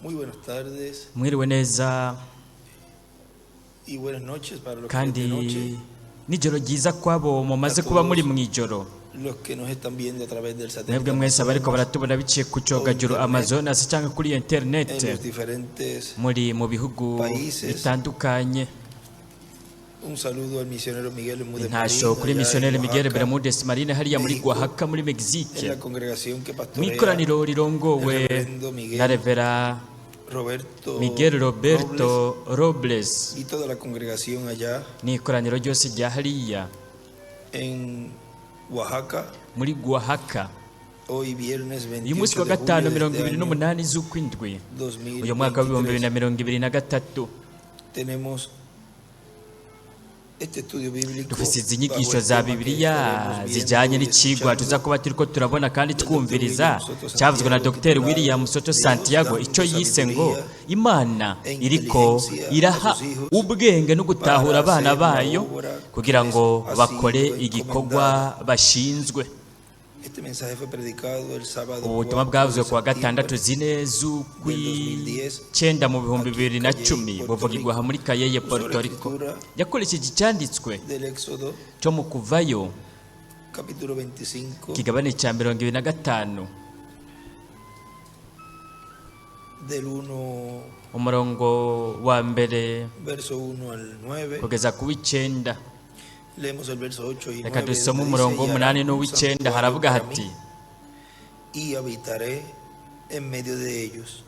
Muy buenas tardes Mwiriwe neza y buenas noches para los que es kandi de noche, nijoro ryiza kwabo mumaze kuba muri mu ijoro, los que nos están viendo a través del satélite mwebwe mwese abariko baratubona biciye ku cogajuru Amazonas cyangwa kuri en interinete los diferentes. muri mu bihugu países. Bitandukanye. Un saludo al misionero Miguel Bermúdez Intasho Marín, kuri allá misiyoneri en Miguel Oaxaca, Bermudez Marine hariya muri México, Oaxaca muri en Mexique, la congregación que mu pastorea ikoraniro rirongowe el reverendo Miguel na Revera Roberto Miguel Roberto Robles Robles y toda la congregación allá n'ikoraniro ryose rya hariya en Oaxaca, muri Oaxaca. Hoy viernes Uyu munsi 28 wa de gatanu julio de mirongo este ibiri año n'umunani z'ukwindwi uyu mwaka w'ibihumbi bibiri 2023 na mirongo ibiri na gatatu, tenemos este estudio bíblico dufise izi bajo nyigisho el za tema que Bibiliya estaremos zijanye viendo y n'icigwa escuchando tuza kuba turiko turabona kandi del Dr. twumviriza William Soto cyavuzwe na Santiago, Dr. titulado William Soto Dios Santiago, dando ico yise ngo sabiduría Imana e iriko inteligencia a iraha sus hijos ubwenge no gutahura para abana hacer la bayo obra kugira que ngo les ha bakore sido igikorwa encomendada. bashinzwe. Este mensaje fue predicado el sábado Ubutumwa 4 de bwavuzwe kuwa septiembre gatandatu 4 del z'ukwicenda mu bihumbi 2010 bibiri na aquí en cumi Cayey, Puerto buvugirwa aha Rico. muri Kayeye, Usó la Puerto Rico. escritura Yakoresheje icyanditswe del Éxodo, cyo mu Kuvayo, capítulo 25, ikigabane cya 25, del 1, umurongo wa mbere verso 1 al 9. kugeza ku w'icenda. Leemos el verso 8 y Reka 9, dusome donde dice, umurongo "Y w'umunani harán un n'uw'icenda. santuario Haravuga para hati: mí, y habitaré en medio de ellos."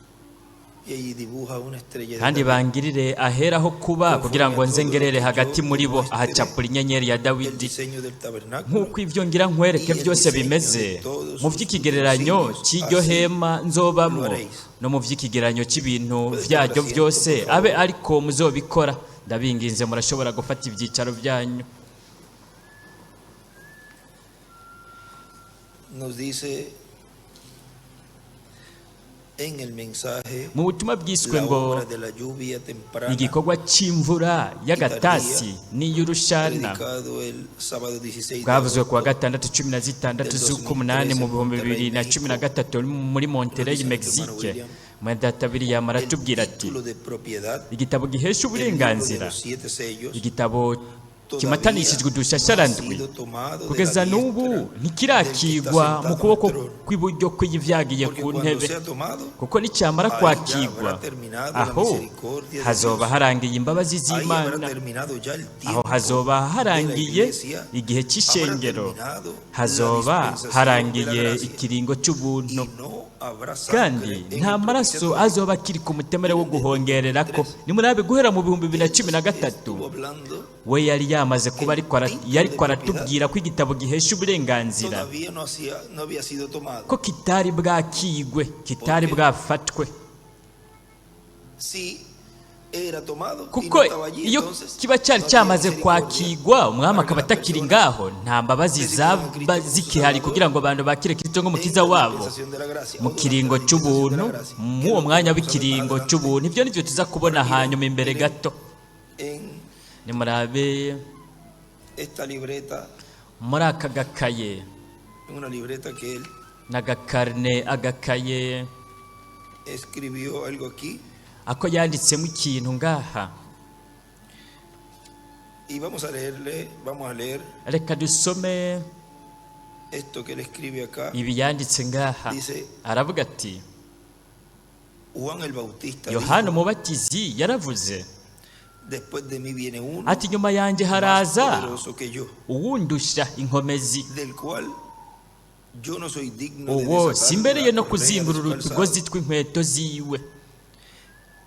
Y allí dibuja una estrella de Kandi David. bangirire aheraho kuba kugira Conforme ngo a nze todo lo ngerere que yo hagati te muri bo, muestre ahacapura inyenyeri ya el Dawidi. Diseño del tabernáculo Nk'uko ibyo ngira nkwereke y el byose diseño de bimeze todos mu sus by'ikigereranyo utensilios, cy'iryo así hema lo nzobamwo haréis. No mu by'ikigereranyo cy'ibintu Puede tomar byaryo asiento, byose, por abe favor. ariko muzobikora. Ndabinginze, murashobora gufata ibyicaro byanyu. Nos dice en el mensaje Mu butumwa bwiswe la ngo obra de la lluvia temprana, igikorwa cy'imvura y'agatasi n'iy'urushana, predicado el sábado 16 de bwavuzwe kuwa agosto gatandatu 16 del z'ukumunani 2013 mu en bihumbi Monterrey, bibiri na cumi na México. gatatu muri Nos Monterey, dice nuestro hermano Mexique, William, mwedata William el aratubwira ati: título de propiedad, igitabo gihesha el libro de uburenganzira, los siete sellos, igitabo todavía kimatanishijwe no ha udushasharandwi, sido tomado de la kugeza n'ubu diestra del que está ntikirakigwa mu sentado en el kuboko trono. kw'iburyo kw'iyivyagiye Porque ku cuando ntebe, sea tomado, kuko nicyamara ahí ya kwakigwa, habrá terminado la aho misericordia de hazoba Dios. harangiye imbabazi Ahí habrá z'Imana, terminado ya el aho tiempo hazoba de la harangiye iglesia, igihe habrá cy'ishengero, terminado la hazoba dispensación de la harangiye gracia ikiringo cy'ubuntu, y no habrá kandi sangre en nta el maraso propiciatorio. azoba akiri ku mutemere wo Miren, desde guhongererako. 2003, Nimurabe guhera mu bihumbi bibiri na él cumi na nos gatatu estuvo hablando we yari yamaze que kuba el ariko título de yariko propiedad aratubwira ko igitabo gihesha uburenganzira todavía no había sido tomado. ko kitari bwakigwe, kitari Porque bwafatwe, si era tomado y kuko no estaba allí, iyo entonces kiba cyari no había cyamaze misericordia kwakigwa, umwami para que akaba las atakiri personas ngaho, nta mbabazi recibieran a zaba Cristo como su zikihari Salvador kugira ngo abantu bakire Kristo en nk'umukiza la wabo dispensación de la gracia mu o durante kiringo la dispensación de cy'ubuntu, la gracia, que es mw'uwo lo que mwanya vamos a ver más w'ikiringo adelante. cy'ubuntu. Ibyo nibyo tuza kubona Ahora miren, hanyuma imbere miren gato. en Nimurabe esta libreta, muri aka gakaye, en una libreta que él n'agakarne, agakaye escribió algo aquí ako yanditsemo ikintu ngaha. Y vamos a leerle, vamos a leer Reka dusome esto que él escribe acá. ibi yanditse ngaha. Dice, Aravuga ati: Juan el Bautista Yohana dijo, Umubatizi yaravuze después de mí viene uno ati: nyuma yanjye más haraza poderoso que yo, uwundusha inkomezi, del cual yo no soy digno de uwo desatar simbereye la no correa de su kuzingurura calzado. utugozi tw'inkweto ziwe.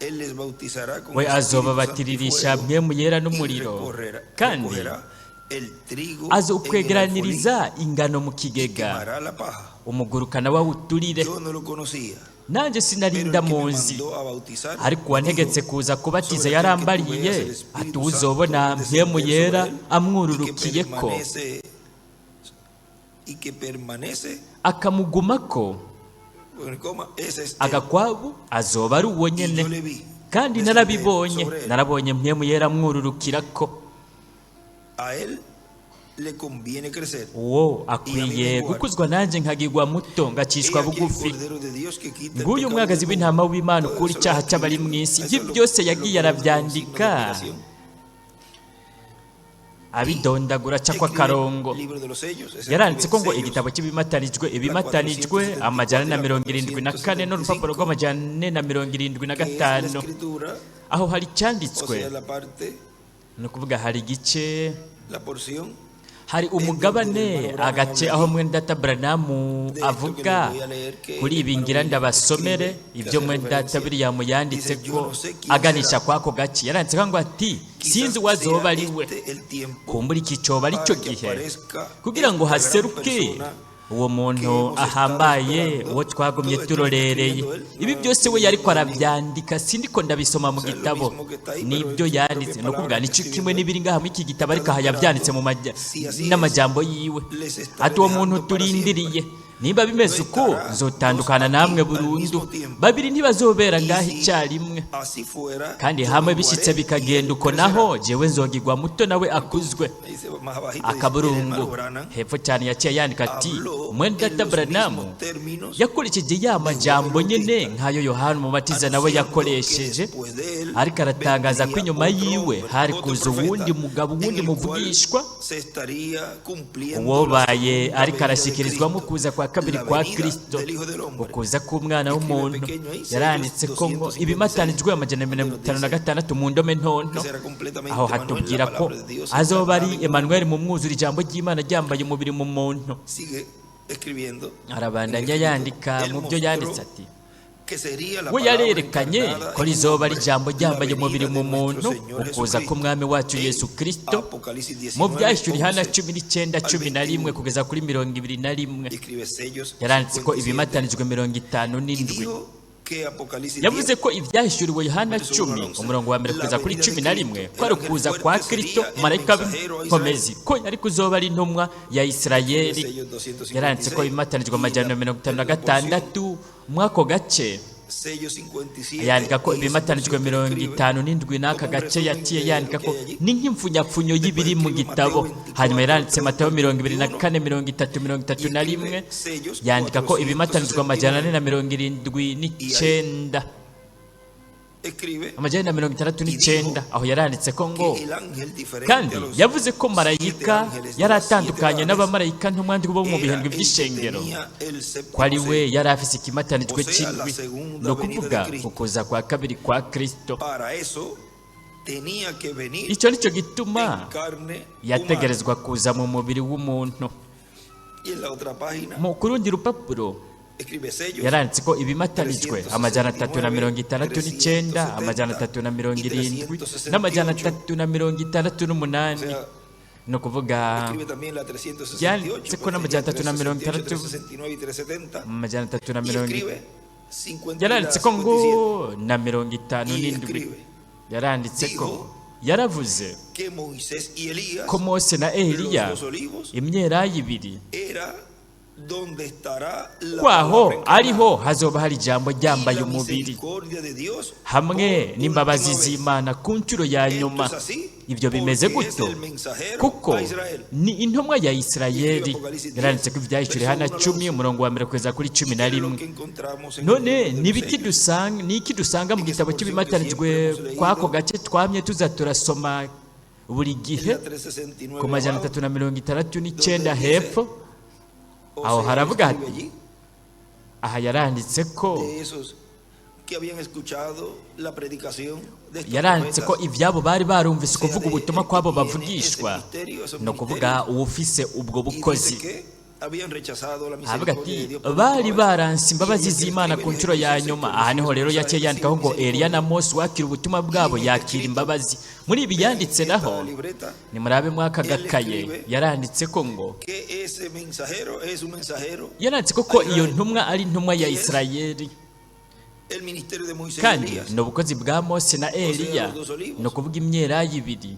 Él les bautizará con We Espíritu Santo y azobabatiririsha fuego Mpwemu Yera y n'umuriro, kandi recogerá el trigo en el alfolí azokwegeraniriza ingano mu y kigega, quemará la paja. umugurukana wawuturire. Yo no lo conocía, Nanjye sinari pero el que me ndamuzi, mandó a bautizar ariko me uwantegetse dijo, kuza kubatiza sobre aquel que tú veas yarambariye el ati: Espíritu uzobona Santo Mpwemu descender Yera sobre él y que amwururukiyeko permanece y que permanece akamugumako, bueno, coma, ese es él. agakwabu azoba ari uwo Y nyene. yo le vi Kandi descender narabibonye, sobre él. narabonye Mpwemu Yera amwururukirako. A él le conviene crecer. Uwo akwiye gukuzwa, nanjye nkagirwa muto, ngacishwa He aquí el bugufi. Cordero de Dios que quita el Nguyu pecado umwagazi del w'intama mundo. w'Imana Todo ukura eso lo icyaha va cy'abari mu escribiendo. isi. Eso Ibyo lo byose lo yagiye ponemos con signo de arabyandika, admiración. abidondagura, acako Escribe akarongo. el libro de los sellos, ese Yaranditse escribe ko ngo sellos, igitabo cy'ibimatanijwe, la ibimatanijwe amajana 474 474 n'urupapuro rw'amajana 475 que es la escritura, Aho hari o icyanditswe, sea, la parte, ni ukuvuga hari igice, la porción hari umugabane, agace aho mwene data Branamu de esto que avuga les voy a leer que kuri el ibi. hermano Ngira William ndabasomere escribe, que ibyo hace mwene data referencia. William yanditse Dice, yo ko no sé quién aganisha será. kwako gace. Yaranditse ko ngo ati: Quizás "Sinzi uwazoba sea ari we. este el tiempo Kumbura iki coba ari cyo para que gihe aparezca kugira ngo esta gran haseruke persona uwo que muntu hemos estado ahambaye, esperando." uwo twagumye Todo esto lo está turorereye." escribiendo él, Ibi no byose we estoy yariko leyendo el libro. arabyandika, sindiko ndabisoma mu O sea, es lo gitabo, mismo que está ahí, pero nibyo en sus yanditse. propias Ni ukuvuga palabras nico está kimwe escribiendo él. n'ibiri ngaha muri iki gitabo, ariko Están aha yabyanditse esperando. mu Si así es, n'amajambo yiwe. les estaré Ati: "Uwo muntu dejando para turindiriye, siempre. nimba bimeze No uko, estará dos nzotandukana aquí namwe al burundu. mismo tiempo. Babiri ntibazobera Y ngaho si icyarimwe. así fuera, Kandi yo hamwe menguaré bishitse y bikagenda él uko crecerá." naho, jewe nzogirwa muto, nawe akuzwe." Dice más abajito, dice, el Akaburungu. hermano Branham Hepfo cyane yaciye yandika ati: habló "Mwene en data los Branamu mismos términos yakoresheje ya de Juan el majambo nyene Bautista, nk'ayo Yohana Umubatiza nawe anunciando que yakoresheje, después de él ariko aratangaza ko vendría inyuma otro yiwe hombre, hari otro kuza profeta, uwundi mugabo, en uwundi el cual muvugishwa, se estaría cumpliendo la uwobaye segunda ariko venida de arashyikirizwamo Cristo, ukuza kwa kabiri la kwa venida Kristo, del Hijo del Hombre. ukuza k'umwana Escribe w'umuntu." pequeño ahí, sellos Yaranditse ko ngo 256, ibimatanijwe amajana donde mirongo nos itanu na dice gatandatu mu ndome que ntonto. será completamente Aho Emanuel, la hatubwira ko palabra de Dios azoba ari encarnada en un Emanuel hombre. mu mwuzuro, ijambo ry'Imana ryambaye umubiri mu muntu. Sigue escribiendo en el Arabandanya escrito. yandika Él mu byo yanditse mostró ati: que sería la "We palabra yarerekanye encarnada ko en un rizoba ari hombre, ijambo la ryambaye umubiri venida mu de nuestro muntu, Señor ukuza Jesucristo. k'umwami wacu En Yesu Kristo." Apocalipsis Mu 19, Byahishura Yohana 11 19 al 11 21, kugeza kuri 21, escribe sellos yaranditse ko 57 ibimatanijwe mirongo itanu y n'indwi. dijo que Apocalipsis Yavuze 10, ko ibyahishuriwe Yohana verso 1 10, al 11, umurongo wa mbere la kugeza kuri venida de 11, Cristo, ko el ari ángel ukuza kwa fuerte Kristo, sería el marayika mensajero a Israel. w'inkomezi, ko yari kuzoba ari intumwa ya Escribe Isirayeli. sellos Yaranditse ko 256 ibimatanijwe y amajana la, mirongo itanu na en la porción gatandatu mw'ako gace. sello 57 Yandika ko y esa ibimatanijwe porción que mirongo escribe itanu n'indwi n'aka como un gace resumen yaciye de yandika lo ko que hay allí. ni nk'imfunyapfunyo Después y'ibiri mu escribe gitabo. Mateo Hanyuma 24, yaranditse Matayo 30, 24, 31 30, y 31, escribe sellos yandika ko ibimatanijwe amajana ane 469 na mirongo irindwi y ahí n'icenda, escribe amajana 69 y n'icenda. dijo Aho yaranditse ko ngo que el ángel diferente kandi a los yavuze ko siete marayika ángeles de yari las siete atandukanye edades n'abamarayika ntumwa ndwi bo mu era bihindwi el que by'ishengero, tenía el ko ari séptimo we sello, yari afise ikimatanijwe o sea, la c'indwi, segunda ni venida de ukuvuga Cristo. ukuza kwa kabiri kwa Kristo. Para eso tenía que venir Icyo nicyo gituma en carne humana. yategerezwa kuza mu mubiri w'umuntu. Y en la otra página Mu ku rundi rupapuro escribe sellos yaranditse ko ibimatanijwe 369, 369, 370 y n'amajana 368. atatu na mirongo itandatu O n'umunani. sea, Ni ukuvuga escribe también la 368, yanditse ko pues n'amajana tenía 360, 368, 369 y 370. amajana 3 Y mirongo escribe 50 y la yaranditse ko ngo 57. na mirongo itanu Y n'indwi. escribe Yaranditse ko dijo yaravuze que Moisés y Elías, ko Mose na los Eliya, dos olivos, imyelayo ibiri, era donde estará la kwaho palabra encarnada ariho hazoba hari ijambo y ryambaye la umubiri, misericordia de Dios hamwe por n'imbabazi última vez. z'Imana ku nshuro ya Esto nyuma. es así Ibyo bimeze porque es gutyo el mensajero kuko a Israel. ni intumwa ya Escribe Isirayeli. Apocalipsis 10, Yaranditse ko ibyahishuriwe verso Yohana 1 al 10, 11. umurongo wa mbere kugeza kuri cumi ¿Y na qué es lo rimwe. que encontramos en el None libro de ni los ibiki sellos? dusanga, ni iki dusanga mu En esa gitabo porción que cy'ibimatanijwe siempre hemos kw'ako leído gace twamye tuza turasoma buri en gihe la 369 ku majana abajo, 369 donde dice, hepfo? o Aho sea, él haravuga escribe hati allí aha yaranditse ko de esos que habían escuchado la predicación de estos yaranditse ko profetas, ibyabo bari barumvise o sea, kuvuga de ubutumwa el que kw'abo tiene ese bavugishwa, ministerio, esos ni ukuvuga ministerios, uwufise ubwo y dice bukozi. que habían rechazado la Avuga misericordia ati de Dios por bari última vez. baranse Y imbabazi ahí es que z'Imana escribe ku el nshuro ya Génesis 6, nyuma. conocidos Aha niho rero yaciye mensajes yandikaho sin ngo Eliya na misericordia. Mose wakira ubutumwa Y bwabo en este yakira escrito, imbabazi. Muri ibi vean yanditse en esta naho libreta, nimurabe mwaka él gakaye escribe yaranditse ko ngo que ese mensajero es un mensajero yaranditse ko ko a iyo Israel. ntumwa ari intumwa ya Y es Isirayeli, el ministerio de Moisés y kandi Elías, ni ubukozi bwa Mose na o sea, Eliya, los dos ni olivos, ukuvuga imyelayo ibiri,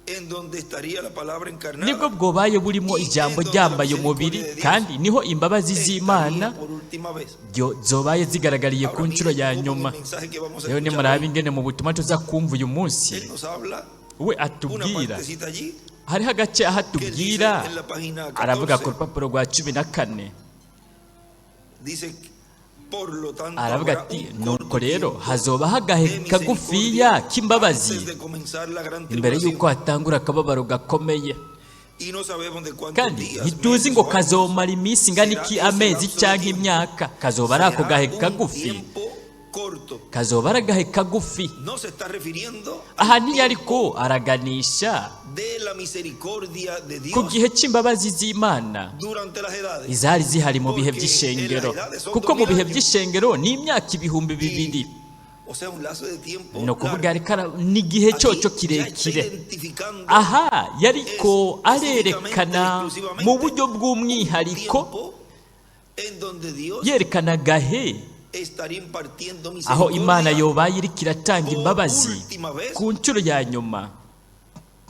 en donde estaría la palabra nibwo encarnada bwobaye burimo y ijambo en donde la ryambaye umubiri, misericordia de Dios kandi niho imbabazi z'Imana estaría por última vez. zobaye zigaragariye ku Ahora nshuro miren ya cómo en el nyuma. mensaje que vamos a Rero escuchar nimurabe hoy, ingene mu butumwa tuza kumva uyu munsi, Él nos habla we una atubwira partecita allí Hariho agace aho que él dice atubwira, en la página aravuga ku 14, rupapuro rwa 14, dice: "Por lo tanto, aravuga habrá ati: un "Nuko corto rero tiempo hazobaho agahe de kagufiya misericordia k'imbabazi antes de comenzar la gran imbere tribulación". y'uko hatangura akababaro gakomeye." Y no sabemos de cuántos Kandi días, ntituzi meses ngo o años kazomara iminsi ingana será iki, ese amezi lapso de cyangwa tiempo. imyaka. Kazoba ari ako Será gahe un kagufi. tiempo corto. Kazoba ari agahe kagufi. No se está refiriendo Aha al ntiyariko araganisha de la misericordia de ku Dios gihe c'imbabazi z'Imana durante las edades. izari zihari mu bihe by'ishengero, kuko mu bihe by'ishengero ni imyaka 2000. O sea, un lazo de tiempo Ni ukuvuga largo. ariko ni igihe Aquí cyoco ya está kirekire. identificando Aha yariko arerekana mu buryo bw'umwihariko, tiempo en donde Dios yerekana agahe estaría impartiendo aho Imana misericordia yobaye iriko iratanga imbabazi ku nshuro ya nyuma,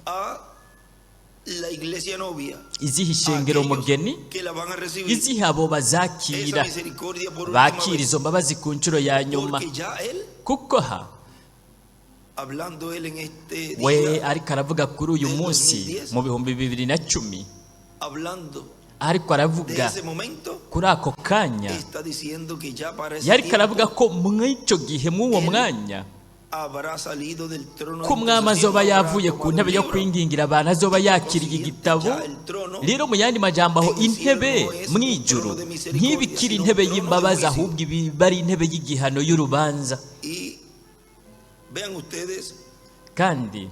a la iglesia novia, iziha a ishengero aquellos mugeni, que la van a recibir iziha abo esa bazakira, misericordia por última bakira vez, izo mbabazi ku nshuro ya nyuma. porque ya él, Kuko ha hablando él en este we día, ariko aravuga kuri uyu munsi mu 2010, hablando ariko de aravuga ese momento, kuri ako kanya, está diciendo que ya para ese yariko tiempo aravuga ko mw'icyo gihe, mw'uwo mwanya, habrá salido del trono de ko umwami intercesión, azoba habrá yavuye ku tomado ntebe el yo libro. kwingingira abantu, azoba yakiriye igitabo. Rero mu yandi majambo, aho intebe mw'ijuru ntibikiri intebe y'imbabazi, ahubwo iba ari intebe y'igihano, y'urubanza. Y vean ustedes Kandi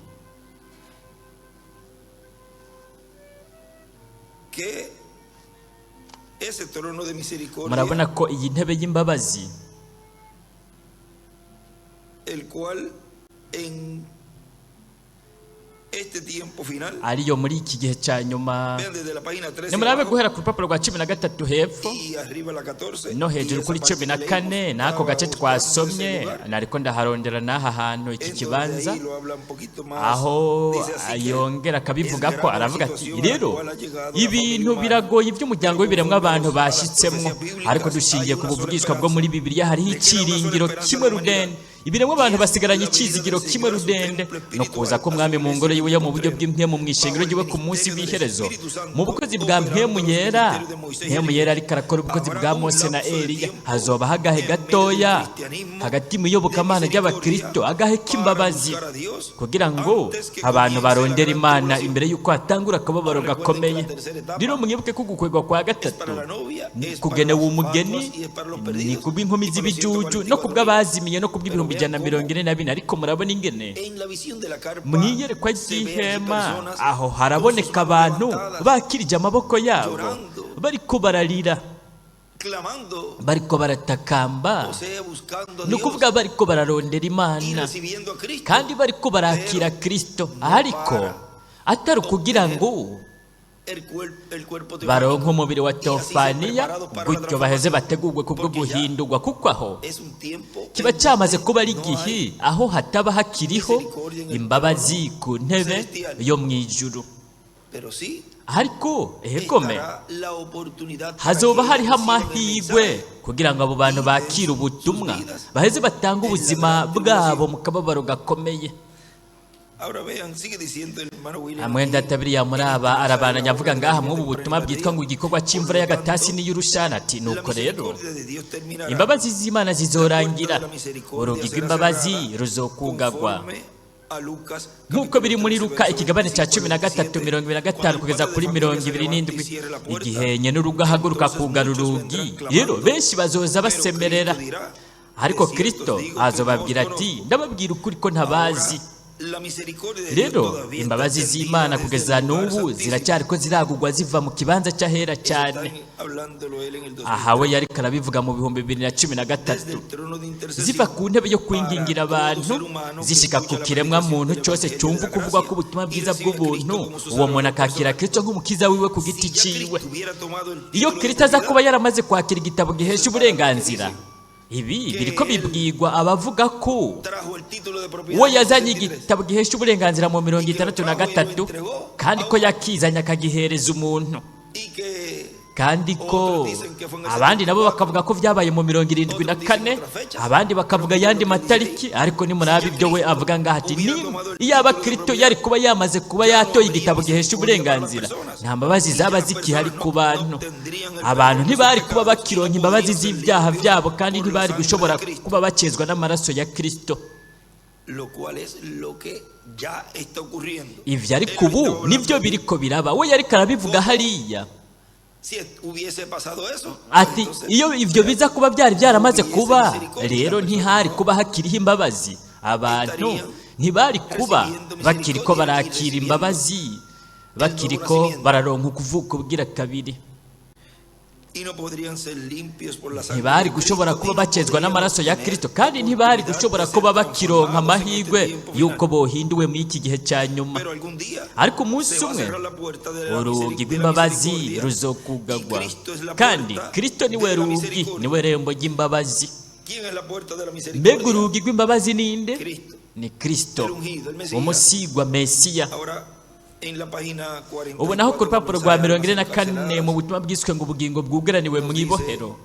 que ese trono de misericordia, murabona ko iyi ntebe y'imbabazi, el cual en este tiempo final, ariyo muri iki gihe cya nyuma, vean desde la página 13 nimurabe abajo guhera ku rupapuro rwa 13 hepfo y arriba la 14, no y hejuru esa kuri parte cumi na que kane leímos, n'ako estaba gace buscando ese twasomye, lugar, nariko ndaharondera n'aha hantu iki en donde kibanza, ahí lo habla un poquito más. aho Dice así que yongera akabivuga es ko grave la aravuga ati: situación a la "Rero cual ha llegado la ibintu familia humana, biragoye iby'umuryango pero w'ibiremwa conforme abantu a las bashitsemo, profecías bíblicas, ariko dushingiye hay ku una sola buvugishwa bwo muri esperanza. Bibiliya, hariho Le queda una sola icyiringiro esperanza a kimwe la humanidad. rudende. Ibiremwa abantu Y es basigaranye la venida icyizigiro del kimwe Señor a su rudende, templo no kuza espiritual, a su k'umwami mu iglesia ngoro yiwe yo mu buryo postrero, bw'impwemu, mu ishengero bajo el ryiwe ku munsi ministerio del w'iherezo, Espíritu mu Santo, bukozi bwa operando Mpwemu los Yera." ministerios de Moisés y Mpwemu Yera Elías. ariko arakora ubukozi Habrá bwa un Mose na lapso de Eliya. tiempo Hazobaho agahe en medio del gatoya cristianismo hagati mu de iyobokamana misericordia ry'abakristo, agahe para k'imbabazi, buscar a Dios kugira ngo antes que abantu comience la barondere gran Imana tribulación. imbere y'uko hatangura akababaro Ahora recuerden que gakomeye. la tercera etapa Rero mwibuke ko ugukwegwa kwa es gatatu para la novia, ni es para kugenewe las umugeni, fatuas y es para los ni perdidos kubw'inkumi y para los z'ibijuju, no 144.000. kubw'abazimiye, no Pero kubw'ibihumbi vean ijana na mirongo cómo ine na bine. Ariko murabona ingene en la visión de la carpa mu iyerekwa se ve allí ry'ihema personas aho con sus haraboneka manos abantu levantadas, bakirije amaboko yabo, llorando, bariko bararira, clamando, bariko baratakamba, o sea, buscando a ni Dios ukuvuga bariko bararondera y Imana, recibiendo a Cristo, kandi bariko barakira pero Kristo, no ariko para atari ukugira obtener ngo el cuerpo baronke teofánico umubiri wa y así ser teofaniya, preparados para la gutyo baheze transformación, bategurwe kubwo porque ya guhindurwa, kuko aho es un tiempo kiba en cyamaze donde kuba ari no igihe hay aho hataba hakiriho misericordia en el imbabazi trono ku ntebe celestial, yo mu ijuru, pero sí ariko ehegome estará la oportunidad para hazoba aquellos hariho que reciban el amahirwe mensaje kugira ngo abo bantu y den bakire sus ubutumwa, vidas baheze batange en la ubuzima gran bwabo tribulación. mu kababaro gakomeye. Ahora vean, sigue diciendo el hermano William Hamwe aquí ndatabiriya muri en este aba mensaje, arabananya la avuga obra de la ngaha lluvia mw'ubu temprana butumwa y bwitwa ngo tardía. igikorwa Por c'imvura lo y'agatasi tanto, n'iy'urushana, ati: la "Nuko rero misericordia de Dios terminará. imbabazi z'Imana La puerta zizorangira, de la misericordia urugi será rw'imbabazi cerrada ruzokugagwa, conforme a Lucas nk'uko capítulo biri muri 13, Luka verso ikigabane cya 25 cumi al na gatatu 27. mirongo ibiri na Cuando gatanu el kugeza padre de kuri familia mirongo se ibiri levante y n'indwi cierre la puerta, igihe nyenurugo ahaguruka entonces kugara muchos urugi, vendrán rero clamando, benshi bazoza pero basemerera, Cristo dirá: De ariko cierto os Kristo digo que no os azobabwira ati: conozco. Ndababwira ukuri ko ntabazi." Ahora la misericordia de Dios Rero todavía está imbabazi extendida z'Imana desde kugeza el lugar n'ubu santísimo. ziracyariko ziragugwa ziva mu kibanza cy'ahera Eso está cyane. hablándolo él en el Aha we 2003. yariko arabivuga mu 2013, Desde el trono de ziva intercesión ku ntebe yo para kwingingira todo abantu, ser humano que zishika ku escucha la kiremwa predicación muntu del cyose Evangelio de cyumva la ukuvugwa gracia k'ubutumwa y bwiza recibe a Cristo bw'ubuntu, como su uwo muntu Salvador akakira personal. Kristo nk'umukiza wiwe ku giti Si ya ciwe. Cristo hubiera tomado el Iyo título de Kristo aza kuba propiedad, yaramaze kwakira igitabo gihesha eso es para los que uburenganzira, dicen ibi que biriko él bibwirwa abavuga ko trajo el título de propiedad uwo en el yazanye 63 igitabo gihesha uburenganzira mu mirongo y que lo itandatu na trajo y lo gatatu entregó kandi a ko otro yakizanye akagihereza umuntu, y que Kandi ko abandi nabo bakavuga ko byabaye mu 74, abandi bakavuga ayandi matariki. Ariko nimuraba ibyo we avuga ngaha ati iyaba Kristo yari kuba yamaze kuba yatoye igitabo gihesha uburenganzira, nta mbabazi zaba zikihari ku bantu. Abantu ntibari kuba bakironka imbabazi z'ibyaha byabo, kandi ntibari gushobora kuba bakezwa n'amaraso ya Kristo. Ibyo ariko ubu nibyo biriko biraba. We yariko arabivuga hariya ati iyo ibyo biza kuba byari byaramaze kuba, rero ntihari kuba hakiriho imbabazi. Abantu ntibari kuba bakiriko barakira imbabazi, bakiriko bararonka ukuvuka ubwira kabiri. Ntibari gushobora kuba bakezwa n'amaraso ya Kristo, kandi ntibari gushobora kuba bakironka amahirwe y'uko bohinduwe muri iki gihe cya nyuma. Ariko umunsi umwe urugi rw'imbabazi ruzokugagwa, kandi Kristo niwe rugi, niwe rembo ry'imbabazi. Mbega urugi rw'imbabazi ninde? Ni Kristo, umusigwa Mesiya. Ubu naho ku rupapuro rwa 44 mu butumwa bwiswe ngo ubugingo bwugaraniwe mu ibohero,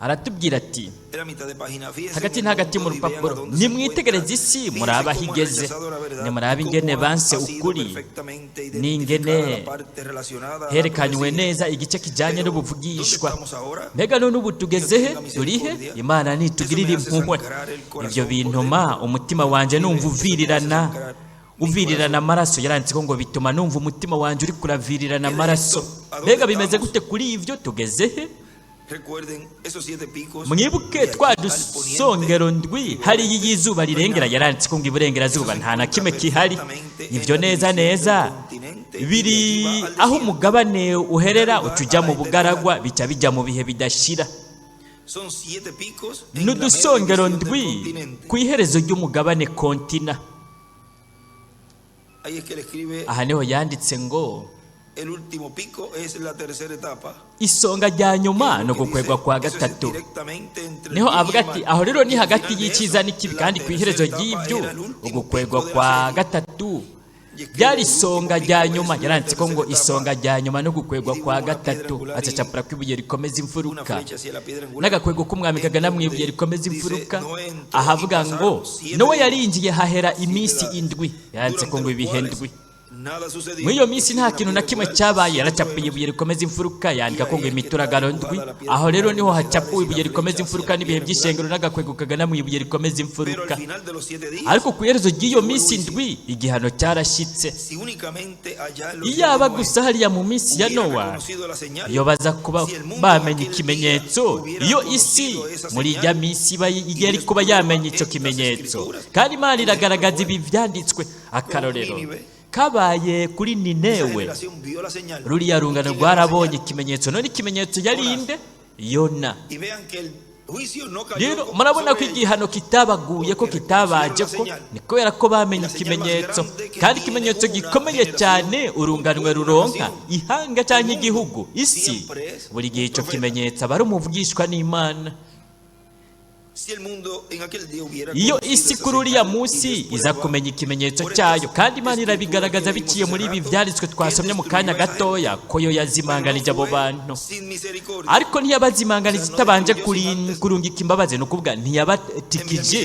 aratubwira ati hagati na hagati mu rupapuro, nimwitegereze isi murabe aho igeze, nimurabe ingene banse ukuri n'ingene herekanywe neza igice kijyanye n'ubuvugishwa. Mbega none ubu tugeze he? Turi he? Imana nitugirire impuhwe. Ibyo bintuma umutima wanjye numva uvirirana amaraso. Yaranditseho ngo bituma numva umutima wanjye uri kuravirirana amaraso. Mbega bimeze gute kuri ibyo? Tugeze he? Mwibuke twa dusongero ndwi hariya y'izuba rirengera, yaranditse ko ngo iburengerazuba nta na kimwe kihari. Ibyo neza neza biri aho umugabane uherera uca mu bugaragwa, bica bijya mu bihe bidashira. N'udusongero ndwi ku iherezo ry'umugabane kontina. Aha niho yanditse ngo isonga rya nyuma ni ugukwegwa kwa gatatu. Niho avuga ati aho rero ni hagati y'icyiza n'ikibi, kandi ku iherezo ry'ibyo ugukwegwa kwa gatatu byari isonga rya nyuma. Yaranditse ko ngo isonga rya nyuma no gukwegwa kwa gatatu, acacapura kw'ibuye rikomeza imfuruka n'agakwego k'umwami kagana mu ibuye rikomeza imfuruka. Ahavuga ngo Nowa yarinjiye hahera iminsi 7. Yaranditse ko ngo ibihe 7. Muri iyo minsi nta kintu na kimwe cyabaye. Yaracapuye ibuye rikomeza imfuruka, yandika ko ngo imituragaro 7. Aho rero niho hacapuwe ibuye rikomeza imfuruka n'ibihe by'ishengero n'agakwego kagana mu ibuye rikomeza imfuruka. Ariko ku iherezo ry'iyo minsi 7 igihano cyarashyitse. Iyaba gusa hariya mu minsi ya Nowa iyo baza kuba bamenye ikimenyetso, iyo isi muri ijya minsi yari kuba yamenye icyo kimenyetso. Kandi Imana iragaragaza ibi byanditswe. Akarorero kabaye kuri Ninewe, ruriya rungano rwarabonye ikimenyetso. None ikimenyetso yari inde? Yona. Rero murabona ko igihano kitabaguye, ko kitabaje, ko ni kubera ko bamenye ikimenyetso. Kandi ikimenyetso gikomeye cyane urunganwe ruronka, ihanga cyangwa igihugu, isi, buri gihe icyo kimenyetso aba ari umuvugishwa n'Imana. Iyo isi kuri uriya munsi iza kumenya ikimenyetso cyayo, kandi Imana irabigaragaza biciye muri ibi byanditswe twasomye mu kanya gatoya, ko yo yazimanganije abo bantu. Ariko ntiyabazimanganije itabanje kurungika imbabazi, ni ukuvuga ntiyabatikije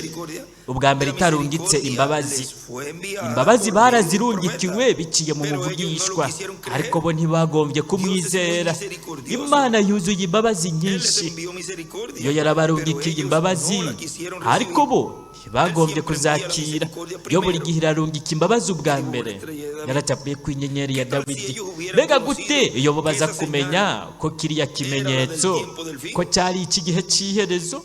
ubwa mbere itarungitse imbabazi. Imbabazi barazirungikiwe biciye mu muvugishwa, ariko bo ntibagombye kumwizera. Imana yuzuye imbabazi nyinshi, yo yarabarungikiye imbabazi, ariko bo ntibagombye kuzakira. Yo buri gihe irarungika imbabazi ubwa mbere, yaracapuye ku inyenyeri ya Dawidi. Mbega gute iyo bo baza kumenya ko kiriya kimenyetso ko cyari icy'igihe cy'iherezo?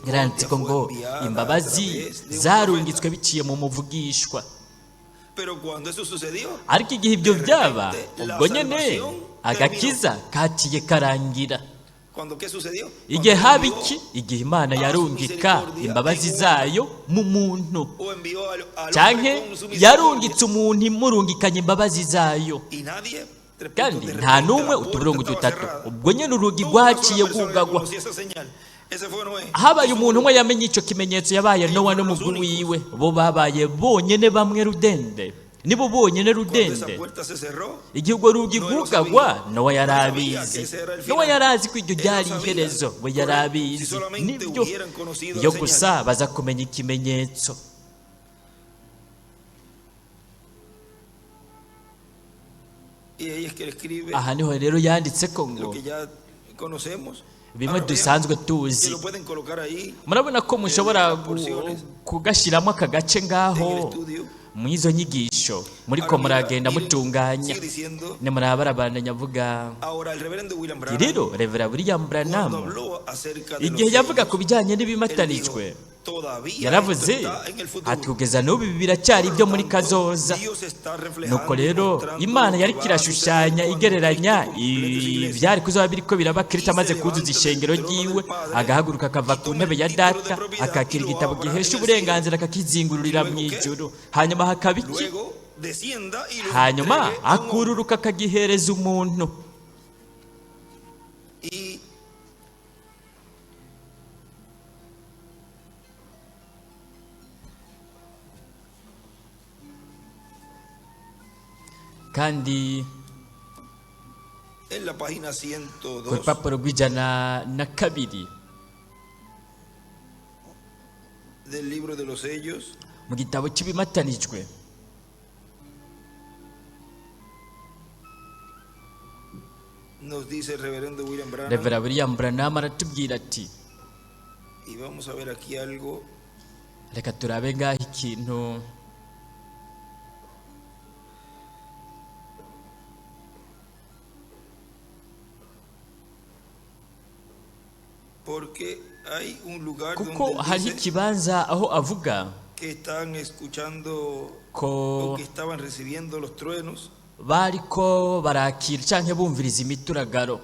Yaranditse ko ngo imbabazi zarungitswe biciye mu muvugishwa. Ariko igihe ibyo byaba, ubwo nyine agakiza kaciye karangira. Igihe haba iki? Igihe Imana yarungika imbabazi zayo mu muntu, cyangwa yarungitse umuntu imurungikanye imbabazi zayo, kandi nta n'umwe utuburongo dutatu. Ubwo nyine urugi rwaciye rwugagwa. Ese fue Noé. Habaye umuntu umwe yamenye icyo kimenyetso, yabaye Nowa n'umugwi wiwe. Bo babaye bonyene bamwe rudende, nibo bonyene Cuando esa rudende. puerta se cerró, Igihe urwo rugi rwugagwa, Nowa yari abizi. Nowa yari azi ko iryo ryari iherezo. We yari abizi nibyo. Iyo gusa baza kumenya ikimenyetso. Y ahí es que él escribe Aha niho rero yanditse ko lo ngo que ya conocemos. bimwe Ahora vean dusanzwe que tuzi. lo pueden colocar ahí Murabona ko mushobora kugashyiramo aka gace en el ngaho estudio. mu izo nyigisho muriko Ahora mira, muragenda miren, mutunganya. sigue diciendo, Nimuraba, avuga ahora el reverendo William Branham, rero Revera William Branham, cuando habló acerca de igihe los yavuga sellos, ku bijyanye él dijo, n'ibimatanijwe, todavía esto yaravuze está en el futuro. ati kugeza n'ubu ibi biracyari ibyo muri Por lo tanto, kazoza. Dios está reflejando Nuko y rero mostrando Imana lo que yari va a kirashushanya suceder cuando igereranya Cristo complete su iglesia. ibyari kuzaba biriko biraba Kristo amaze kuzuza ishengero ryiwe, agahaguruka akava ku ntebe ya Data, akakira igitabo gihesha uburenganzira, akakizingururira mu ijuru. Hanyuma hakaba iki? Luego descienda y lo Hanyuma entregue a un hombre. akururuka akagihereza umuntu. Y Kandi en la página ku 102 rupapuro rw'102 del libro de los sellos, mu gitabo cy'ibimatanijwe, nos dice el reverendo William Branham, Revera William Branham aratubwira ati y vamos a ver aquí algo reka turabe ngaho ikintu. Porque hay un lugar Kuko donde él hariho dice ikibanza aho avuga que están escuchando ko o que estaban recibiendo los truenos. Bariko barakira canke bumviriza imituragaro.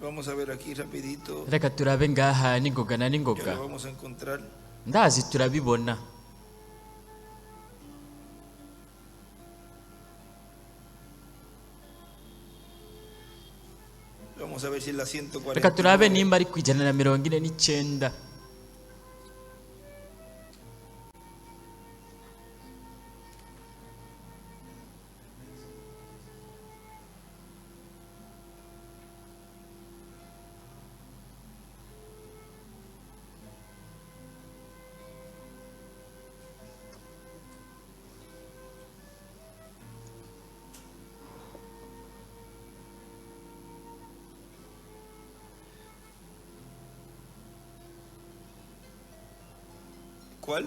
Vamos a ver aquí rapidito, Reka turabe ngaha n'ingoga na ya n'ingoga. Lo vamos a encontrar. Ndazi turabibona. Vamos a ver si es la Reka turabe 149. nimba ari ku 149. ¿Cuál?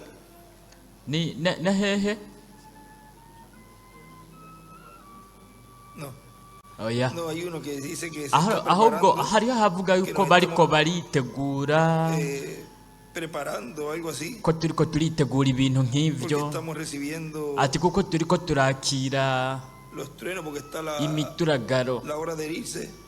Ni na hehe? No. Oya. No, hay uno que dice que se Aho está ahubwo preparando, hariho ahavuga yuko bariko baritegura, preparando algo así, ko turiko turitegura ibintu porque nk'ivyo, estamos recibiendo ati kuko turiko turakira los truenos, porque está la, imituragaro, la hora de irse.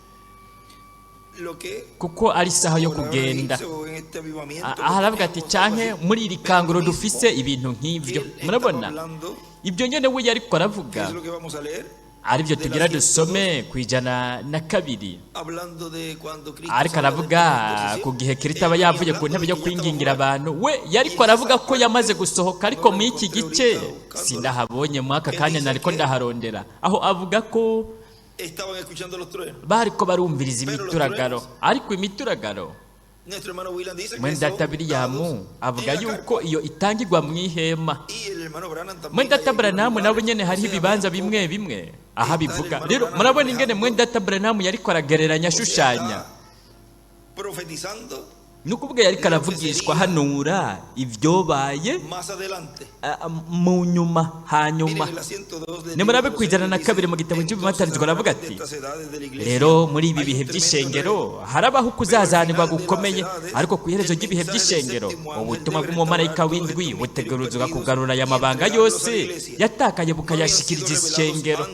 Lo que kuko ari isaha yo o la hora de kugenda. irse o en este avivamiento que Aha aravuga ati tenemos, algo canke así. muri iri Pero kanguro lo mismo dufise ibintu que nk'ivyo. él estaba Murabona hablando, ibyo nyene we yariko que aravuga, es lo que vamos a leer, aribyo de la tugira 102, dusome ku 102. Hablando de cuando Cristo Ariko salga del aravuga trono de intercesión, ku gihe Kristo él aba venía yavuye ku hablando ntebe de yo que ya estaba kwingingira fuera. abantu, we yariko Y en aravuga esa ko parte yamaze gusohoka. Ariko no la muri iki encontré gice ahorita buscándola, sindahabonye muri aka que kanya, dice nariko que ndaharondera, aho avuga ko estaban escuchando los truenos. Bariko barumviriza Pero los imituragaro. truenos, Ariko imituragaro, nuestro hermano William dice que mwene son data William dados avuga en la yuko carpa. iyo itangirwa mu ihema. Y el hermano Branham también Mwene hay data algunos Branham nawe lugares. nyene O hariho sea, ibibanza vean bimwe cómo bimwe aho está el abivuga. hermano Rero Branham murabona ingene reflejando, mwene data Branham yariko aragereranya, o sea, ashushanya está profetizando Ni ukuvuga yariko aravugishwa ahanura ibyobaye más adelante. Mu nyuma hanyuma. Miren, en la 102 del Nimurabe libro de ku ijana na los kabiri Hechos mu gitabo dice, cy'Ibimatanizwa "Entonces, aravuga a través ati, de estas edades de la iglesia, rero muri ibi hay un bihe tremendo by'ishengero enredo. harabaho ukuzazanirwa gukomeye, ariko ku iherezo ry'ibihe by'ishengero ubutumwa bw'umumarayika w'indwi butegerezwa kugarura aya mabanga yose yatakaye bukayashyikiriza ishengero.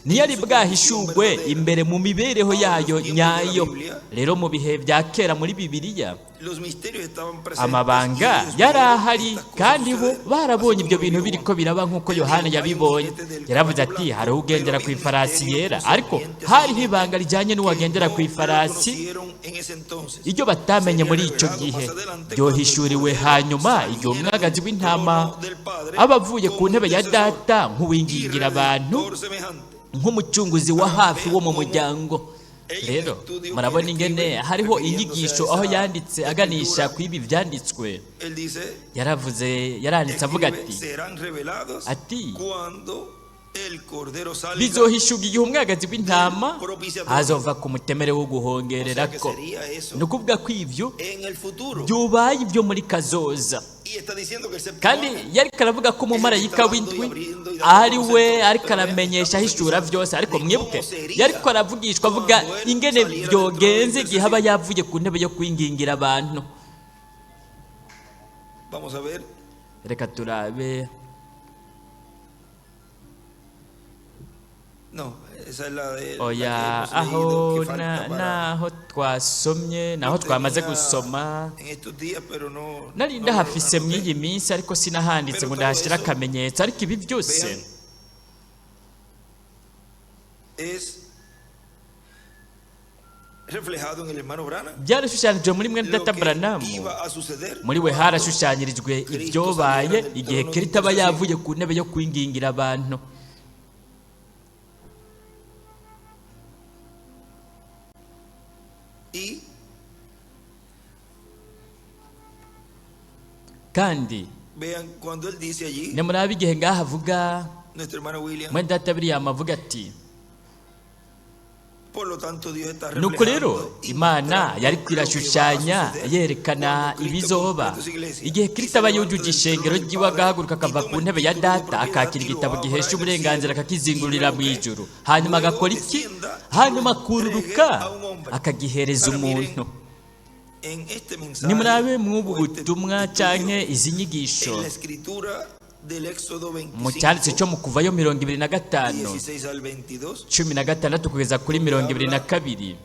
Ntiyari bwahishurwe imbere mu mibereho yayo nyayo. Rero mu bihe bya kera muri Bibiliya Los misterios estaban presentes amabanga y ellos yari vieron ahari, estas cosas kandi bo suceder, barabonye así ibyo como bintu lo vio biriko Juan. biraba nk'uko Él dijo, Yohana "Hay un yabibonye. jinete del Yaravuze caballo ati, blanco, hariho ugendera pero ku había un ifarasi misterio yera, ariko concerniente a ese hariho jinete ibanga rijyanye que n'uwagendera no ku lo ifarasi conocieron en ese entonces. iryo batamenye Sería muri icyo revelado gihe, más adelante cuando el ryohishuriwe Cordero hanyuma igihe saliera umwagazi del w'intama trono del Padre aba avuye ku como ntebe ya intercesor data y nk'uwingingira abantu, redentor semejante. nk'umucunguzi wa hafi wo mu muryango. Rero murabona ingene hariho inyigisho aho yanditse aganisha ku ibi byanditswe. Él dice, Yaravuze, yaranditse avuga escribe, ati, serán revelados ati, cuando el Cordero salga bizohishuka igihe umwagazi w'intama azova ku mutemere wo O sea que guhongererako. sería eso Ni ukuvuga ko ivyo en el futuro. byubaye ibyo muri kazoza. Y está diciendo que el séptimo Kandi ángel yariko aravuga ko umumarayika w'indwi ari we ariko aramenyesha ahishura byose, ariko mwibuke yariko aravugishwa avuga ingene byogenze igihe aba yavuye ku ntebe yo kwingingira abantu. Vamos a ver Reka turabe. No, esa es la de la que Oya, hemos aho leído que falta na- para naho twasomye, naho Lo twamaze tenía gusoma. en estos días, pero no Nari no lo ndahafise anoté. mw'iyi minsi, ariko sinahanditse Pero ngo todo ndahashyire eso, akamenyetso, ariko ibi byose vean, es reflejado en el hermano Branham. Byarashushanijwe muri mwene Lo data que Branamu. iba a suceder Muri we cuando harashushanyirijwe Kristo ibyobaye saliera del igihe trono de Kristo aba intercesión. yavuye ku ntebe yo kwingingira abantu. Y Kandi vean cuando él dice allí, nimurabe igihe ngaha avuga, nuestro hermano William, mwene data William avuga ati, por lo tanto Dios está nuko rero reflejando y Imana mostrando yari lo que va a kwirashushanya suceder yerekana cuando Cristo ibizoba complete su iglesia igihe y Kristo se aba levanta yujuje del ishengero trono del ry'iwe, Padre agahaguruka y akava toma ku el ntebe ya título de data, propiedad akakira y lo igitabo abra gihesha en el uburenganzira, cielo. Y akakizingurira luego mu qué? ijuru, hanyuma Luego agakora iki? descienda y lo Hanyuma entregue akururuka a un hombre. akagihereza Ahora miren, umuntu. en este mensaje Nimurabe mw'ubu o este butumwa estudio, canke izi nyigisho, en la escritura del Éxodo mu cyanditse 25, cyo mu Kuvayo 25, 16 al 22, 16 kugeza kuri 22,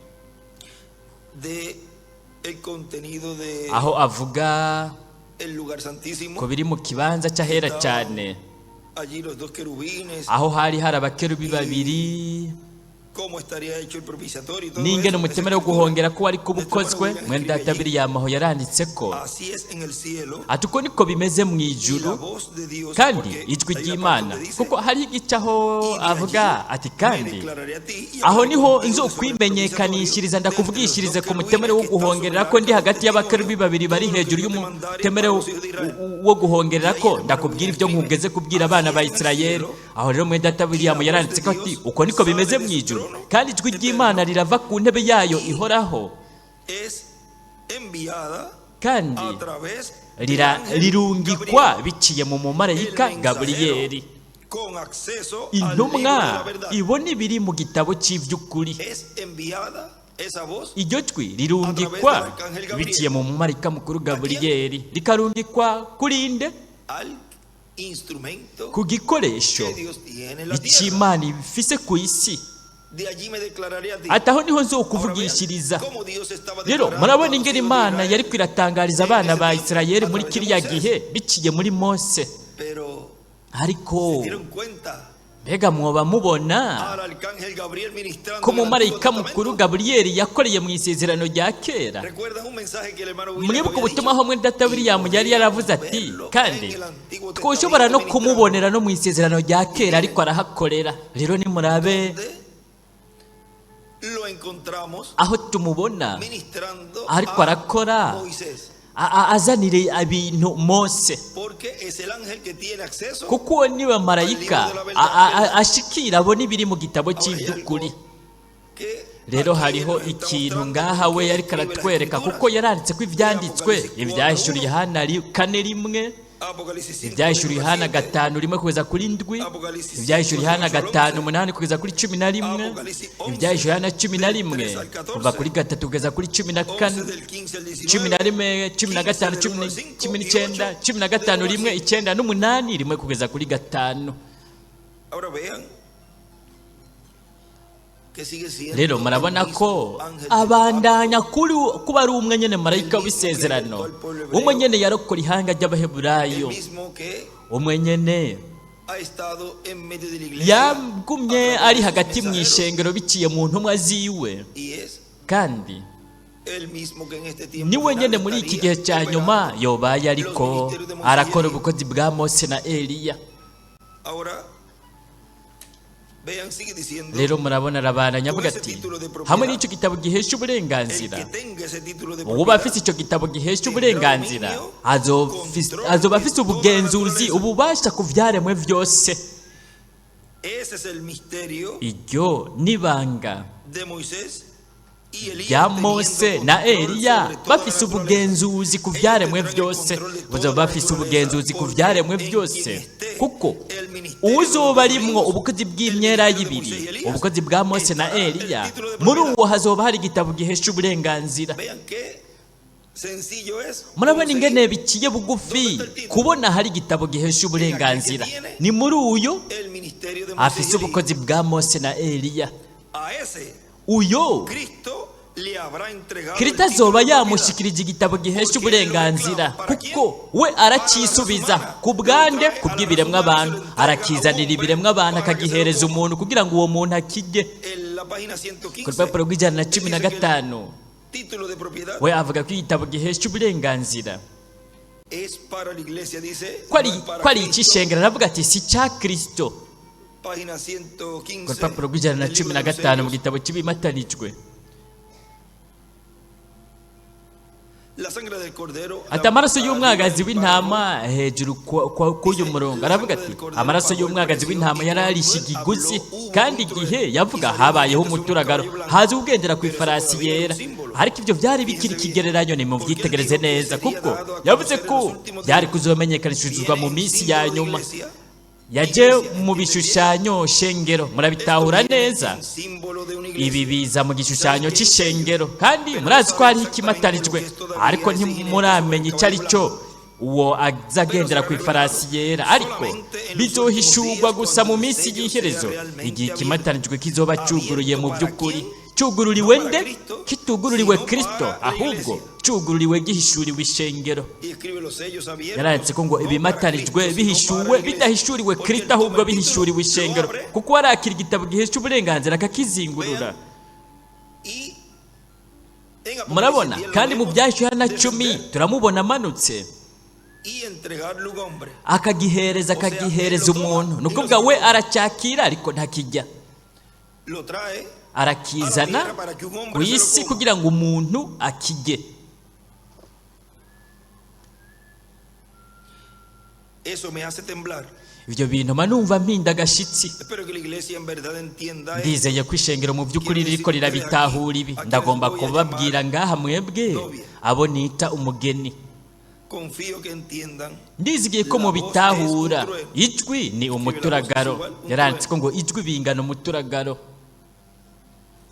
de el contenido de aho avuga el lugar santísimo, ko biri mu kibanza cy'ahera cyane, allí los dos querubines, aho hari hari abakerubi babiri, cómo estaría hecho el propiciatorio y todo n'ingene eso, esa umutemere wo escritura. guhongera ko wari kuba Nuestro hermano ukozwe. William Mwene escribe data allí, William aho yaranditse ko así es en el cielo ati uko niko bimeze mu y la ijuru, voz de Dios, kandi porque ijwi hay una parte ry'Imana, donde dice, kuko hari igice aho y de avuga allí ati me kandi declararé a ti y aho hablaré niho contigo sobre el nzokwimenyekanishiriza, propiciatorio de entre los ndakuvugishirize dos ku mutemere querubines wo que están sobre guhongerera el ko ndi arca del hagati y'abakerubi testimonio, babiri bari todo lo que hejuru yo te mandare y'umutemere para los hijos de Israel. wo Y guhongerera ahí ko el hermano ndakubwira William ibyo escribe, nkugeze kubwira abana así ba es en el Isirayeli. cielo Aho rero mwene data y la William voz de yaranditse ko ati Dios uko niko bimeze sale mu de su ijuru, trono kandi ijwi ry'Imana eterno rirava ku ntebe yayo y ihoraho, es enviada kandi a través del ángel rirungikwa Gabriel, biciye mu el mumarayika mensajero Gaburiyeli, con acceso al libro de intumwa la verdad. ibona ibiri mu gitabo cy'iby'ukuri. Es enviada esa voz Iryo jwi a través del rirungikwa arcángel Gabriel. biciye mu mumarayika mukuru ¿A quién? Gaburiyeli, rikarungikwa kuri nde? Al instrumento Ku gikoresho que Dios tiene en la tierra. icy'Imana ifise ku isi. De allí me declararé a ti. Ati aho niho Ahora vean nzokuvugishiriza. cómo Dios estaba Rero declarando a murabona los ingene hijos de Imana yari Israel kwiratangariza en abana ese ba tiempo Isirayeli a muri través de kiriya Moisés. gihe biciye muri Mose, Pero ariko se dieron cuenta mbega mwoba mubona al arcángel Gabriel ministrando ko en el Antiguo umumarayika mukuru Testamento. Gaburiyeli yakoreye mu isezerano rya kera? ¿Recuerdan un mensaje que el hermano William Mwibuke había ubutumwa dicho? aho mwene data Y William yari podríamos yaravuze ati verlo en kandi el Antiguo twoshobora Testamento no ministrando. kumubonera no mu isezerano rya Y kera ariko miren, arahakorera. Rero nimurabe donde lo encontramos aho tumubona ministrando ariko a arakora, Moisés, azanire ibintu Mose, porque es el ángel que tiene acceso kuko uwo niwe al libro marayika de la verdad, ¿verdad? ashikira abona ibiri mu gitabo Ahora hay cy'iby'ukuri. algo que Rero hariho ikintu ngaha we yariko aratwereka, kuko yaranditse ko ivyanditswe ivyahishuriye Yohana 4:1, ivyahishuriye Yohana 5:1 kugeza kuri 7, ivyahishuriye Yohana 5:8 kugeza kuri 11, ivyahishuriye Yohana 11 kuva kuri 3 kugeza kuri 14, 11, 15, 19, 15:1, 9 n'umunani, 1 kugeza kuri 5. Ahora vean que sigue siendo Rero murabona el mismo ko ángel del pacto, abandanya kuri kuba ari umwe nyene, marayika w'isezerano umwe nyene yarokora ihanga ry'Abaheburayo, el mismo que umwe nyene ha estado en medio de la iglesia yagumye a través de ari sus hagati mu mensajeros, ishengero biciye mu ntumwa ziwe, y es kandi el mismo que en este tiempo niwe final nyene muri iki gihe estaría cya nyuma operando yobaye los ariko ministerios de Moisés y arakora Elías. ubukozi bwa Mose na Eliya. Ahora vean, sigue diciendo, Rero murabona arabandanya avuga con ese ati título de propiedad, hamwe n'icyo gitabo gihesha el uburenganzira, que tenga ese título de uba propiedad afise icyo gitabo gihesha tendrá uburenganzira dominio, control azoba de afise toda la ubugenzuzi, naturaleza. Ububasha ku vyaremwe vyose. Ese es el misterio Iryo n'ibanga de Moisés y Elías rya teniendo Mose na control Eliya sobre toda la bafise naturaleza. ubugenzuzi ku Ellos vyaremwe tendrán el vyose. control de toda Bazoba la bafise naturaleza, ubugenzuzi ku porque vyaremwe en quien vyose, esté kuko el ministerio de los uzoba dos arimwo reinos, ubukozi el bw'imyera ministerio de y'ibiri, Moisés y Elías, ubukozi bwa Mose na estará el Eliya, título de muri propiedad. uwo hazoba hari igitabo gihesha uburenganzira. Vean qué sencillo es Murabona conseguir ingene biciye bugufi kubona hari igitabo gihesha uburenganzira. Ni muri uyo el ministerio de Moisés afise y Elías. ubukozi bwa Mose na Eliya. A ese Uyo Cristo le habrá entregado Kristo el título azoba de propiedad. yamushikirije igitabo gihesha uburenganzira, kuko we aracyisubiza ku bwande, ku bw'ibiremwa abantu, arakizanira ibiremwa abantu, akagihereza umuntu kugira ngo uwo muntu akirye. En la página Ku 115, rupapuro rw'ijana na él cumi na dice que el gatanu título de propiedad we avuga ko igitabo gihesha uburenganzira es para la iglesia, dice, ko ari no es para ko ari Cristo. icy'ishengero. Aravuga ati si icya Kristo. Página Ku 115 rupapuro rw'ijana na del cumi libro na de los gatanu mu Sellos. gitabo cy'ibimatanijwe. La sangre del cordero, Ati la- amaraso arriba y'umwagazi del w'intama hejuru k'uyu murongo, aravuga ati amaraso y'umwagazi w'intama yari arishe ikiguzi, kandi igihe yavuga habayeho umuturagaro, haza ugendera ku ifarasi yera, ariko ibyo byari bikiri ikigereranyo. Nimubyitegereze neza, kuko yavuze ko byari kuzomenyekanishirizwa mu minsi ya nyuma. Yaje mu bishushanyo shengero, murabitahura neza. Símbolo de una iglesia. Ibi biza mu gishushanyo cy'ishengero, kandi murazi ko hariho ikimatanijwe, ariko ntimuramenya icyo ari cyo, uwo aza agendera ku ifarasi yera, ariko bizohishurwa gusa mu minsi y'iherezo, igihe ikimatanijwe kizoba cyuguruye mu by'ukuri. Cyugururiwe nde? Kitugururiwe Kristo, ahubwo cyugururiwe gihishuriwe ishengero. Y escribe los sellos abiertos, Yaranditse ko ngo no para ibimatanijwe Cristo, sino para bihishuwe la iglesia. bidahishuriwe Porque Kristo, él toma ahubwo el título, bihishuriwe lo ishengero, abre, kuko warakira igitabo gihesha uburenganzira akakizingurura. y en Apocalipsis Murabona 10 lo kandi mu vemos byahishwe na 10 descender turamubona amanutse y entregarle un hombre. akagihereza umuntu. Ni ukuvuga we aracyakira ariko ntakijya. Lo trae Arakizana ku isi kugira ngo umuntu akijye. Eso me hace temblar. Ibyo bintu mba numva mpinda agashitsi. Espero que la iglesia en verdad entienda esto. Ndizeye ko ishengero mu by'ukuri ririko rirabitahura ibi. Ndagomba kubabwira ngaha mwebwe abo nita umugeni. Confío que entiendan. Ndizigiye ko mubitahura. Ijwi ni umuturagaro. Yaranditse ko ngo ijwi bingana umuturagaro.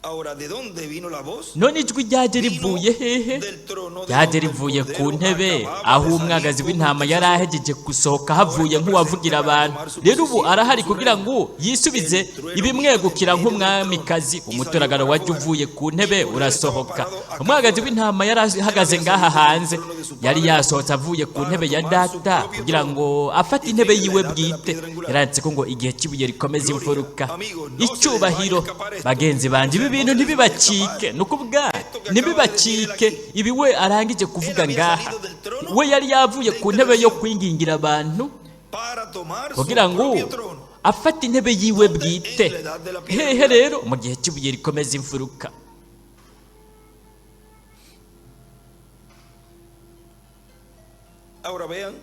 Ahora, ¿de dónde vino la voz? None ijwi ryaje Vino rivuye hehe? del trono de Ryaje donde el rivuye ku Cordero ntebe acababa aho de salir umwagazi como w'intama yari intercesor. ahejeje gusohoka, havuye nk'uwavugira abantu. Rero ubu arahari kugira ngo yisubize ibimwegukira nk'umwamikazi. Umuturagaro wajya uvuye ku ntebe urasohoka. Umwagazi w'intama yari ahagaze ngaha hanze, yari yasohotse avuye ku ntebe ya Data kugira ngo afate intebe yiwe bwite. Yaranditse ko ngo igihe cy'ibuye rikomeza imfuruka. Icyubahiro! Bagenzi banjye, ibi bintu ntibibacike, ni ukuvuga ntibibacike ibi we arangije kuvuga ngaha. We yari yavuye ku ntebe yo kwingingira abantu Para tomar su kugira ngo propio trono. afate intebe yiwe bwite. Hehe rero? Mu gihe cy'ibuye rikomeza imfuruka. Ahora vean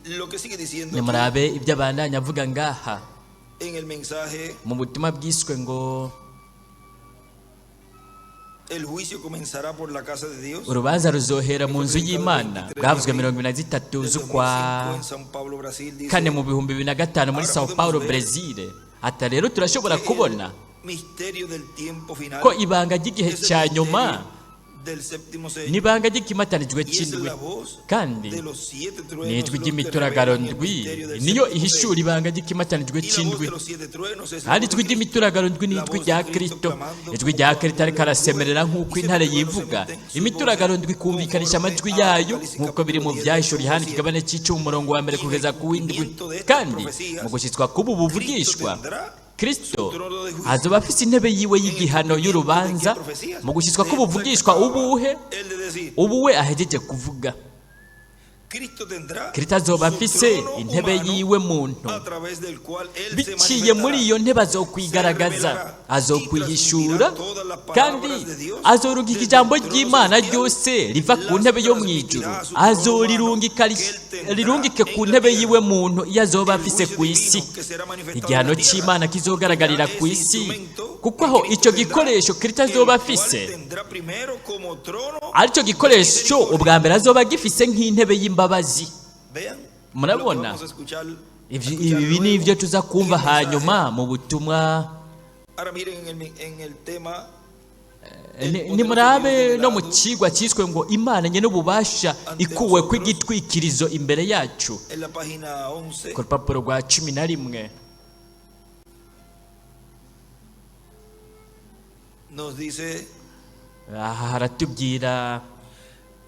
lo que sigue diciendo aquí. Nimurabe ibyo abandanya avuga ngaha. En el mensaje Mu butumwa bwiswe ngo El juicio comenzará por la casa de Dios. Urubanza ruzohera mu nzu y'Imana, bwavuzwe 23 Del z'ukwa 2005 en San Pablo, Brasil, dice kane mu 2005 muri Sao Paulo, Brezil. Ata rero turashobora que kubona el misterio del tiempo final ko ibanga ry'igihe es el cya nyuma misterio del séptimo sello n'ibanga ry'ikimatanijwe y es cy'indwi, la voz kandi de los siete truenos n'ijwi los que ry'imituragaro revelan el ndwi misterio del niyo séptimo ihishura sello. ibanga ry'ikimatanijwe Y la voz cy'indwi, de los siete truenos es la kandi voz ijwi de Cristo. ry'imituragaro ndwi La n'ijwi voz rya de Cristo Kristo. clamando Ijwi como rya cuando Kristo un ariko león arasemerera ruge, nk'uko y siete intare truenos yivuga, emiten sus imituragaro voces ndwi ikumvikanisha conforme amajwi a yayo Apocalipsis nk'uko biri mu capítulo 10 Byahishura versículo Yohana 7. ikigabane c'icumi umurongo wa mbere Y en el kugeza ku w'indwi. cumplimiento de estas Kandi profecías, mu gushyitswa k'ubu Cristo buvugishwa, tendrá Kristo su trono de juicio. azoba afise intebe yiwe En el y'igihano cumplimiento de qué y'urubanza. profecías? Mu gushyitswa De esta que k'ubuvugishwa acaba ubuhe? él de decir. Ubu we ahejeje kuvuga. Cristo tendrá Kristo azoba su afise trono intebe humano yiwe muntu, a través del cual él se biciye muri manifestará, iyo ntebe se azokwigaragaza, revelará y azokwihishura, transmitirá todas las kandi palabras de Dios azorungika desde ijambo el trono ry'Imana celestial, ryose riva ku las ntebe yo mu ijuru, transmitirá a su trono humano azorirungika que él tendrá rirungike ku en la ntebe tierra. yiwe muntu iyo azoba El afise juicio ku isi. divino que será manifestado en Igihano la tierra c'Imana kizogaragarira tendrá ku ese isi, instrumento kuko que aho Cristo ico tendrá, gikoresho Kristo el azoba cual afise tendrá primero como trono aricyo de gikoresho misericordia. ubwa mbere azoba gifise nk'intebe y'imbabazi. Vean lo que Murabona vamos a escuchar, ibi luego ni ibyo tuza en kumva el mensaje. hanyuma mu butumwa. Ahora miren en el tema el poderoso Dios Nimurabe no mu revelado cigwa cyiswe ngo Imana nyene ububasha ante ikuwe nosotros kw'igitwikirizo imbere yacu, en la página 11. ku rupapuro rwa 11. Nos dice, Aha haratubwira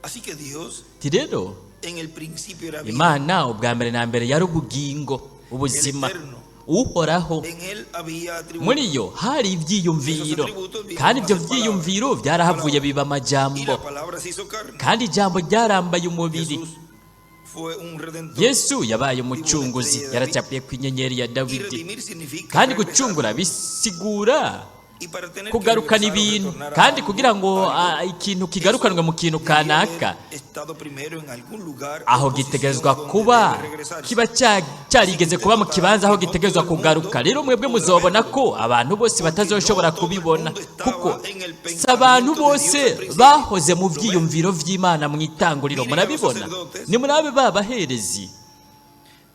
así que Dios ati rero en el principio era vida, Imana ubwa mbere na mbere yari ubugingo, el ubuzima, eterno. Uhoraho. En él había atributos. Muri yo hari Esos ibyiyumviro, atributos vinieron kandi a ibyo ser palabra. byiyumviro byarahavuye Palabra. biba Y amajambo, la palabra se hizo carne. kandi ijambo ryarambaye umubiri. Jesús fue un redentor. Yesu yabaye Dibujo una umucunguzi, estrella de David. yaracapiye ku inyenyeri ya Y Dawidi. redimir significa Kandi regresar. gucungura bisigura Y para tener que kugarukana regresar o ibintu, retornar a kandi algo, kugira ngo algo, ikintu eso kigarukanwe mu kintu debía haber kanaka, estado primero en algún lugar aho o posición gitegerezwa donde kuba debe regresarse. kiba Así que cyarigeze usted kuba mu notará kibanza que aho no todo gitegerezwa el mundo kugaruka. Rero mwebwe podrá muzobona verlo, ko abantu bose porque no batazoshobora todo el kubibona, mundo kuko estaba en el si abantu pensamiento de Dios al bose principio. bahoze mu ¿Lo ven? byiyumviro vy'Imana mu itanguriro. Miren a los Murabibona? sacerdotes. Nimurabe ba baherezi.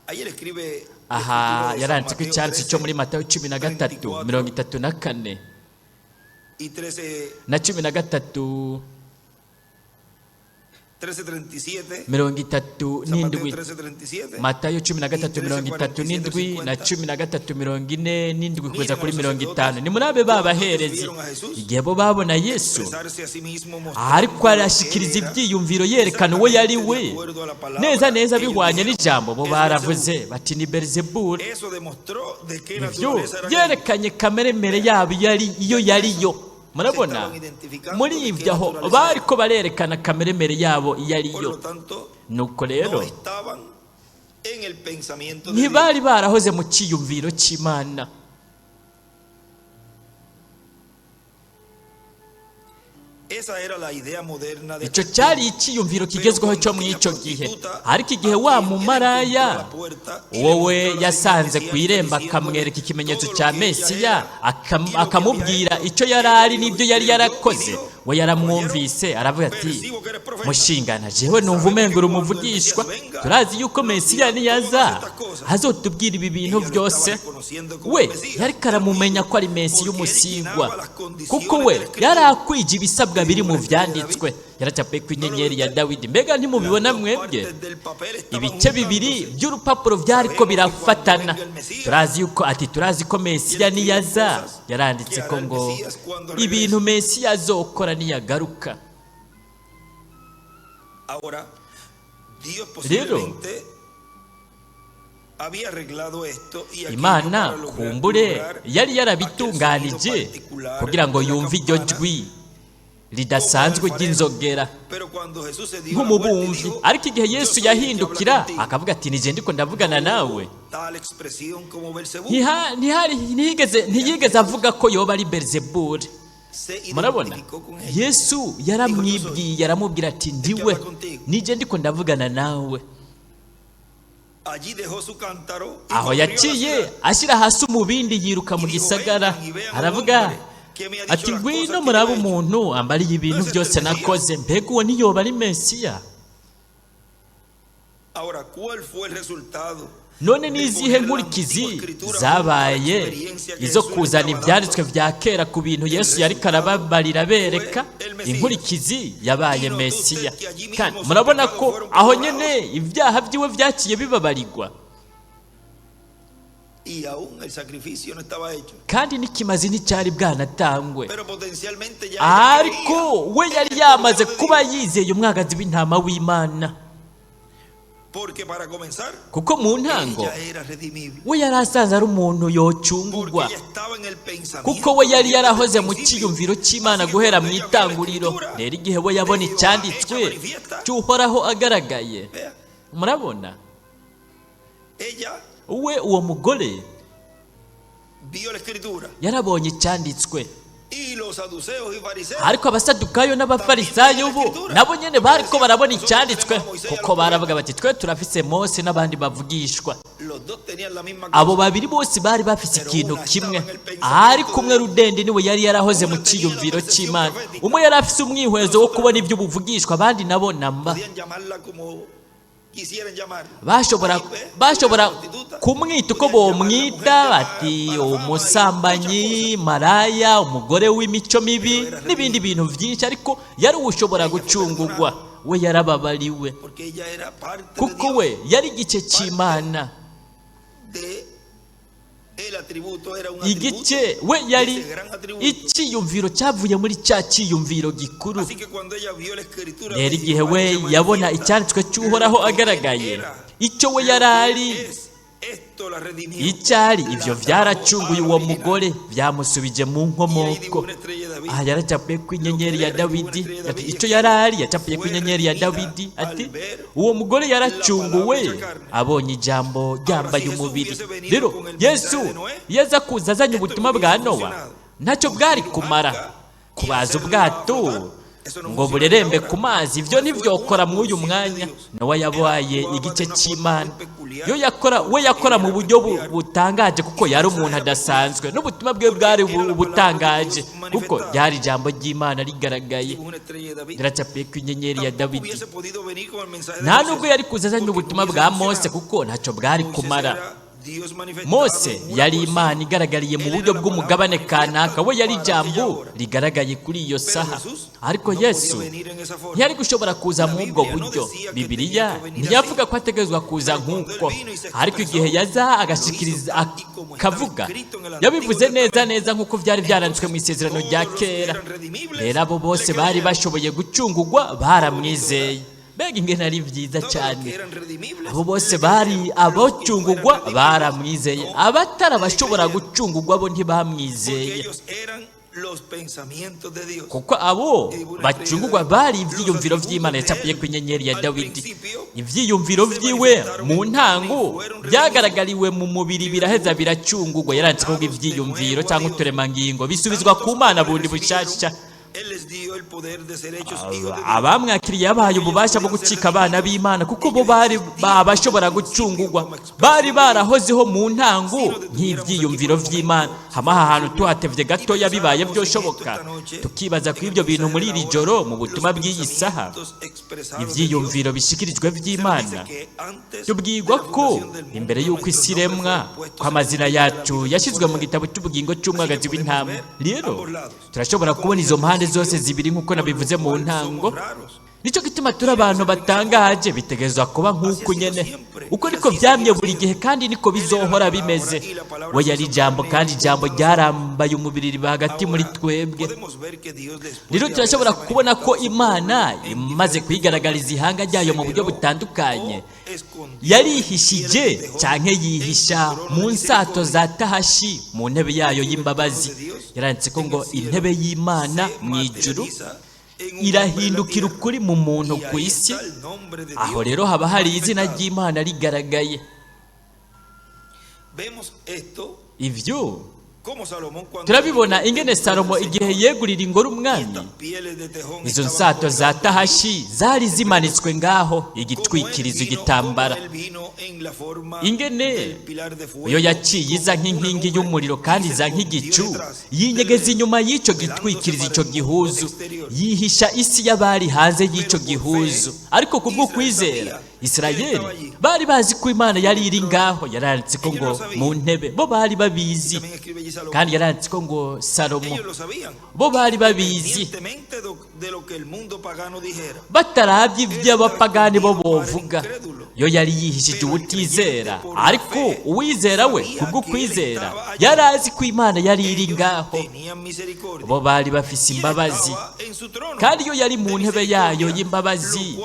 Ahí él escribe la Aha escritura de San yaranditse ko Mateo icyanditse cyo muri 13, Matayo 13 34 34 y 13, na 13 13, 37. 37 San Mateo 13, 37 Matayo cumi na y gatatu 13, mirongo itatu 47, n'indwi na 50. 13:47 kugeza Miren a kuri los mirongo sacerdotes itanu Nimurabe ba cuando ellos baherezi vieron a Jesús igihe bo babona Yesu expresarse a sí mismo, ariko mostrando lo que él arashikiriza era, ibyiyumviro yerekana uwo yari exactamente we de acuerdo a la neza palabra, neza ellos bihwanye dijeron, n'ijambo, bo es baravuze Belzebú. bati ni Belzebuli. Eso demostró de qué Ivyo naturaleza era aquello. byerekanye kamere mere yabo yari iyo yari yo. Se Murabona, estaban identificando muri de qué ibyo aho naturaleza era. bariko barerekana kamere mere yabo iyo ari Por yo. lo tanto, Nuko rero no estaban en el pensamiento de Dios. ntibari barahoze mu cyiyumviro cy'Imana. Esa era la idea moderna de Icyo aquel cyari tiempo. icyiyumviro Pero kigezweho cuando cyo muri aquella icyo gihe, prostituta ariko igihe a wa quien él encontró a mumaraya la puerta y le wowe mostró la señal yasanze ku mesiánica irembo diciéndole akamwereka ikimenyetso todo lo cya que ella Mesiya, era y lo que había akamubwira hecho, icyo yari ella ari dijo, n'ibyo yari creyó y yarakoze, dijo, we caballero, yaramwumvise aravuga ati percibo que eres profeta. mushingana jewe numva Sabemos umenga que uri cuando el Mesías umuvugishwa, venga, turazi yuko nos Mesiya dirá todas niyaza estas cosas. azotubwira ibi bintu Ella lo estaba byose. reconociendo como We el Mesías, yariko el aramumenya ungido, ko ari Mesiya porque él umusigwa, llenaba las kuko condiciones we de la escritura. yari akwije ibisabwa biri Dibujo mu una estrella de David. vyanditswe, yaracapuye ku ¿No lo ve inyenyeri ya usted? Dawidi. Mbega Las ntimubibona dos mwebwe? partes del papel estaban Ibice bibiri juntándose. by'urupapuro vyariko Sabemos que cuando birafatana. venga el Mesías, Turazi yuko ati turazi ko y él Mesiya escribe niyaza, cosas que yaranditse ko hará el ngo Mesías cuando ibintu regrese. Mesiya azokora niyagaruka. Ahora, Dios Rero posiblemente había arreglado esto y aquello Imana para kumbure lograr yari aquel sonido yarabitunganije particular kugira ngo de la yumve iryo campana jwi como el ridasanzwe alfarero. ry'inzogera Pero cuando Jesús se dio la vuelta y nk'umubumvi. dijo, Ariko igihe yo Yesu soy el que habla yahindukira contigo, akavuga ati nije ndiko ndavugana no nawe, hubo tal expresión como Belcebú. Ntiyigeze avuga ko yoba ari Belzebuli. Se Murabona, identificó con ella. Yesu Dijo, yo soy yaramwibwiye aramubwira ati el que ndiwe habla contigo. nije ndiko ndavugana nawe. Allí dejó su cántaro y Aho corrió a la yaciye ciudad. ashyira hasi umubindi, yiruka mu Y dijo, gisagara, "Vengan y vean un aravuga hombre que me ha dicho ati: las "Ngwino cosas que murabe yo he hecho". umuntu ambariye ibintu byose nakoze. Mbega uwo ntiyoba ari Mesiya?" Ahora, ¿cuál fue el resultado None de ni izihe poner la nkurikizi antigua escritura junto a la zabaye experiencia que izo Jesús le kuzana estaba ibyanditswe dando? vya kera ku bintu Yesu yariko arababarira abereka? Inkurikizi yabaye Mesiya. Kandi murabona ko aho nyene ibyaha byiwe vyaciye bibabarirwa. Y aún el sacrificio no estaba hecho. Kandi n'ikimazi nticyari bwanatangwe. Pero potencialmente ya ella Ariko creía we en yari el yamaze Cordero de kuba Dios. yizeye umwagazi w'intama w'Imana. Porque para comenzar, Kuko mu ntango ella era redimible. we yari asanzwe ari umuntu Porque yocungurwa, ella estaba en el pensamiento kuko we de yari Dios desde el yarahoze mu principio. cyiyumviro cy'Imana Así que guhera cuando mu ella vio la itanguriro. escritura Rero igihe we de yabona Jehová hecha icyanditswe manifiesta, cy'Uhoraho agaragaye, vea, murabona, ella we uwo mugore vio la escritura. yarabonye icyanditswe. Y los saduceos y fariseos Ariko Abasadukayo n'Abafarisayo bo nabo nyene bariko barabona icyanditswe, kuko baravuga bati: "Twe turafise Mose n'abandi bavugishwa." los dos tenían la misma Abo cosa. babiri bose bari bafise ikintu kimwe, ariko umwe rudende niwe yari yarahoze mu cyiyumviro cy'Imana. Umwe yari afise umwihwezo wo kubona iby'ubuvugishwa, abandi nabo namba. Podían llamarla como quisieran llamarla. Bashobora Ahí, ve, bashobora la prostituta, kumwita uko podían llamarla mujer bomwita, de mala, bati mala fama y muchas umusambanyi, cosas. maraya, umugore w'imico mibi n'ibindi bintu byinshi, ariko yari ushobora gucungurwa. We yarababariwe, Porque ella era parte de kuko Dios, we yari igice cy'Imana. de el atributo, era un atributo Igice we de yari ese gran atributo. icyiyumviro cyavuye muri cya cyiyumviro gikuru. Así que cuando ella vio la escritura de Rero igihe Jehová we hecha yabona manifiesta, icyanditswe cy'Uhoraho lo que él agaragaye, era, icyo we lo yari que él ari, es, esto la redimió, icyari, la ibyo trajo a byaracunguye la uwo original. mugore, byamusubije mu Y ahí nkomoko. dibujó una estrella de David. Aha yaracapuye ku Lo que inyenyeri él ya era, dibujó una Dawidi, estrella de ati David y icyo es yari que ari, yacapuye ku fue inyenyeri ya redimida Dawidi, al ati ver uwo mugore la palabra yaracunguwe hecha carne. abonye ijambo Ahora, ryambaye si Jesús umubiri. hubiese venido Rero con el Yesu mensaje de Noé, iyo aza kuza azanye esto no ubutumwa bwa hubiese Nowa, funcionado. ntacyo bwari Construir un kumara. arca y Kubaza hacerla ubwato flotar, eso no ngo funciona burerembe ahora. ku mazi, ibyo Fue una ntibyokora mw'uyu porción de mwanya. Dios. Nowa Él yabaye actuaba de igice una forma cy'Imana. muy peculiar Yo yakora, we porque yakora él mu era buryo peculiar butangaje, kuko y su yari mensaje umuntu era peculiar adasanzwe, n'ubutumwa bwe porque bwari era la palabra de butangaje, Dios kuko manifestada. ryari ijambo ry'Imana rigaragaye. Dibujó una estrella de David. Yaracapuye ku inyenyeri ya Tampoco Dawidi. hubiese podido venir con el mensaje de Nta Moisés nubwo yari kuza azanye porque no ubutumwa hubiese bwa Mose, funcionado. kuko ntacyo bwari Moisés kumara. era Dios manifestado Mose en una yari porción. Imana igaragariye mu Él buryo era la palabra bw'umugabane manifiesta kanaka. We yari para aquella ijambo hora. rigaragaye kuri iyo Pero saha. Jesús Ariko no podía Yesu venir en esa forma. ntiyari gushobora kuza La muri ubwo Biblia no buryo. decía que tenía Bibiliya que venir así. ntiyavuga ko ategerezwa kuza Pero cuando él nk'uko, vino y se ariko igihe expresó, yaza lo hizo agashikiriza tal y como estaba akavuga, escrito en el Antiguo yabivuze neza Testamento. neza nk'uko byari byaranditswe mu Entonces, isezerano rya todos los que kera. eran redimibles Rero abo le bose bari creyeron. bashoboye gucungurwa Qué bonito, ¿verdad? baramwizeye. Mbega ingene ari byiza Todos los que cyane! eran redimibles Abo bose le bari creyeron. Los que no eran abacungurwa redimibles baramwizeye, no abatari le abashobora creyeron. gucungurwa bo Porque ntibamwizeye, ellos eran los pensamientos de Dios. kuko abo Y dibujó una estrella de bacungurwa David. bari Los ibyiyumviro atributos by'Imana. de Yacapuye ku él inyenyeri ya al Dawidi. principio Ibyiyumviro se byiwe manifestaron mu en carne y ntango fueron redimidos. byagaragariwe mu mubiri, biraheza biracungurwa. Yaranditse ko Tornados de ibyiyumviro nuevo a cyangwa Dios. uturemangingo bisubizwa ku Tantos Mana como le bundi recibieron, bushasha. Él les dio el poder de ser hechos hijos de Dios, Abamwakiriye yabahaye porque ellos ububasha bwo podían ser gucika abana redimidos. b'Imana, kuko bo Ellos bari existían desde bashobora el principio gucungurwa, como bari expresión de Dios. barahozeho mu ntango Si nos detuviéramos aquí por nk'ibyiyumviro un by'Imana. momento, si Hama aha fuera hantu posible, tuhatevye y gatoya, bibaye pensáramos en esto byoshoboka, esta noche, tukibaza ku en el ibyo bintu mensaje muri de la iri hora, joro mu los butumwa bw'iyi saha, pensamientos expresados de Dios, ibyiyumviro bishikirijwe se nos dice by'Imana, que antes de tubwirwa la ko fundación del imbere mundo y'uko isi nuestros nombres iremwa, fueron puestos ko en el amazina libro de la yacu vida del yashyizwe mu Cordero. gitabo cy'ubugingo Así que cy'umwagazi podemos w'intama. ver Rero ambos lados, turashobora como kubona dije izo al mpande zose principio, zibiri nk'uko por lo nabivuze mu cual ntango. somos raros. Nicyo gituma turi abantu batangaje. Bitegerezwa kuba Así nk'uko ha sido nyene, siempre uko y niko así byamye seguirá buri gihe siendo. kandi niko Él era la bizohora palabra bimeze. y la palabra We se yari hizo ijambo carne y kandi habitó ijambo entre nosotros. ryarambaye umubiri riba hagati muri Ahora twebwe. podemos ver que Dios, después Rero de turashobora haberse kubona ko manifestado a su Imana pueblo en imaze diferentes formas, kwigaragariza ihanga ryayo se mu buryo veló butandukanye, o escondió en pieles de yarihishije tejón canke en su yihisha trono mu de nsato za misericordia. tahashi mu ntebe yayo Escribe el trono y'imbabazi. de Dios Yaranditse ko en ngo el cielo intebe y'Imana se mu ijuru materializa en un hombre en la irahindukira tierra. ukuri mu muntu Y ku ahí isi. está el nombre de Aho Dios rero haba hari izina manifestado. ry'Imana rigaragaye. Vemos esto Ivyo Turabibona ingene Salomo igihe yegurira ingoro umwami, izo nsato za tahashi zari zimanitswe ngaho, igitwikirizo, igitambara. Ingene iyo yaciye iza nk'inkingi y'umuriro kandi iza nk'igicu, yinyegeza inyuma y'icyo gitwikirizo, icyo gihuzu, yihisha isi y'abari hanze y'icyo gihuzu. Ariko kubwo kwizera Isirayeli bari bazi ko Imana yari iri ngaho. Yaranditse ko ngo mu ntebe, bo bari babizi. Kandi yaranditse ko ngo Salomo, bo bari babizi, batarabye iby'abapagani bo bovuga. Yo yari yihishije ubutizera, ariko uwizera we kubwo kwizera yari azi ko Imana yari iri ngaho. Bo bari bafise imbabazi, kandi iyo yari mu ntebe yayo y'imbabazi,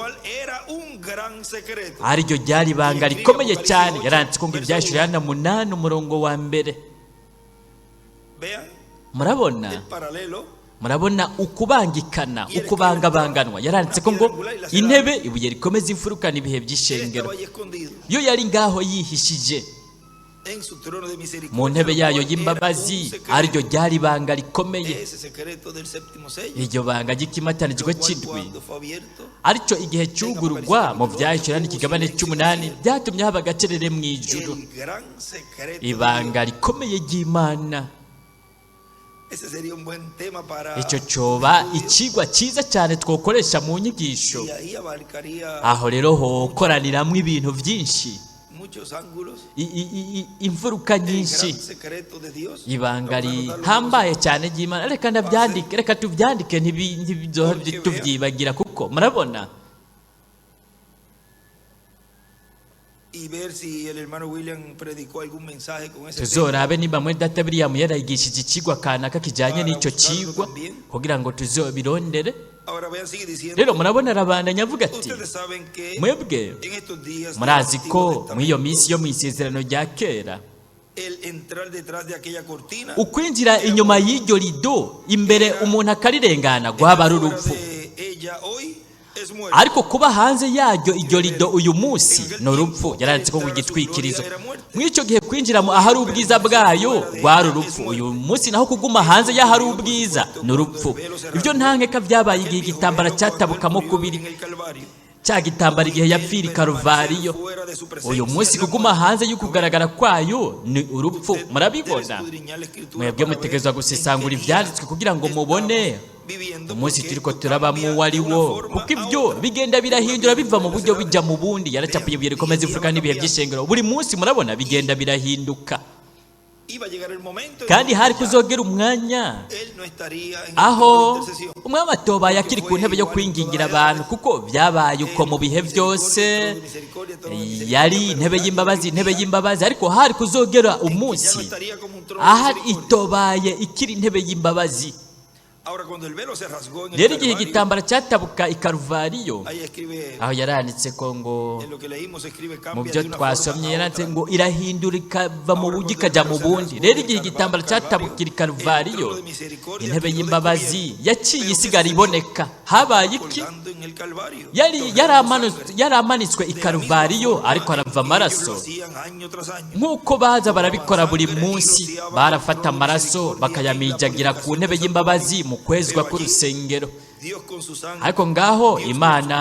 ariryo ryari ibanga rikomeye cyane. Yaranditse ko ngo Ibyahishuriwe Yohana 8 umurongo wa 1. Murabona, murabona ukubangikana, ukubangabanganwa. Yaranditse ko ngo intebe, ibuye rikomeza imfuruka ibihe by'ishengero. Yo yari ngaho yihishije mu ntebe yayo y'imbabazi, ariryo ryari ibanga rikomeye, iryo banga ry'ikimatanijwe cy'indwi, aricyo igihe cyugurugwa mu Byahishura n'ikigabane cy'umunani, byatumye haba agacerere mu ijuru. Ibanga rikomeye ry'Imana. Icyo cyoba ikigwa cyiza cyane twokoresha mu nyigisho. Aho rero hokoraniramwo ibintu byinshi, imfuruka nyinshi, ibanga rihambaye cyane ry'Imana. Reka ndabyandike, reka tubyandike, ntibyo tubyibagira, kuko murabona. Y ver si el hermano William predicó algún mensaje con ese tema. Tuzorabe niba mwene data William yarayigishije ikigwa kanaka kijyanye n'icyo kigwa, kugira ngo tuzobirondere. Ahora vean, sigue diciendo. Rero murabona, arabandanya avuga ati: Ustedes saben que "Mwebwe en estos días del murazi Antiguo ko muri iyo minsi yo Testamento, mu isezerano rya kera, el entrar detrás de aquella cortina ukwinjira inyuma y'iryo rido imbere, umuntu akarirengana, rwaba ari fuera urupfu. de ella hoy es muerte." Ariko kuba hanze yaryo, iryo rido, uyu munsi ni urupfu. Yaranditse ko ngo igitwikirizo, muri icyo gihe kwinjira mu ahari ubwiza bwayo rwari urupfu. Uyu munsi naho kuguma hanze y'ahari ubwiza ni urupfu. Ibyo nta nkeka byabaye igihe igitambara cyatabukamo kubiri, En el Calvario. cya gitambara igihe yapfira i Karuvariyo. Uyu munsi kuguma hanze y'ukugaragara kwayo ni urupfu. Murabibona, mwebwe mutegerezwa gusesangura ibyanditswe kugira ngo mubone umunsi turiko turabamo uwo ari wo, kuko ibyo bigenda birahindura, biva mu buryo bijya mu bundi. Yaracapuye ibuye rikomeza imfuruka n'ibihe by'ishengero. Buri munsi murabona bigenda birahinduka. Kandi hari kuzogera umwanya aho umwami atobaye akiri ku ntebe yo kwingingira abantu, kuko byabaye uko mu bihe byose, yari intebe y'imbabazi, intebe y'imbabazi. Ariko hari kuzogera umunsi ahari itobaye ikiri intebe y'imbabazi. Rero igihe igitambara cyatabuka i Karuvariyo, aho yaranditse ko ngo mu byo twasomye, yaranditse ngo irahindura ikava mu buryo ikajya mu bundi. Rero igihe igitambara cyatabukira i Karuvariyo, intebe y'imbabazi yaciye isigara iboneka. Habaye iki? Yari yaramanitswe i Karuvariyo, ariko arava amaraso nk'uko baza barabikora buri munsi. Barafata amaraso bakayamijagira ku ntebe y'imbabazi mu kwezwa k'urusengero. Ariko ngaho Imana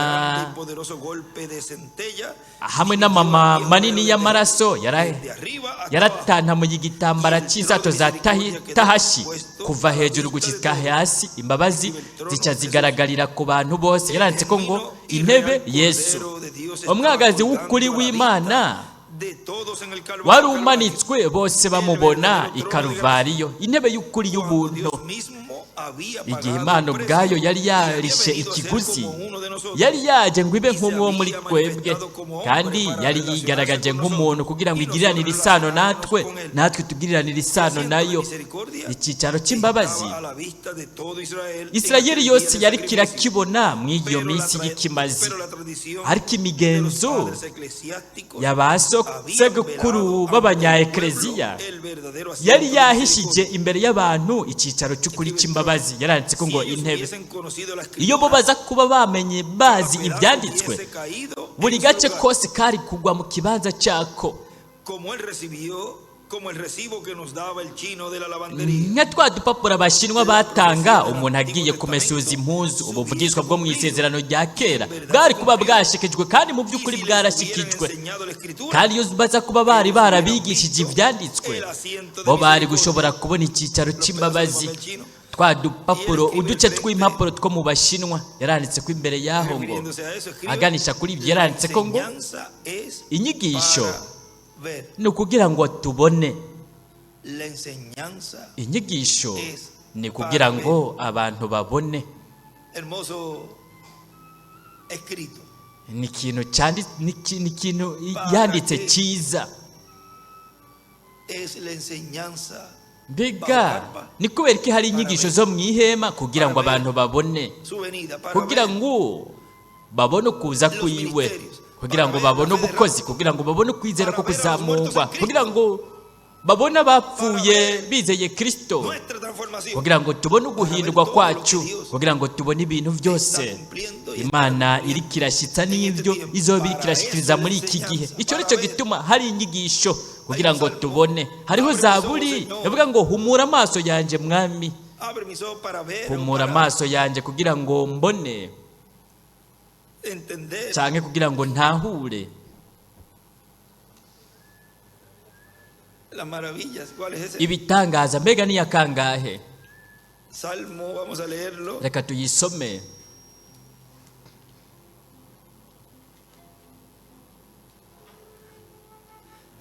hamwe n'amama manini y'amaraso yaratantamuye igitambara cy'insato za tahashi kuva hejuru gushyika hasi, imbabazi zica zigaragarira ku bantu bose. Yaranditse ko ngo intebe, Yesu, umwagazi w'ukuri w'Imana, wari umanitswe bose bamubona i Karuvariyo, intebe y'ukuri y'ubuntu. Igihe Imana ubwayo yari yarishe ikiguzi, yari yaje ngo ibe nk'umwe wo muri twebwe, kandi yari yigaragaje nk'umuntu kugira ngo igiriranire isano natwe, natwe tugiriranire isano nayo. Icyicaro cy'imbabazi, Isirayeli yose yari kirakibona mu iyo minsi y'ikimazi. Ariko imigenzo ya ba sogokuru b'abanyaekereziya yari yahishije imbere y'abantu icyicaro cy'ukuri cy'imbabazi. Yaranditse ko ngo intebe, iyo bo baza kuba bamenye, bazi ibyanditswe, buri gace kose kari kugwa mu kibanza cyako. Como el recibo que nos daba el chino de la lavandería. Nka twa dupapuro abashinwa batanga umuntu agiye kumesuza impuzu, ubuvugishwa bwo mu isezerano rya kera bwari kuba bwashikijwe, kandi mu by'ukuri Y si les hubieran bwarashikijwe. Enseñado la escritura, Kandi iyo baza kuba bari barabigishije ibyanditswe, bo bari gushobora kubona icyicaro cy'imbabazi. Twa dupapuro, uduce tw'impapuro two mu bashinwa, yaranditse ko imbere y'aho ngo, refiriéndose a eso, escribe, aganisha kuri ibyo, la yaranditse ko ngo enseñanza es inyigisho para ver. ni ukugira ngo tubone. La enseñanza, Inyigisho ni kugira ngo abantu babone. Hermoso escrito. Ni ikintu ni ikintu yanditse cyiza. Es la enseñanza Mbega ni kubera ko hari inyigisho zo mu ihema? Kugira ngo abantu babone, su venida, para kugira ver ngo babone ukuza kwiwe, kugira ngo babone ubukozi, kugira ngo babone ukwizera ko kuzamurwa, kugira ngo babone abapfuye bizeye Kirisito, nuestra transformación. Kugira ngo tubone uguhindurwa kwacu, kugira ngo tubone ibintu byose Imana iriko irashyitsa n'ibyo izoba iriko irashyikiriza muri iki gihe. Icyo ni cyo gituma hari inyigisho, kugira ngo tubone. Hariho zaburi ivuga ngo: "Humura amaso yanjye, Mwami." Abre mis ojos para ver, o Humura para amaso yanjye kugira ngo mbone entender canke kugira ngo ntahure las maravillas. ¿Cuál es ese? ibitangaza. Mbega ni kangahe? Salmo, vamos a leerlo. Reka tuyisome.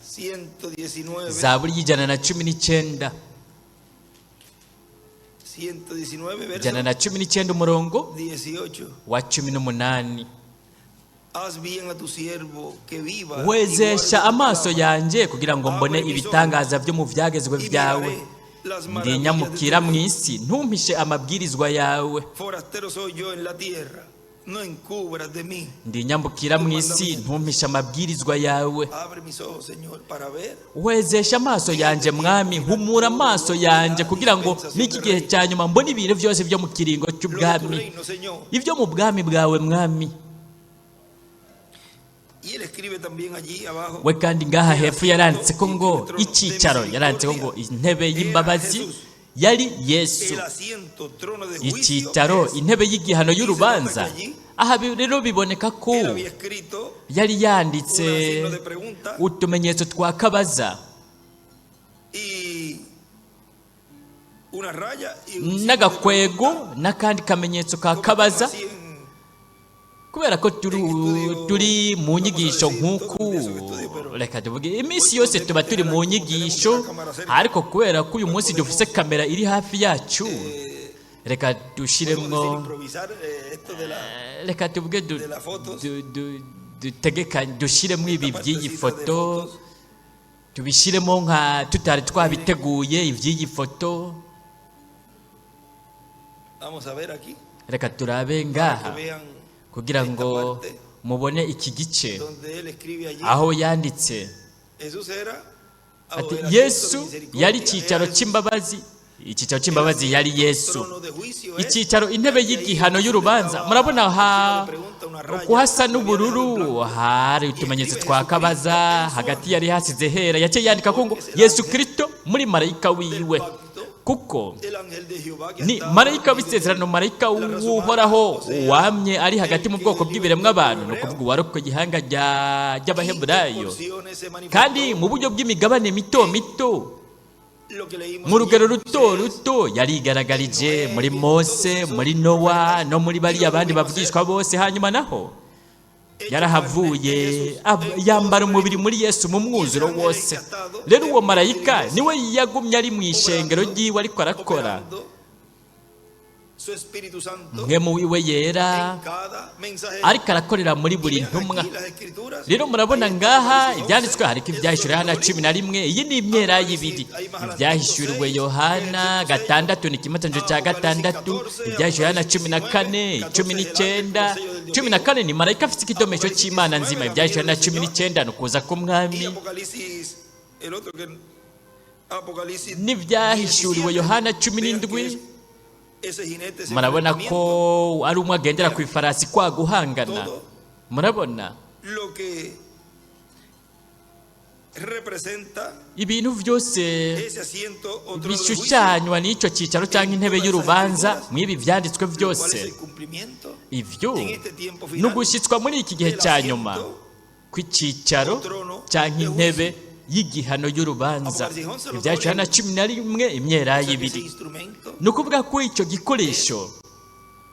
119. Zaburi y'119. 119, verso 119, umurongo 18. wa 18. Haz bien a tu siervo que viva y Wezesha guarde tu amaso palabra. yanjye kugira ngo mbone ibitangaza byo mu byagezwe Y byawe. miraré las Ndi maravillas de nyamukira tu mu ley. isi, ntumpishe amabwirizwa yawe. Forastero soy yo en la tierra, no encubras de mí. Ndi nyambukira mu isi, ntumpishe amabwirizwa yawe. Abre mis ojos, Señor, para ver Wezesha amaso yanjye, Mwami, humura amaso yanjye kugira ngo n'iki gihe cya nyuma mbone ibintu byose byo mu kiringo lo de tu cy'ubwami, reino, Señor. ibyo mu bwami bwawe, Mwami. Y él escribe también allí abajo. We kandi ngaha hepfo yaranditse ko ngo icyicaro, yaranditse ko ngo intebe y'imbabazi yari Yesu. El asiento, trono de juicio Icyicaro, es. intebe y'igihano y'urubanza. Aha rero biboneka ko Él había escrito yari yanditse un signo de pregunta utumenyetso twa kabaza y una raya y un signo de n'agakwego pregunta. N'akandi kamenyetso ka Como kabaza. así en Kubera ko turi mu nyigisho nk'uku, reka tuvuge iminsi yose tuba turi mu nyigisho, ariko kubera ko uyu munsi dufise kamera iri hafi yacu, reka podemos dushiremwo decir improvisar esto de la reka tuvuge de las fotos. Dutegekanye dushiremo ibi esta by'iyi partecita de foto, fotos. tubishyiremo nka tutari twabiteguye iby'iyi foto. Vamos a ver aquí Reka turabe para que ngaha vean kugira esta ngo parte mubone iki gice donde él escribe allí. aho yanditse Jesús era o ati el asiento de Yesu misericordia yari era icyicaro Jesús. cy'imbabazi, icyicaro cy'imbabazi yari Yesu. Trono de juicio es. Icyicaro, intebe Y ahí y'igihano y'urubanza. estaba Murabona un ha signo de pregunta, una raya, kuhasa lo había dejado en n'ubururu, blanco. hari utumenyetso twa kabaza, hagati yari hasize hera. Yaciye yandika ko ngo Yesu Kristo muri marayika wiwe, kuko El ángel de Jehová que ni estaba marayika en medio de w'isezerano, marayika la raza humana, w'Uhoraho o sea, wamye ari hagati el mu que bwoko dio bw'ibiremwa al pueblo abantu, ni hebreo. ukuvuga uwarokoye ihanga Y en ry'Abaheburayo. porciones se manifestó Kandi mu buryo bw'imigabane mito mito, lo que leímos mu rugero allí en ruto Moisés, ruto, yarigaragaje muri Mose, muri Nowa no muri bariya bandi bavugishwa bose. Hanyuma naho hecho yarahavuye carne en Jesús, en yambara todo umubiri su muri Yesu mu mwuzuro wose. Rero uwo marayika niwe yagumye ari mu ishengero ry'iwe ariko arakora operando su Espíritu Santo mwe mu wiwe yera, en cada mensajero. ariko arakorera muri buri Y vean ntumwa. aquí las escrituras, Rero murabona ahí está ngaha Apocalipsis ibyanditswe, 11, hariko esos ibyahishuriwe son Yohana los 11, iyi ni imyera y'ibiri. Ibyahishuriwe Yohana 6 ni ikimatanjo cya gatandatu, ibyahishuriwe Yohana 14, 19. 14 ni marayika afite ikidomesho cy'Imana nzima. Ibyahishuriwe Yohana 19 ni ukuza Y k'Umwami. Apocalipsis, el otro que Apocalipsis N'ibyahishuriwe 17, Yohana cumi vean que n'indwi, es ese jinete, ese murabona enfrentamiento, ko ari umwe agendera ku ifarasi kwa guhangana. Murabona lo que Representa Ibintu byose ese asiento o trono de juicio, bishushanywa n'icyo cyicaro cyangwa intebe y'urubanza mw'ibi byanditswe lo cual byose, es el cumplimiento ivyo en este tiempo ni final ugushyitswa muri iki gihe cya nyuma kw'icyicaro cyangwa intebe y'igihano y'urubanza. Ibyahishuwe Yohana 11 imyelayo O sea, que ese 2. instrumento, Ni ukuvuga ko icyo gikoresho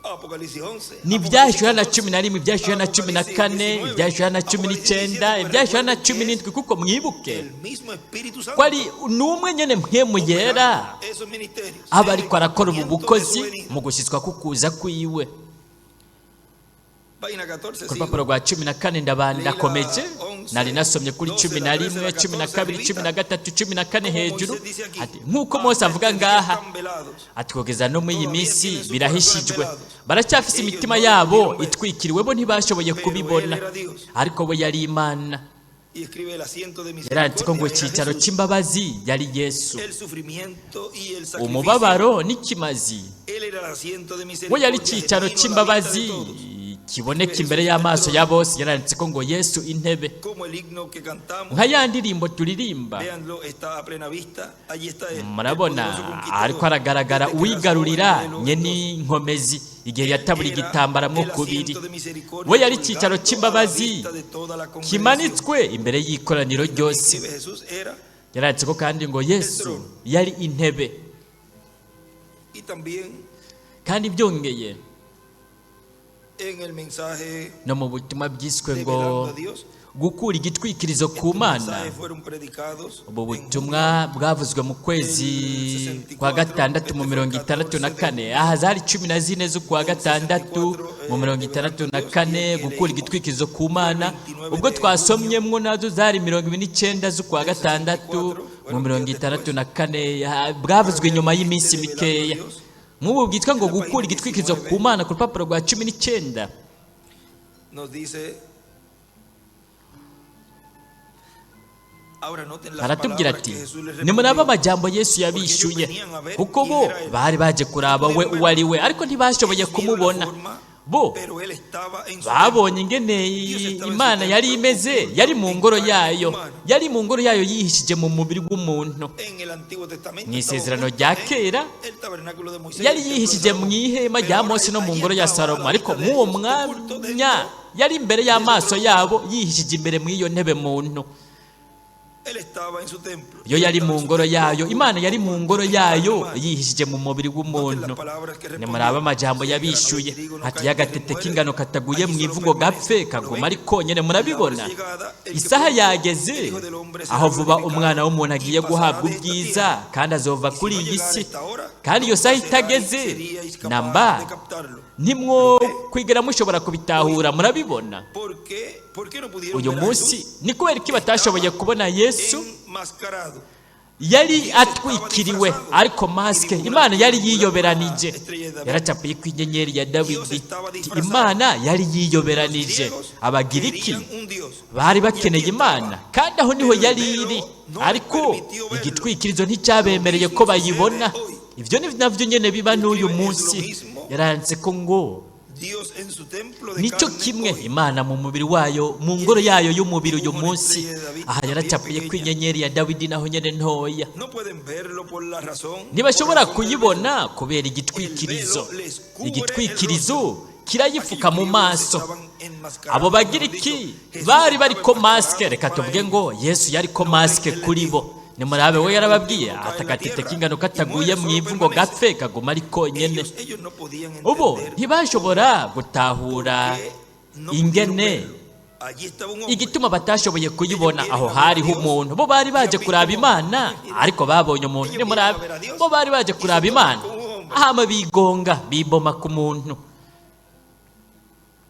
Apocalipsis 11, ni Apocalipsis ibyahishuwe Yohana 14, 11, ibyahishuwe Yohana 14, ibyahishuwe Yohana 19, ibyahishuwe Yohana 17, kuko mwibuke el mismo Espíritu Santo ko ari n'umwe nyene Mpwemu Yera operando esos ministerios, aba en el ariko arakora ubu cumplimiento de bukozi su venida. mu gushyitswa kukuza kwiwe. Página 14, Ku sigo. rupapuro rwa 14 ndakomeje. Nari nasomye kuri 11, 12, 13, 14 hejuru. Ati nk'uko Mose avuga ngaha, Están velados. ati kugeza no muri iyi minsi birahishijwe, baracyafise imitima yabo itwikiriwe, bo ntibashoboye kubibona, ariko we yari Imana. Y escribe el asiento de Yaranditse ko ngo misericordia era icyicaro Jesús. cy'imbabazi yari Yesu. El sufrimiento y el sacrificio. Umubabaro n'ikimazi, Él era el asiento de we misericordia yari icyicaro genuino a la vista de cy'imbabazi todos. kiboneka imbere y'amaso ya bose. Yaranditse ko ngo Yesu intebe, Como el himno que cantamos, nka ya ndirimbo turirimba. véanlo, está a plena vista. Allí está él, el Murabona poderoso conquistador, ariko aragaragara, desde que uwigarurira rasgó el velo en nye dos. n'inkomezi igihe Él yatabura era igitambara mwo el kubiri. asiento de misericordia We yari icyicaro colgando a la cy'imbabazi vista de toda la congregación. kimanitswe imbere y'ikoraniro ryose. Escribe, Jesús era Yaranditse ko kandi ngo Yesu yari intebe. y también Kandi byongeye en el mensaje no mu butumwa bwiswe ngo develando a Dios. gukura igitwikirizo ku Estos Mana. mensajes fueron predicados Ubu en butumwa bwavuzwe mu kwezi kwa gatandatu mu 64. Aha zari 14 z'ukwa gatandatu mu 64, gukura igitwikirizo ku Mana. Ubwo twasomyemwo nazo zari 29 z'ukwa gatandatu mu 64, bwavuzwe nyuma y'iminsi mikeya. Nk'ubu bwitwa ngo gukura igitwikirizo ku Mana, ku rupapuro rwa 19, nos dice, ahora noten las aratubwira palabras ati que Jesús les nimuraba respondió. amajambo Yesu yabishuye, kuko bo bari baje kuraba we uwo ari we, ariko ntibashoboye Ellos vieron la kumubona. forma, Bo pero él estaba en su babonye ingene Imana yari imeze, yari mu ngoro yayo, yari mu ngoro yayo yihishije mu mubiri w'umuntu. En el Antiguo Testamento Mu estaba isezerano oculto rya en kera el tabernáculo de Moisés, yari el templo de yihishije mu Salomón. ihema Pero rya ahora Mose no mu allí ngoro ya estaba a la Salomo, ariko vista de mw'uwo ellos, oculto mwanya dentro. yari imbere y'amaso yabo, yihishije imbere mw'iyo ntebe muntu. Él estaba en su templo. Yo Él yari estaba mu en su ngoro templo, yayo, oculto, Imana yari mu oculto ngoro en carne yayo humana. yihishije mu mubiri Noten w'umuntu. las palabras que Nimuraba respondió. amajambo Si el grano de yabishuye, trigo no ati cae en tierra y agatete muere, k'ingano kataguye allí mu solo ivu ngo gapfe permanece. ¿Lo kaguma ven? ari konyene. La hora Murabibona, es llegada en que isaha pronto yageze el Hijo del Hombre será aho vuba glorificado umwana w'umuntu y agiye pasará guhabwa de esta ubwiza, tierra. kandi azova Y si kuri no iyi llegara si, esta hora, kandi iyo saha nunca será- itageze seríais capaz namba de captarlo. ntimwo ¿Lo ve? kwigera mushobora kubitahura. Murabibona? ¿Por qué? ¿Por qué no pudieron Uyu ver a munsi Jesús? ni kubera iki batashoboye kubona Yesu? Enmascarado. Yari atwikiriwe, ariko masike, Imana yari yiyoberanije. Yaracapuye ko inyenyeri ya Dawidi. Imana yari yiyoberanije. Los griegos Abagiriki querían un Dios. bari Y bakeneye aquí Imana, estaba. kandi aho niho Pero el yari velo iri, no les ariko permitió verlo. igitwikirizo Lo nticyabemereye mismo ko sucede bayibona. hoy. Ibyo ni navyo nyene biba n'uyu Escribe, es lo munsi. mismo Yaranditse ko ngo Dios en su templo de nicyo carne kimwe hoy. Imana mu mubiri wayo, mu Y ngoro el yayo y'umubiri uyu dibujo una munsi. estrella de David Aha también yaracapuye ko pequeña. inyenyeri ya Dawidi naho nyene ntoya. No pueden verlo por la razón, por Ntibashobora razón del velo. kuyibona kubera El igitwikirizo. velo les cubre el Igitwikirizo rostro. kirayifuka Aquellos mu griegos maso. estaban Abo enmascarados, mejor Bagiriki dicho, Jesús bari estaba bariko masike, enmascarado reka para tuvuge ellos. ngo Yesu yariko Noten, masike él les kuri bo. dijo, si Nimurabe, el we grano de yarababwiye trigo no ati cae en la agatete tierra k'ingano y kataguye muere, mu solo ivu ngo permanece. gapfe kaguma ari konyene. Ellos no podían Ubu entender ntibashobora por gutahura qué no pudieron ingene verlo. Allí estaba un hombre. igituma batashoboye Ellos kuyibona. vienen Aho a ver a hariho Dios umuntu. Bo bari y baje han visto kuraba un hombre. Imana, ariko babonye umuntu. Ellos vienen a Nimurabe, ver a Dios bo bari baje y se kuraba topan Imana, con un hombre. hama bigonga biboma ku muntu,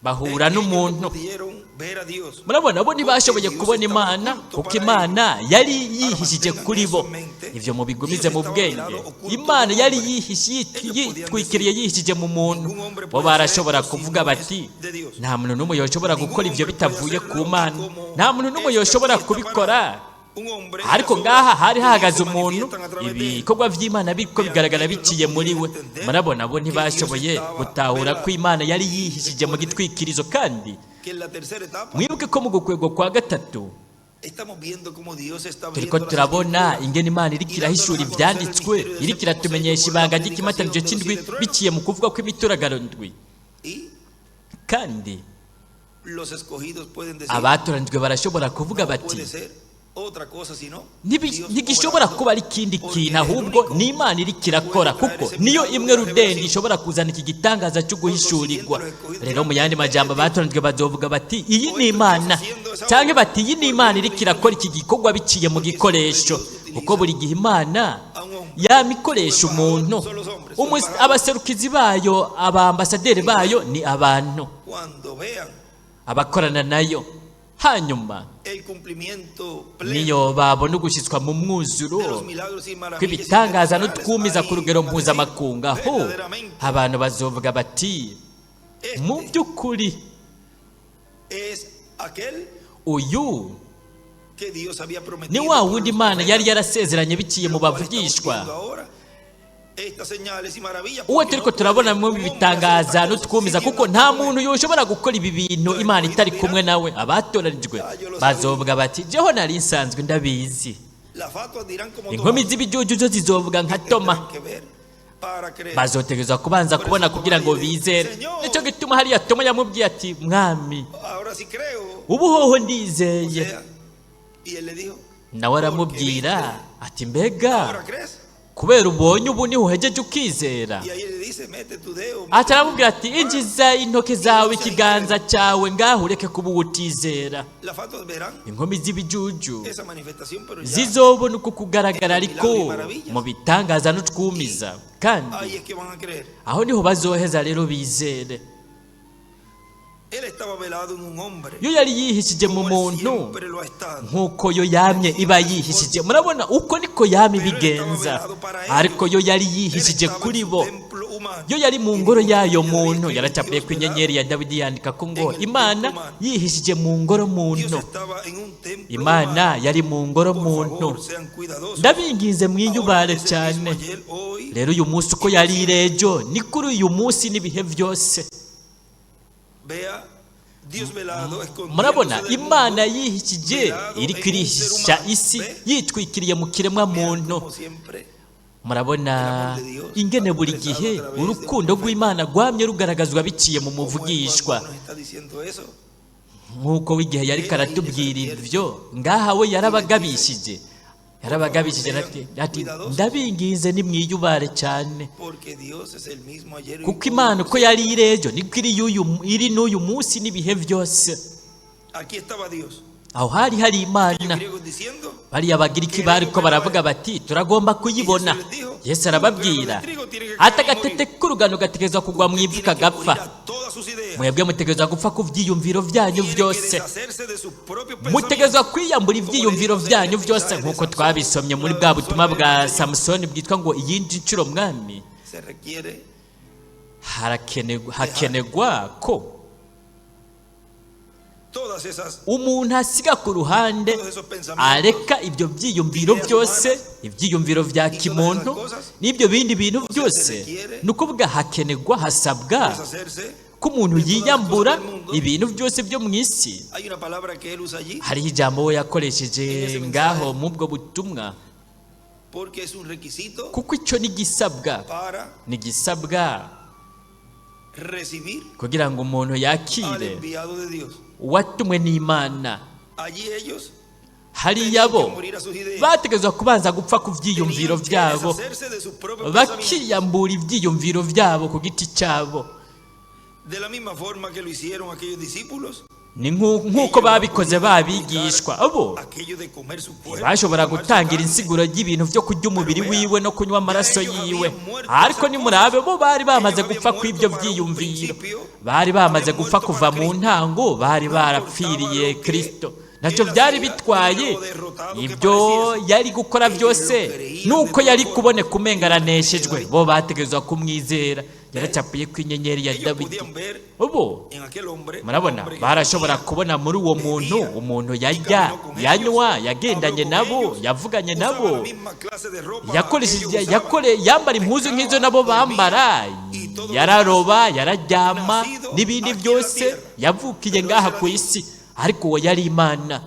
bahura Ellos no n'umuntu. pudieron ver a Dios Murabona, bo porque ntibashoboye Dios kubona estaba Imana oculto kuko para ellos. Imana yari Ahora yihishije mantengan kuri eso bo. en mente. Ivyo mubigumize Dios mu estaba bwenge. velado, oculto en Imana un yari hombre. yihishe, Ellos podían yitwikiriye, decir, yihishije mu muntu. ningún hombre Bo puede hacer barashobora esto si kuvuga no es bati de Dios. nta muntu n'umwe yoshobora Ningún gukora ivyo hombre puede bitavuye ku hacerlo y Mana, como nta muntu n'umwe este aquí yoshobora está kubikora. parado, un hombre y Ariko las ngaha obras hari de Dios hahagaze se umuntu, manifiestan a través de él. ibikorwa vy'Imana biriko Vean, bigaragara ellos no biciye muri pudieron we. entender Murabona, bo que Dios ntibashoboye estaba gutahura ko velado. Imana yari yihishije mu Recuerden gitwikirizo. Kandi que en la tercera etapa mwibuke ko mu gukwegwa kwa gatatu Estamos viendo cómo Dios está Turiko abriendo las turabona escrituras ingene Imana iriko y irahishura dándonos a conocer el ivyanditswe, misterio del iriko séptimo sello iratumenyesha por la ibanga predicación ry'ikimatanije de los c'indwi siete truenos. biciye mu kuvuga kw'imituragaro ndwi. Y Kandi los escogidos pueden decir, abatoranijwe barashobora kuvuga no bati puede ser otra cosa sino Dios Ntigishobora obrando, kuba ari ikindi porque kintu es el ahubwo único ni Imana iriko irakora, puede traer kuko ese niyo milagro de imwe la rudende revelación. ishobora kuzana iki gitangaza cyo Por guhishurirwa. consiguiente, los escogidos Rero dirán, mu yandi majambo "Este es Dios". abatoranijwe bazovuga bati iyi O ni esto está Imana, haciendo esa canke obra bati iyi ni por Imana medio iriko del irakora iki gikorwa biciye mu Porque siempre gikoresho, Dios utiliza kuko buri gihe Imana a un hombre. yama ikoresha Su embajador umuntu. son los hombres, su embajador. Abaserukizi bayo, abambasaderi bayo ni abantu Cuando vean abakorana nayo. Hanyuma el cumplimiento pleno niyo babona ugushyitswa mu de mwuzuro los milagros y maravillas kw'ibitangaza internacionales, n'utwumiza ku ahí rugero van a decir, mpuzamakungu, aho verdaderamente, abantu bazovuga bati mu este by'ukuri es aquel uyu que Dios había ni prometido wa por wundi los Imana yari profetas, yarasezeranye biciye mu lo cual estamos bavugishwa, viendo ahora, estas señales y maravillas, uwo porque turiko no puede turabona mu un hombre hacer bitangaza estas cosas n'utwumiza, si Dios kuko no nta está con muntu él. yoshobora gukora ibi bintu Imana itari kumwe nawe. Abatoranijwe bazovuga bati jeho nari nsanzwe ndabizi. Las fatuas dirán como Inkumi Tomás, z'ibijuju zo zizovuga nka Toma, tendrán que ver para creer. bazotegerezwa kubanza kubona kugira ngo bizere. Nicyo gituma hariya Toma yamubwiye ati mwami, Ahora sí creo. ubu hoho O ndizeye. sea, y él le dijo, Nawe aramubwira ati mbega ¿ahora crees? kubera ubonye ubu niho uhejeje ukizera? Y ahí le dice, mete tu dedo. Mete Ati tu aramubwira ati mano. injiza intoke zawe, ikiganza cyawe ngaho, ureke kuba uwo utizera. Las fatuas verán Inkumi z'ibijuju esa manifestación, pero ya zizobona uko kugaragara, ariko mu bitangaza n'utwumiza, kandi ahí es que van a creer. aho niho bazoheza rero bizere. Él estaba velado en un hombre, Yo yari yihishije mu como él muntu siempre lo ha estado. nk'uko yo yamye iba yihishije. Murabona uko niko yamye ibigenza, ariko yo yari Él yihishije estaba en kuri su bo. templo humano. Yo yari mu Y ngoro dijo, yayo "Estrella de muntu. David, Yaracapuye Dios ku inyenyeri velado". ya Dawidi, yandika ko ngo Imana yihishije mu ngoro Dios muntu. estaba en un templo Imana humano. yari mu ngoro Por muntu. favor, sean cuidadosos. Ndabinginze Ahora mwiyubare es el mismo cyane. ayer, hoy, Rero uyu munsi uko yari irejo ni kuri uyu munsi n'ibihe byose. Vea, Dios velado, Murabona escondiéndose del Imana mundo, yihishije, velado iriko en un ser irihisha humano. isi Ve, yitwikiriye mu kiremwa vean muntu. como siempre Murabona ingene buri gihe urukundo rw'Imana rwamye rugaragazwa biciye mu como él muvugishwa. cuando nos está diciendo eso, Nk'uko w'igihe yariko aratubwira ivyo ngaha, we yarabagabishije, yarabagabishije ati ndabinginze nimwiyubare cyane, porque Dios es el mismo ayer, hoy, kuko y Imana uko por yari irejo niko iri iri n'uyu munsi n'ibihe byose. Aquí estaba Dios. Aho hari hari Imana. Los griegos diciendo, Bariya Bagiriki bariko baravuga bati turagomba kuyibona. Yesu arababwira ati agatete k'urugano gategerezwa kugwa mu ivu tiene que morir kagapfa. a todas sus ideas. Mwebwe mutegerezwa gupfa ku vyiyumviro vyanyu Tiene que byose, deshacerse de sus propios pensamientos. mutegerezwa kwiyambura ivyiyumviro vyanyu byose, nk'uko twabisomye muri bwa butumwa bwa Samusoni bwitwa ngo iyindi nshuro mwami. Se requiere Hakenegwa ko todas esas umuntu asiga ku ruhande, todos esos pensamientos areka ibyo byiyumviro byose, ibyiyumviro vya kimuntu n'ibyo bindi bintu byose. Ni ukuvuga hakenegwa, hasabwa deshacerse. ko umuntu yiyambura ibintu byose byo mu isi. Hay una palabra que él usa allí Hariho ijambo we yakoresheje ngaho mu bwo butumwa, porque es un requisito kuko icyo ni igisabwa, para ni igisabwa recibir kugira ngo umuntu al yakire enviado de Dios. uwatumwe n'Imana. Allí ellos Hariya tenían bo que morir a sus ideas. bategerezwa kubanza gupfa ku vyiyumviro Tenían que vyabo, deshacerse de sus propios pensamientos. bakiyambura ivyiyumviro vyabo ku giti cyabo. De la misma forma que lo hicieron aquellos discípulos, Ni nk'uko babikoze babigishwa abo aquello de comer su cuerpo, bashobora tomar su gutangira carne, insiguro y'ibintu byo kurya umubiri wiwe no kunywa amaraso yiwe. Ariko nimurabe, bo bari bamaze gupfa kw'ibyo byiyumviro, bari bamaze gupfa kuva mu ntango, bari barapfiriye Kristo. Ntacyo byari bitwaye ibyo yari gukora byose, nuko yari kuboneka umenga araneshejwe, bo bategerezwa kumwizera. Yaracapuye ko inyenyeri ya Ellos Dawidi. podían ver Ubu en aquel hombre, un murabona hombre que barashobora comía, kubona muri uwo muntu umuntu yarya, caminó con yanywa, ellos, yagendanye habló con nabo, ellos, yavuganye usaba nabo, la misma clase de ropa que yakoresheje ellos usaban, yakore yambara impuzu nk'izo nabo pescaba, bambara, dormía y todo lo yararoba, yararyama Nacido n'ibindi aquí en la byose, tierra. yavukiye Pero ngaha ese era ku Dios. isi, ariko uwo yari Imana.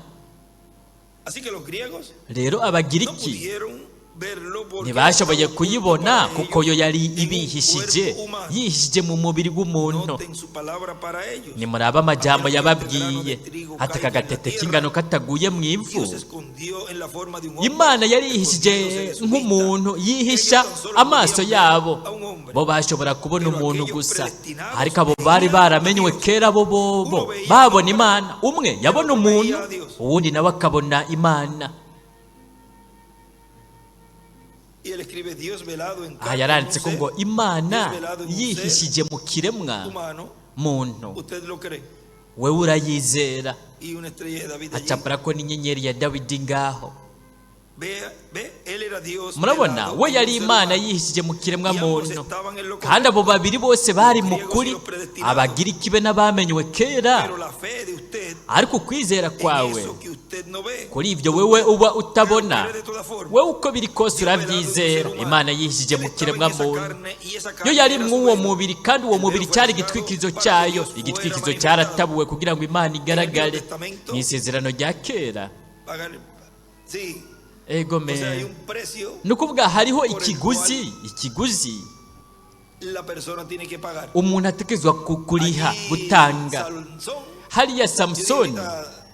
Así que los griegos Rero no Abagiriki pudieron verlo porque ntibashoboye estaba oculto kuyibona para kuko yo ellos yari en un ibihishije, cuerpo humano. yihishije mu mubiri w'umuntu. Noten su palabra para ellos. Nimuraba amajambo Aquel que yababwiye el grano de trigo ati aka caiga en la gatete tierra, k'ingano kataguye mu ivu. Dios se escondió en la forma de un hombre, Imana yari yihishije escondiéndose de su vista. nk'umuntu, yihisha Ellos tan solo amaso podían ver yabo. a un hombre. Bo bashobora kubona Pero umuntu aquellos gusa, predestinados ariko abo bari veían a baramenywe Dios. kera bo bobo Uno veía a babona un hombre, Imana. Umwe yabona otro umuntu, veía a Dios. uwundi nawe akabona Imana. Y él escribe Dios velado en Aha carne, en un yaranditse ko ser ngo Imana Dios velado en un yihishije mu kiremwa humano, muntu. usted lo cree. Wewe urayizera. Y una estrella de David allí. Acapura ko n'inyenyeri ya Dawidi ngaho. Vea, ve, él era Dios Murabona, velado we en un yari ser Imana humano. yihishije mu kiremwa Y ambos muntu, estaban en lo kandi abo correcto. babiri bose bari mu Los griegos kuri, y los predestinados. Abagiriki be n'abamenywe kera. Pero la fe de usted Ariko ukwizera en kwawe eso que usted no ve, kuri ibyo wewe uba utabona, cree de todas formas. wewe uko biri kose Dios velado en un ser urabyizera. humano. Imana yihishije Él mu estaba en kiremwa esa muntu, carne y esa yo carne yari era su mw'uwo velo. mubiri, kandi uwo El mubiri velo fue cyari rasgado igitwikirizo para que cyayo. Dios fuera Igitwikirizo manifestado. cyaratabuwe kugira ngo Imana igaragare. Testamento, Mu isezerano rya kera, Pagar, sí, ego o sea, hay me un precio ni ukuvuga hariho por el ikiguzi, ikiguzi la persona tiene que pagar. umuntu atekerezwa kuriha, Allí, gutanga. Sansón, Hariya Samusoni,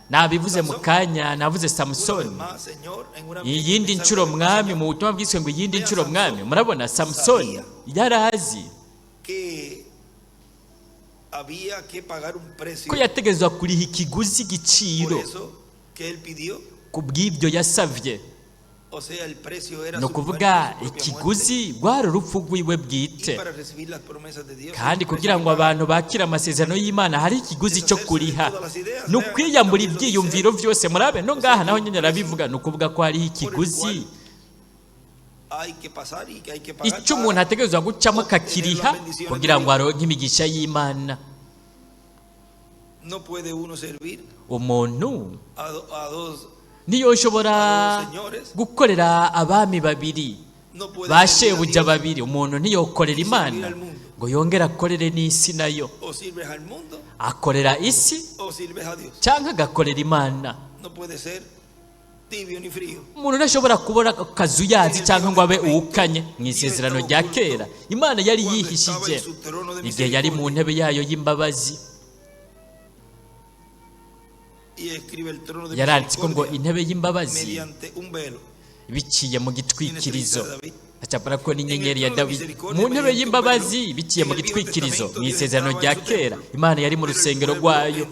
nabivuze mu Samson, kanya, navuze una vez Samusoni más, Señor, en una iyindi mensaje nshuro del mwami, Señor, mu butumwa bwiswe ngo iyindi Vea, nshuro Samson mwami. Murabona Samusoni sabía yari azi que había que pagar un precio ko yategerezwa kuriha ikiguzi, por igiciro eso que él pidió. ku bw'ibyo yasavye. O sea, el precio era Ni su ukuvuga muerte, su propia muerte. ikiguzi rwari urupfu rwiwe Y bwite. para recibir las promesas de Dios, Kandi hay un precio kugira que ngo pagar. abantu bakire amasezerano y'Imana hari ikiguzi cyo kuriha, ni ukwiyambura ibyiyumviro byose. Murabe no ngaha naho nyine arabivuga, ni ukuvuga ko hariho ikiguzi Hay que pasar y que hay que pagar icyo umuntu para ategerezwa gucamo akakiriha kugira ngo aronke imigisha y'Imana. No puede uno servir Umuntu a dos ntiyoshobora gukorera abami babiri, no puede ba servir a shebuja Dios babiri. Umuntu ntiyokorera Imana ngo yongere akorere n'isi nayo. o sirves al mundo Akorera isi o sirves a Dios. cyangwa agakorera Imana. No puede ser tibio ni frío. Umuntu ntashobora kubona akazuyazi cyangwa ngo abe uwukanye. Mu isezerano rya kera Imana yari yihishije igihe yari mu ntebe yayo y'imbabazi. Y escribe el trono de Yaranditse ko ngo misericordia intebe y'imbabazi mediante un velo. biciye mu Tiene gitwikirizo. estrella de David. Acapara ko n'inyenyeri ya Dawidi mu ntebe y'imbabazi biciye mu gitwikirizo. Mu isezerano rya kera Imana yari mu rusengero rwayo,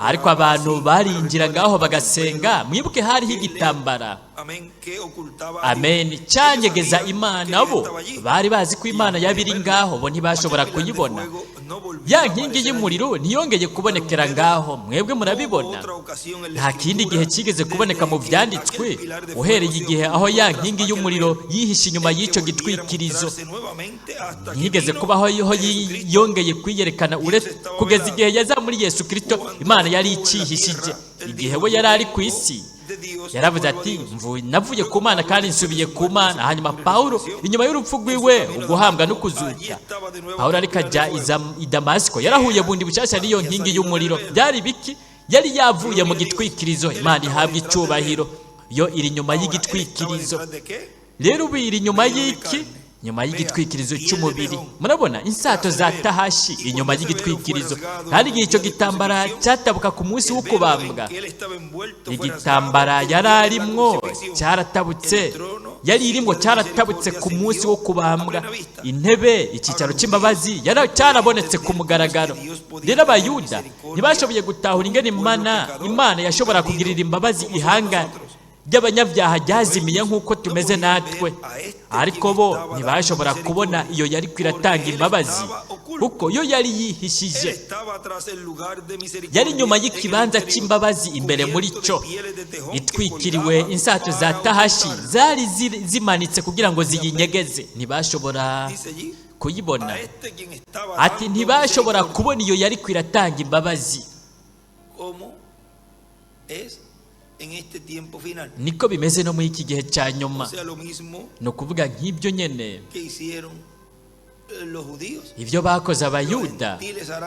ariko abantu barinjira ngaho bagasenga. Mwibuke hariho igitambara, Amén, que ocultaba a Dios. amen, Ellos cyanyegeza sabían Imana. que Dios Bo estaba allí. bari bazi ko Y Imana aunque yaba iri verlo, ngaho, bo ntibashobora aquel pilar de kuyibona. fuego no volvió Ya a nkingi aparecer allí. y'umuriro ntiyongeye kubonekera ngaho. Mwebwe murabibona, Hubo otra ocasión en la nta kindi escritura gihe cyigeze desde kuboneka mu que byanditswe aquel pilar de fuego uhereye se igihe ocultó aho ya tras nkingi aquel y'umuriro velo, yihishe inyuma en que y'icyo volviera a gitwikirizo. mostrarse nuevamente hasta que Ntiyigeze vino kubaho aho Jesucristo. yongeye kwiyerekana uretse Dios estaba kugeza velado. igihe yaza muri Yesu Kristo. Cuando Imana yari estuvo en la icihishije tierra, él igihe dijo, we yari ari "Yo ku vengo isi. de Dios y Yaravuze vuelvo a ati Dios." Navuye ku Mana kandi nsubiye ku Mana. Hanyuma Pawulo inyuma y'urupfu rwiwe, uguhambwa no kuzuka, Pawulo ariko ajya i Damasiko, yarahuye bundi bushyashya n'iyo nkingi y'umuriro. Byari biki? Yari yavuye mu gitwikirizo. Imana ihabwa icyubahiro, yo iri inyuma Ahora, él estaba y'igitwikirizo. detrás de qué? Rero ubu iri inyuma y'iki? Nyuma y'igitwikirizo cy'umubiri. Murabona insato za tahashi inyuma y'igitwikirizo. Kandi igihe icyo gitambara cyatabuka ku munsi El wo velo kubambwa, en que él estaba envuelto fue igitambara rasgado el yari día de la arimwo crucifixión. cyaratabutse, El trono, yari irimwo silla de cyaratabutse misericordia, ku se munsi vio wo a kubambwa. plena vista. Intebe, icyicaro cy'imbabazi, cyarabonetse ku mugaragaro. Rero Abayuda ntibashoboye gutahura ingene Imana yashobora kugirira imbabazi ihanga ry'abanyabyaha ryazimiye nk'uko tumeze natwe. Ariko bo ntibashobora kubona iyo yari kwiratanga imbabazi kuko yo yari Él yihishije. estaba tras el lugar de misericordia Yari inyuma en el y'ikibanza interior, cy'imbabazi imbere muri cubierto de cyo, pieles de tejón que itwikiriwe colgaban insato za para tahashi ocultarlo. zari zimanitse kugira ngo ziyinyegeze. Ntibashobora Dice allí, kuyibona. a este quien estaba Ati dando ntibashobora misericordia, kubona iyo yari kwiratanga imbabazi. como es en este tiempo final. Niko bimeze no muri iki gihe cya nyuma. O sea, lo mismo Ni ukuvuga nk'ibyo nyene que hicieron los judíos. ibyo bakoze Abayuda,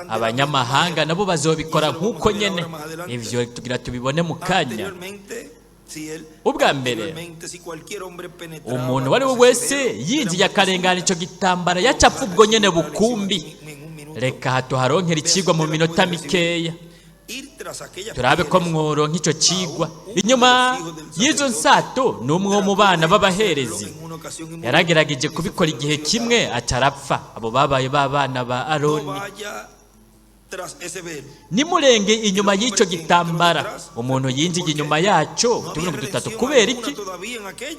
abanyamahanga nabo bazobikora nk'uko nyene. Ivyo tugira tubibone mu kanya. Anteriormente, Ubwa mbere, umuntu uwo ari we wese yinjiye akarengana icyo gitambara yacapfa ubwo nyene bukumbi. Reka hatuharonkera ikigwa mu minota mikeya, turabe ko mworonka icyo kigwa. Inyuma y'izo nsato ni umwe wo mu bana b'abaherezi yaragerageje kubikora igihe kimwe acarapfa. Abo babaye b'abana ba Aroni. Nimurenge inyuma y'icyo gitambara. Umuntu yinjiye inyuma yacyo, utuburungu dutatu. Kubera iki?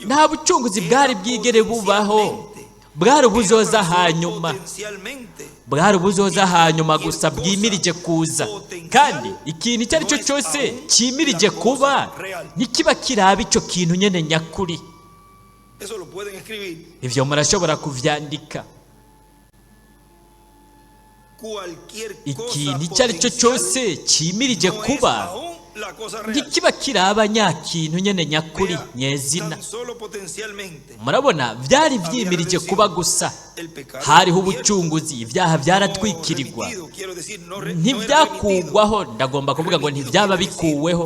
Nta bucunguzi bwari bwigere bubaho, bwari ubuzoza hanyuma, bwari ubuzoza hanyuma gusa bwimirije kuza. Kandi ikintu icyo ari cyo cyose cyimirije kuba ntikiba kiraba icyo kintu nyine nyakuri. Ibyo murashobora kuvyandika. Ikintu icyo ari cyo cyose cyimirije kuba ntikiba kiraba nyakintu nyene nyakuri nyezina. Murabona, byari byimirije kuba gusa. Hariho ubucunguzi, ibyaha byaratwikirirwa, ntibyakugwaho. Ndagomba kuvuga ngo ntibyaba bikuweho.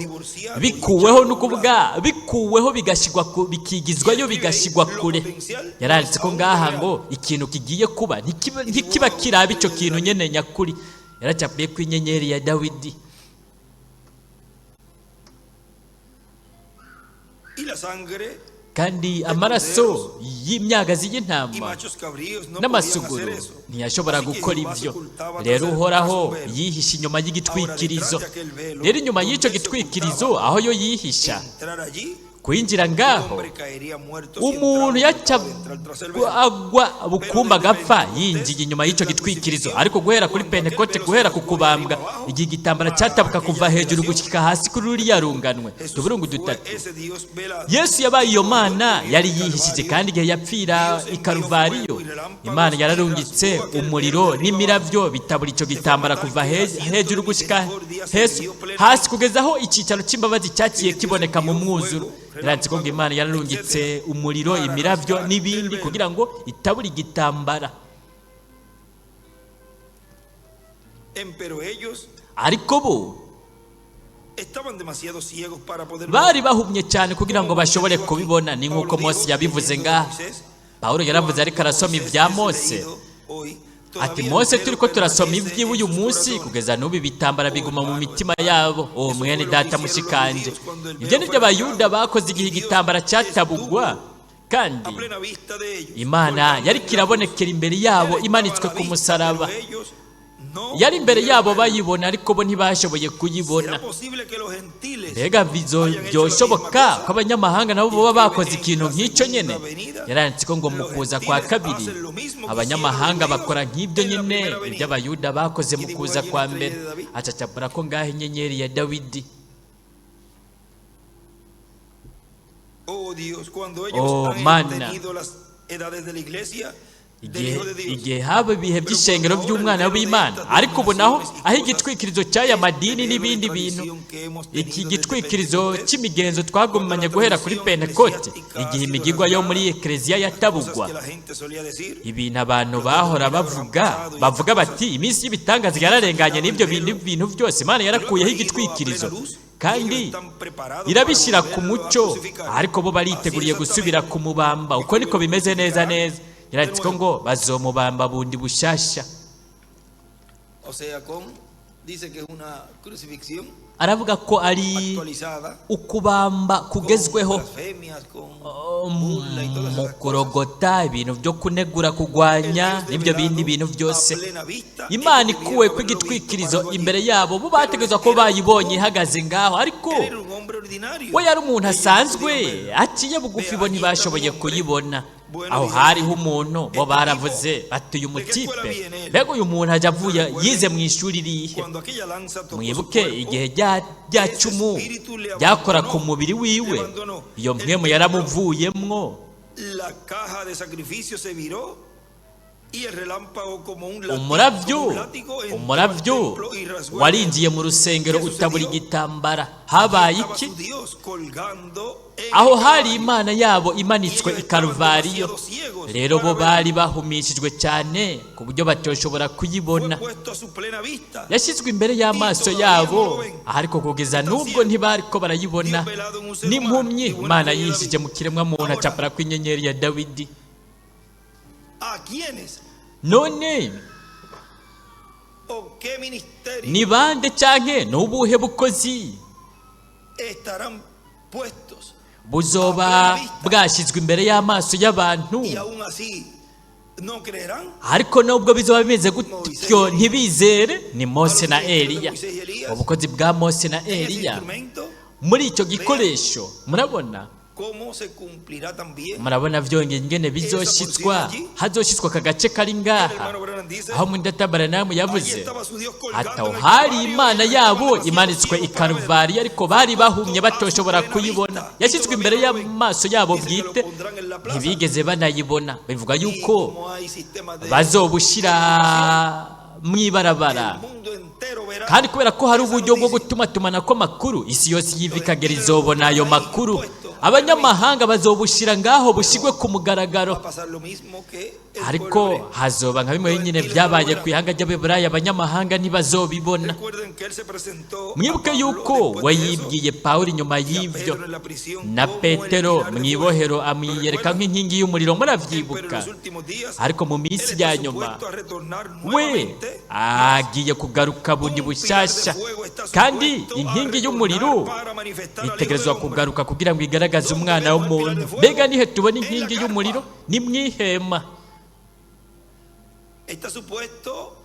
Bikuweho ni ukuvuga bikuweho bigashyirwa, bikigizwayo, bigashyirwa kure. Yaranditse ko ngaha ngo ikintu kigiye kuba ntikiba kiraba icyo kintu nyene nyakuri. Yaracapuye ko inyenyeri ya Dawidi. Kandi amaraso y'imyagazi y'intama n'amasuguru ntiyashobora gukora ibyo. Rero Uhoraho yihishe inyuma y'igitwikirizo. Rero inyuma y'icyo gitwikirizo aho yo yihisha, kwinjira ngaho, umuntu yaca agwa bukumba agapfa yinjiye inyuma y'icyo gitwikirizo. Ariko guhera kuri Pentekote, guhera ku kubambwa, igihe igitambara cyatabuka kuva hejuru gushyika hasi kuri ruriya runganwe, utuburungu dutatu, Yesu yabaye iyo Mana yari yihishije. Kandi igihe yapfira i Karuvariyo, Imana yararungitse umuriro n'imiravyo bitabura icyo gitambara kuva hejuru gushyika hasi, kugeza aho icyicaro cy'imbabazi cyaciye kiboneka mu mwuzuro. Yaranditse ko ngo Imana yararungitse umuriro, imiravyo n'ibindi kugira ngo itabura igitambara. Ariko bo bari bahumye cyane kugira ngo bashobore kubibona. Ni nk'uko Mose yabivuze ngaha. Pawulo yaravuze ariko arasoma ibya Mose, ati: "Mose turi ko turasoma iby'iwe uyu munsi, kugeza n'ubu ibitambara biguma mu mitima yabo." Uwo mwene data mushikanje, ibyo ni byo Abayuda bakoze igihe igitambara cyatabugwa, kandi Imana yari kirabonekera imbere yabo imanitswe ku musaraba. Yari imbere yabo bayibona, ariko bo ntibashoboye kuyibona. Mbega byoshoboka ko abanyamahanga nabo baba bakoze ikintu nk'icyo nyine? Yaranditse ko ngo mu kuza kwa kabiri abanyamahanga bakora nk'ibyo nyine ibyo Abayuda bakoze mu kuza kwa mbere. Acacapura ko ngaho inyenyeri ya Dawidi. Oh Mana, igihe haba ibihe by'ishengero by'umwana w'Imana. Ariko ubu naho aho igitwikirizo cy'aya madini n'ibindi bintu, iki gitwikirizo cy'imigenzo twagumanye guhera kuri Pentekote, igihe imigigwa yo muri ekereziya yatabugwa, ibintu abantu bahora bavuga bati: "Iminsi y'ibitangaza yararenganye," n'ibyo bintu byose, Imana yarakuyeho igitwikirizo kandi irabishyira ku mucyo, ariko bo bariteguriye gusubira kumubamba. Uko niko bimeze neza neza. Yaranditse ko ngo bazomubamba bundi bushasha. Aravuga ko ari ukubamba kugezweho, mu kurogota, ibintu byo kunegura, kugwanya n'ibyo bindi bintu byose. Imana ikuwe ko igitwikirizo imbere yabo, bo bategerezwa ko bayibonye ihagaze ngaho, ariko we yari umuntu asanzwe aciye bugufi, bo ntibashoboye kuyibona. Aho hariho umuntu, bo baravuze bati: "Uyu mutipe, mbega uyu muntu ajya avuye yize mu ishuri rihe?" Mwibuke igihe rya cumu ryakora ku mubiri wiwe, iyo mpwemu yaramuvuyemwo. Umuravyo umuravyo warinjiye mu rusengero utabura igitambara. Habaye iki? Aho hari Imana yabo imanitswe i Karuvariyo. Rero bo bari bahumishijwe cyane ku buryo batoshobora kuyibona. Yashyizwe imbere y'amaso yabo, ariko kugeza n'ubwo ntibariko barayibona. N'impumyi, Imana yihishije mu kiremwa muntu, acapara kw'inyenyeri ya Dawidi. None ni bande canke ni ubuhe bukozi buzoba bwashyizwe imbere y'amaso y'abantu, ariko nubwo bizoba bimeze gutyo ntibizere? Ni Mose na Eliya, ubukozi bwa Mose na Eliya muri icyo gikoresho. Murabona, murabona vyongeye ingene bizoshitswa, hazoshitswa aka gace kari ngaha aho mwene Branham yavuze ati aho hari Imana yabo imanitswe i Karuvariyo, ariko bari bahumye batoshobora kuyibona. Yashyizwe imbere y'amaso yabo bwite, ntibigeze banayibona. Bivuga yuko bazobushira mw'ibarabara, kandi kubera ko hari uburyo bwo gutuma tumanako amakuru, isi yose yiva ikagera izobona ayo makuru. Abanyamahanga bazobushira ngaho, bushigwe ku mugaragaro. Ariko hazoba nka bimwe nyine byabaye ku ihanga ry'Abeburaya, abanyamahanga ntibazobibona. Mwibuke yuko we yibwiye Pawulo inyuma y'ibyo, na Petero mu ibohero amwiyereka nk'inkingi y'umuriro, murabyibuka. Ariko mu minsi ya nyuma we agiye kugaruka bundi bushyashya, kandi inkingi y'umuriro itegerezwa kugaruka kugira ngo igaragaze umwana w'umuntu. Mbega nihe tubona inkingi y'umuriro? Ni mu ihema. Está supuesto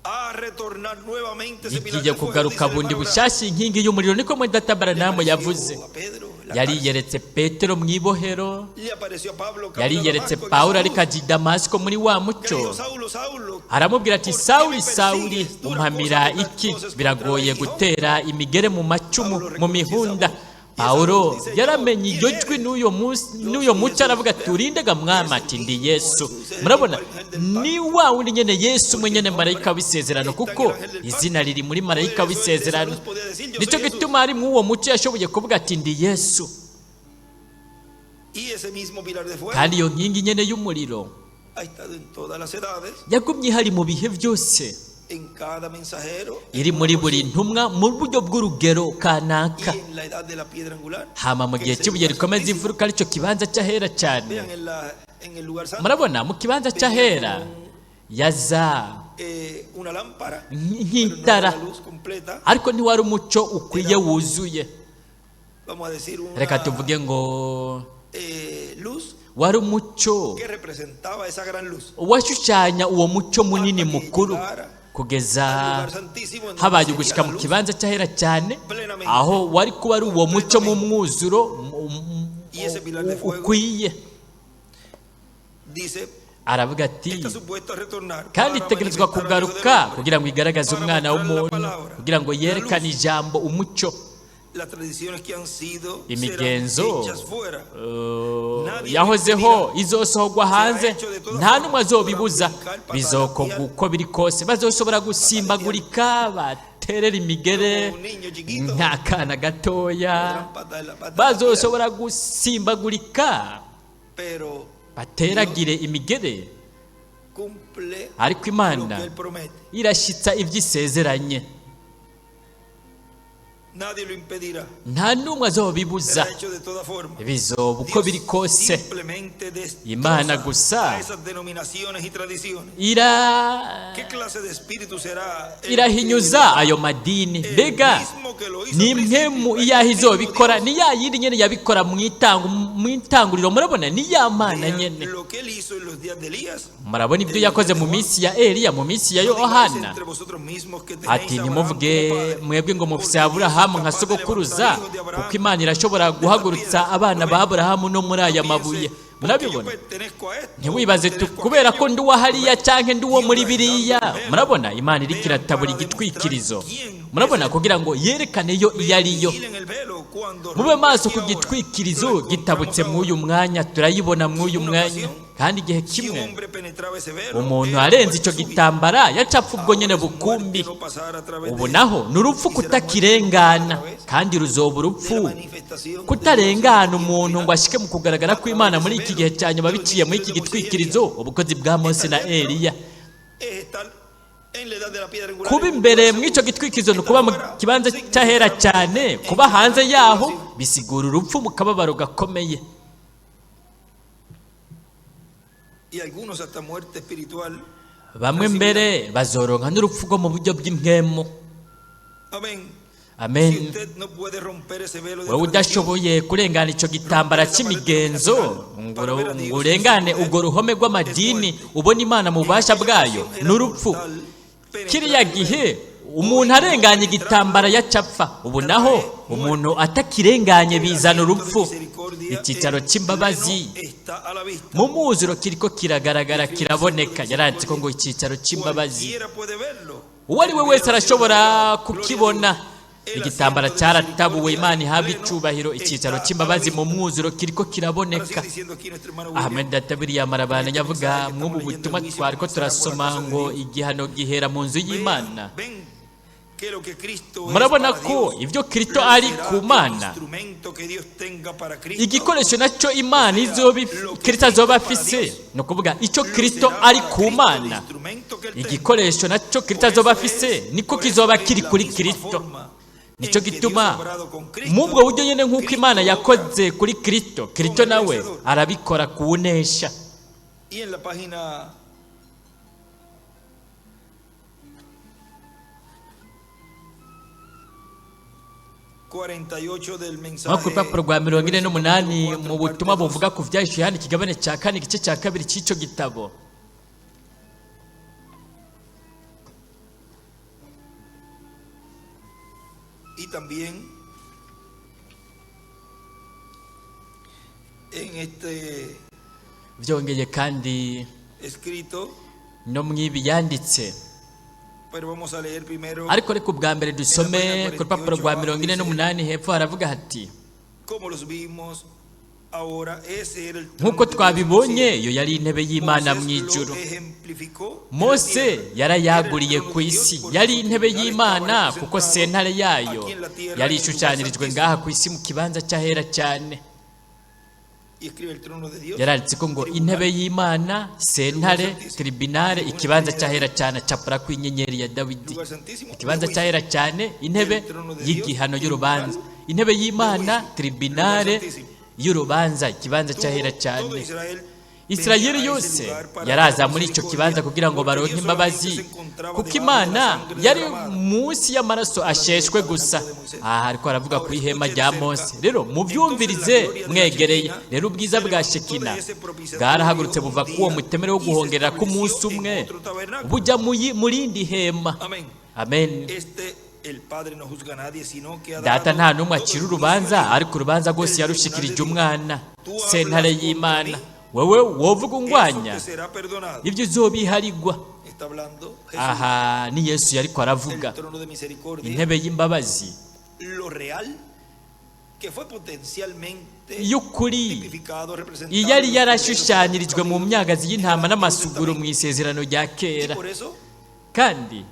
a retornar nuevamente ese pilar Igiye de fuego, kugaruka dice el bundi hermano Branham. bushyashya inkingi y'umuriro, niko mwene Branham Le yavuze. apareció a Pedro en la cárcel. Yariyeretse Petero mu ibohero. Le apareció a Pablo camino a Yariyeretse Damasco en Pawulo esa ariko luz. ajya i Damasiko muri wa Que le mucyo. dijo: "Saulo, Saulo, Aramubwira ati: ¿por qué "Sawuli, me Sawuli, persigues? Dura umpamira cosa tocar iki? coces contra el Biragoye aguijón". Gutera imigere mu macumu, Pablo mu reconoció esa mihunda." voz. Y esa Pawulo voz dice: yaramenye "Yo, iryo ¿quién jwi eres?" n'uyo munsi "Yo n'uyo soy mucyo. Jesús". Aravuga ati: Vean, "Urindega mwami?" es el Ati: "Ndi mismo Yesu." Jesús, es el Murabona, mismo ángel del ni pacto. wa wundi nyene Yesu Porque mwe el nyene nombre marayika w'isezerano, está en kuko el ángel del izina pacto. riri muri Por marayika eso él de esa w'isezerano. luz podía decir: "Yo Nicyo soy Jesús". gituma ari mw'uwo mucyo yashoboye kuvuga ati: "Ndi Yesu." Y ese mismo pilar de fuego Kandi iyo nkingi nyene y'umuriro ha estado en todas las edades, yagumye ihari mu bihe byose, en cada mensajero, en iri una muri buri porción, ntumwa mu buryo bw'urugero kanaka. Y en la edad de la piedra angular, Hama mu que gihe es el cy'ibuye lugar rikomeza santísimo. imfuruka, aricyo kibanza cy'ahera cyane. Vean en el lugar santo, Murabona mu kibanza venía cy'ahera como yaza una lámpara, pero no era nk'itara, la luz completa. Ariko ntiwari umucyo ukwiye wuzuye. Vamos a decir Reka una tuvuge ngo luz wari umucyo que representaba esa gran luz. washushanya uwo mucyo munini Hasta que mukuru, llegara kugeza al lugar santísimo en donde habaye sería ugushika la mu luz kibanza cy'ahera cyane, plenamente, aho wari kuba ari uwo mucyo mu completamente. mwuzuro Y ese pilar de fuego ukwiye. dice, Aravuga ati: está supuesto a retornar "Kandi para itegerezwa manifestar al Hijo del kugaruka Hombre, kugira ngo igaragaze para umwana mostrar la w'umuntu, palabra, kugira ngo la yerekane luz. ijambo, umucyo." Las tradiciones que han sido serán Imigenzo hechas fuera. Nadie yahozeho impedirá. izosohorwa Será hanze, hecho de todas nta formas. n'umwe Podrán azobibuza. brincar, Bizokorwa patalear, uko biri kose, bazoshobora gusimbagurika, baterera imigere como un niño chiquito. nk'akana gatoya, Podrán patalear, bazoshobora gusimbagurika, pero bateragire imigere, cumple ariko lo Imana que él promete. irashyitsa ibyo isezeranye. Nadie lo impedirá. Nta n'umwe azobibuza. Será hecho de toda forma. Bizoba uko Dios biri kose. simplemente Imana destroza gusa a esas denominaciones y tradiciones. ira ¿Qué clase de espíritu será el irahinyuza que ayo madini. el Mbega mismo que lo hizo ni al impemu principio, iyaho el mismo izobikora? Dios? Ni ya yindi nyene yabikora mu itanguriro. Murabona, ni ya Mana Vean nyene. lo que él hizo en los días de Elías. Murabona ibyo yakoze mu minsi ya Eliya, mu minsi ya No digáis Yohana. entre vosotros mismos que tenéis Ati: a Abraham "Ntimuvuge como padre, mwebwe ngo mufise porque Dios es Aburahamu nka capaz de sogokuruza, levantar hijos de Abraham kuko Imana irashobora de estas guhagurutsa piedras". abana ¿Lo ba ven? Aburahamu no muri aya No mabuye." piense, porque yo Murabibona? pertenezco a esto, Ntiwibaze tu pertenezco a kubera ko aquello. ndi uwa hariya ¿Lo ven? canke ndi uwo Dios muri rasgando biriya. el velo. Murabona, Imana iriko Vean iratabura para demostrar igitwikirizo. quién es Murabona, él. kugira ngo yerekane yo iyo Vean, ari yo. vigilen el velo cuando Mube rompe maso aquí ku ahora. gitwikirizo Lo encontramos gitabutse ahora. mw'uyu mwanya, turayibona En mw'uyu una mwanya. ocasión Kandi igihe kimwe umuntu arenze icyo gitambara yacapfa ubwo nyine bukumbi. Ubu naho ni urupfu kutakirengana, kandi ruzoba urupfu kutarengana umuntu ngo ashike mu kugaragara kw'Imana muri iki gihe cya nyuma biciye muri iki gitwikirizo, ubukozi bwa Mose na Eliya. Kuba imbere muri icyo gitwikirizo ni ukuba mu kibanza cy'ahera cyane, kuba hanze yaho bisigura urupfu mu kababaro gakomeye. Bamwe mbere bazoronka n'urupfu rwo mu buryo bw'impwemu. Amen. Wowe udashoboye kurengana icyo gitambara cy'imigenzo ngo urengane urwo ruhome rw'amadini, ubona Imana mu bubasha bwayo, n'urupfu. Kiriya gihe umuntu arenganye igitambara yacapfa, ubu naho umuntu atakirenganye bizana urupfu. Icyicaro cy'imbabazi mu muzuro kiriko kiragaragara, kiraboneka. Yaranditse ko ngo icyicaro cy'imbabazi uwo ari we wese arashobora kukibona. Igitambara cyaratabuwe, Imana ihabwa icubahiro. Icyicaro cy'imbabazi mu mwuzuro kiriko kiraboneka. Ahmed Databiri yamarabana yavuga mw'ubu butumwa twari ko turasoma ngo igihano gihera mu nzu y'Imana. Murabona ko ibyo Kristo ari ku Mana, igikoresho nacyo Imana Kristo azoba afise, ni ukuvuga icyo Kristo ari ku Mana, igikoresho nacyo Kristo azoba afise niko kizoba kiri kuri Kristo. Nicyo gituma mubwo buryo nyine nk'uko Imana yakoze kuri Kristo, Kristo nawe arabikora kuwunesha. Nko ku rupapuro rwa 48 mu butumwa buvuga ku byahishuwe Yohana ikigabane cya 4 igice cya 2 cy'icyo gitabo. Y también en este Byongeye kandi escrito, no mwibi yanditse, pero vamos a leer primero, ariko reka ubwa mbere dusome ku rupapuro rwa 48 hepfo haravuga hati: como los vimos ahora, ese era el trono nk'uko de Dios twabibonye en el iyo yari intebe y'Imana cielo. mu ijuru. Moisés lo ejemplificó en la Mose tierra. yarayaguriye Era el ku trono de Dios isi, porque yari su intebe tribunal y'Imana estaba kuko representado sentare yayo aquí en la tierra, yari en el lugar ishushanyirijwe santísimo. ngaha ku isi mu kibanza cy'ahera cyane. Y escribe el trono de Dios, Yaranditse ko ngo tribunal, intebe y'Imana, sentare, tribunale, ikibanza cy'ahera cyane, acapura ku inyenyeri ya Dawidi. lugar santísimo, Ikibanza de juicio. cy'ahera cyane, intebe y'igihano y'urubanza, intebe y'Imana, tribunale y'urubanza, ikibanza cy'ahera Tuvo todo cyane. Israel Isirayeli venía a ese yose lugar para yaraza obtener muri icyo misericordia, kibanza kugira ngo porque baronke Dios imbabazi, solamente se encontraba kuko debajo de la Imana sangre yari derramada. munsi y'amaraso asheshwe gusa. Aha ariko aravuga ku Ahora ihema escuchen rya cerca. Mose. Rero Entonces la mubyumvirize gloria de la mwegereye. Shekinah Rero ubwiza se bwa levantó Shekina de ese propiciatorio bwarahagurutse un buva k'uwo día mutemere wo y se guhongerera k'umunsi estableció en umwe otro tabernáculo. bujya mu rindi hema. Amén. Amen. Este, el Padre no juzga a nadie, sino que ha Data dado nta n'umwe todo acira el juicio urubanza, al Hijo. ariko urubanza rwose El tribunal de yarushikirije Dios. umwana, Tú hablas sentare contra y'Imana. mí, Wewe wovuga eso ungwanya, te será perdonado. ibyo uzobiharigwa. Está hablando Jesús, Aha ni Yesu yariko aravuga. el trono de misericordia, Intebe y'imbabazi lo real que fue potencialmente y'ukuri tipificado, representado iyo yari en los yarashushanyirijwe mu primeros myagazi y'intama en el Antiguo n'amasuguro mu Testamento. isezerano rya Y kera, por eso kandi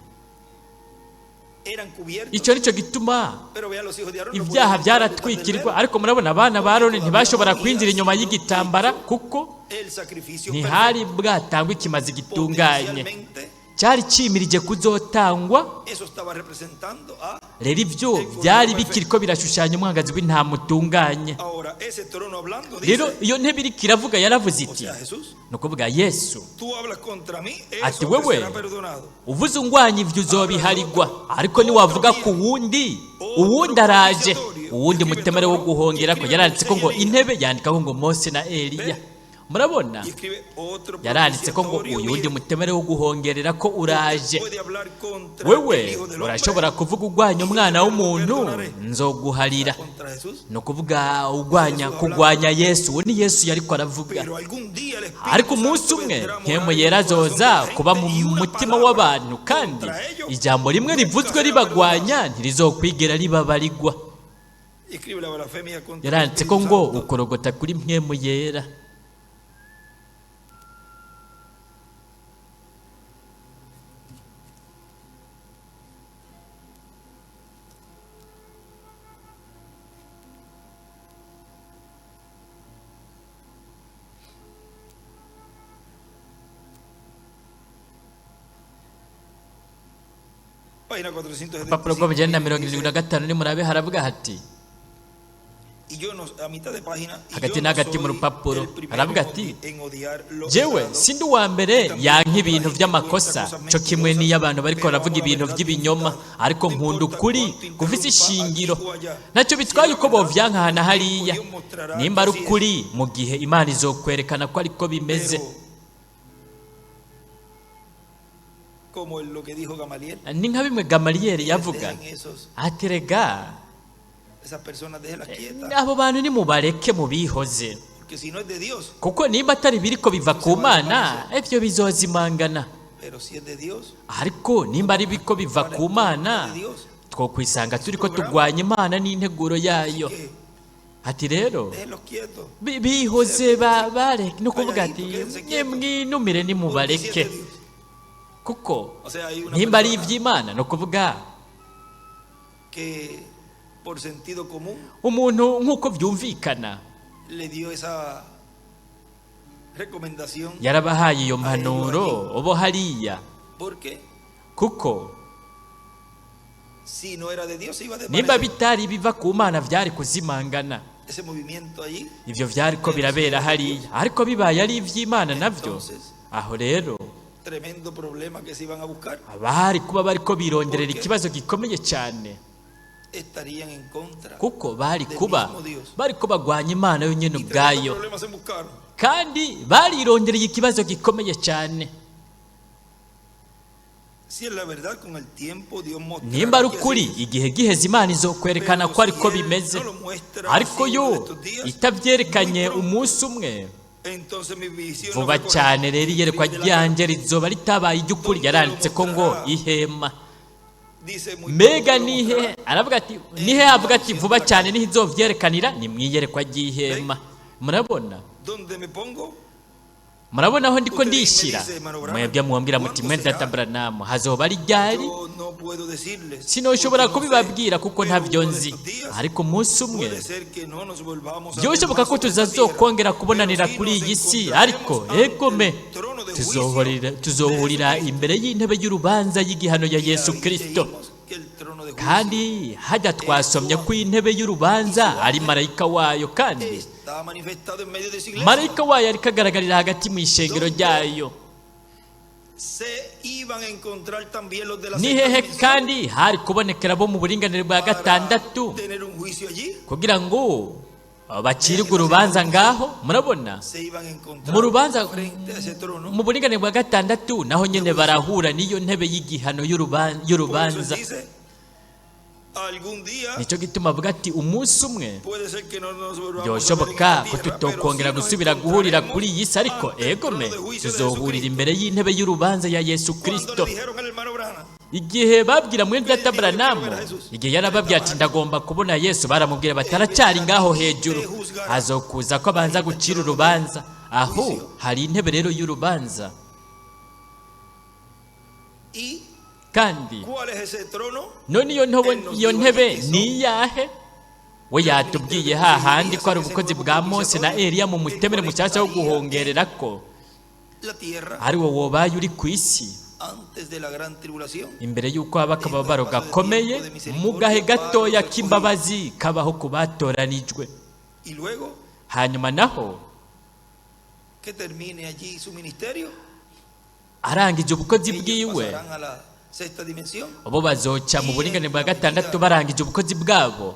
eran cubiertos. icyo nicyo gituma Pero vean, los hijos de Aarón no ibyaha podían entrar detrás del byaratwikirwa. velo, Ariko murabona abana ba Aroni porque todavía ntibashobora no había kwinjira inyuma sido y'igitambara hecho kuko el sacrificio ntihari perfecto. bwatangwa ikimazi gitunganye Potencialmente cyari cimirije kuzotangwa. eso estaba representando a Rero ibyo el cordero byari perfecto. bikiriko birashushanya umwangazi w'intama utunganye. Ahora ese trono hablando Rero dice, iyo ntebe iriko iravuga yaravuze o iti, sea, Jesús, ni ukuvuga Yesu, tú hablas contra mí, ati eso te wewe será perdonado. uvuze ungwanya ibyo uzobiharigwa, ariko niwavuga ku wundi, uwundi araje, uwundi mutemere wo guhongera ko. Yaranditse ko ngo intebe, yandikaho ngo Mose na Eliya. Murabona, Y escribe otro yaranditse ko ngo propiciatorio uyu wundi viene. mutemere wo guhongerera ko uraje. Puede hablar contra el Wewe Hijo del Hombre, urashobora kuvuga ugwanya umwana w'umuntu, nzoguharira. contra Jesús. Ni ukuvuga ugwanya, kugwanya Yesu. Uwo ni Yesu yariko aravuga. Pero algún día el Ariko Espíritu umunsi Santo umwe vendrá a morar mpemu en el yera corazón de azoza la gente kuba mu y una mutima palabra w'abantu, kandi contra ellos ijambo rimwe nunca rivuzwe será ribagwanya perdonado. ntirizokwigera ribabarigwa. Y escribe la blasfemia contra el Yaranditse ko Espíritu ngo Santo. ukorogota kuri mpemu yera. Página Urupapuro 475, rw'amajana na mirongo irindwi na dice, gatanu nimurabe haravuga hati y yo no, a mitad de página, y hagati yo na no hagati mu soy rupapuro el primero haravuga en ati en odiar lo jewe errado, sindi uwa mbere yanka ibintu by'amakosa cyo kimwe n'iyo abantu bariko baravuga ibintu by'ibinyoma, ariko no nkunda importa ukuri cuánto gufise interrumpa ishingiro. aquí o allá. Ntacyo Si es bitwaye la uko verdad, bovyanka aha na el tiempo hariya, Dios mostrará nimba que ari así es. ukuri mu gihe Imana izokwerekana ko ariko bimeze. Pero como lo que dijo Gamaliel, Ni nka bimwe Gamaliyeli yavuga dejen esos, ati rega esas personas, déjenlas quietas, abo bantu nimubareke mubihoze, porque si no es de Dios, kuko nimba atari biriko biva ku Mana ivyo bizozimangana, pero si es de Dios, ariko nimba ari biriko biva van ku en contra Mana de Dios. twokwisanga turiko turwanya Imana n'integuro yayo. Que Ati rero déjenlos quietos, bihoze bareke, ni ukuvuga ati calladitos, quédense quietos, mwinumire porque si es nimubareke de Dios. kuko O sea, hay una nimba ari persona ivy'Imana, ni ukuvuga que por sentido común umuntu nk'uko vyumvikana le dio esa recomendación yarabahaye iyo a ellos mpanuro allí, bo hariya, porque kuko si no era de Dios se iba a nimba desvanecer bitari biva ku Mana vyari kuzimangana ese movimiento allí. Ivyo vyariko Pero si birabera era de hariya, Dios, ariko bibaye ari ivy'Imana navyo, entonces aho rero tremendo problema que se iban a buscar, abari kuba bariko bironderera porque ikibazo gikomeye cyane, estarían en contra kuko bari del kuba mismo Dios. bariko bagwanya Imana yonyene Y tremendo ubwayo, problema se buscaron. kandi barirondereye ikibazo gikomeye cyane. Si es la verdad, con el tiempo Dios Nimba mostrará ari que así ukuri es. igihe giheze Imana izokwerekana Pero ko ariko si Él bimeze, no lo muestra ariko así uno de yo estos días, muy itavyerekanye pronto, umunsi umwe entonces mi visión no vuba fue cyane correcta. rero iyerekwa Escribe de la ryanjye carta. rizoba ritabaye iry'ukuri. ¿Dónde lo Yaranditse ko ngo mostrará? ihema Dice muy mbega pronto lo nihe mostrará aravuga ati nihe en la avuga ati visión de vuba la cyane carta. niho izovyerekanira ni mwiyerekwa ¿Ven? ry'ihema. Murabona? ¿Dónde me pongo? Murabona aho ndiko Usted me ndishyira? dice, hermano Branham, Mwebwe mwambwira muti ¿cuándo mwene data será? Branamu hazoba ari ryari? Yo no puedo decirles, Sinoshobora porque no sé, kubibabwira kuko pero ntavyo uno de nzi, estos días ariko umunsi umwe puede ser que no nos volvamos a ver byoshoboka más ko sobre esta tierra, tuzazokongera pero kubonanira sí kuri nos iyi si, ariko encontraremos ante egome el trono de juicio de tuzohurira Jesucristo. imbere y'intebe y'urubanza y'igihano ya Y Yesu ahí Kristo. leímos que el trono de juicio Kandi hajya es su twasomye ko ángel, intebe y y'urubanza su ari ángel marayika wayo, kandi está manifestado en medio de su iglesia, marayika wayo ariko agaragarira hagati mu ishengero donde ryayo. se iban a encontrar también los de la Ni sexta hehe dimensión kandi hari kubonekera bo mu buringanire bwa para gatandatu tener un juicio allí. kugira ngo Vean bacirwe que la sexta urubanza dimensión ngaho. Murabona se iban a mu encontrar rubanza frente a ese trono mu buringanire bwa gatandatu naho de nyene juicio. barahura n'iyo ntebe y'igihano Por eso él y'urubanza. dice, algún día Nicyo gituma avuga ati umunsi umwe puede ser que no nos volvamos a ver en byoshoboka esta ko tierra, pero sí tutokongera nos gusubira guhurira kuri encontraremos iyi si, ariko ante el trono egome de juicio de tuzohurira Jesucristo. imbere y'intebe y'urubanza ya Yesu Cuando Kristo. le dijeron al hermano Branham, Igihe babwira mwene que él data dijo, yo quiero Branamu, ver a Jesús, igihe él yarababwira estaba ati alto. ndagomba kubona Yesu, baramubwira bati Él aracyari vendrá ngaho y te hejuru, juzgará. azokuza ko abanza Ahí está el gucira trono de urubanza. Aho juicio. hari intebe rero y'urubanza. ¿Y Kandi cuál es ese trono? none iyo ntobo Él nos iyo dijo allí ntebe que son ni iyahe? We los ministerios yatubwiye de Moisés y hahandi Elías ko ari en ese ubukozi nuevo bwa Mose na propiciatorio, Eliya mu el mutemere cual mushyashya wo estaría en guhongererako, la tierra ari wo wobaye uri ku isi antes de la gran tribulación, imbere y'uko haba en el akababaro paso de gakomeye tiempo de mu gahe misericordia para gatoya los escogidos. k'imbabazi kabaho ku batoranijwe. Y luego Hanyuma naho que termine allí su ministerio, arangije ubukozi ellos bwiwe, pasarán a la sexta dimensión bo bazoca mu y buringanire en bwa la gatandatu venida barangije ubukozi bwabo.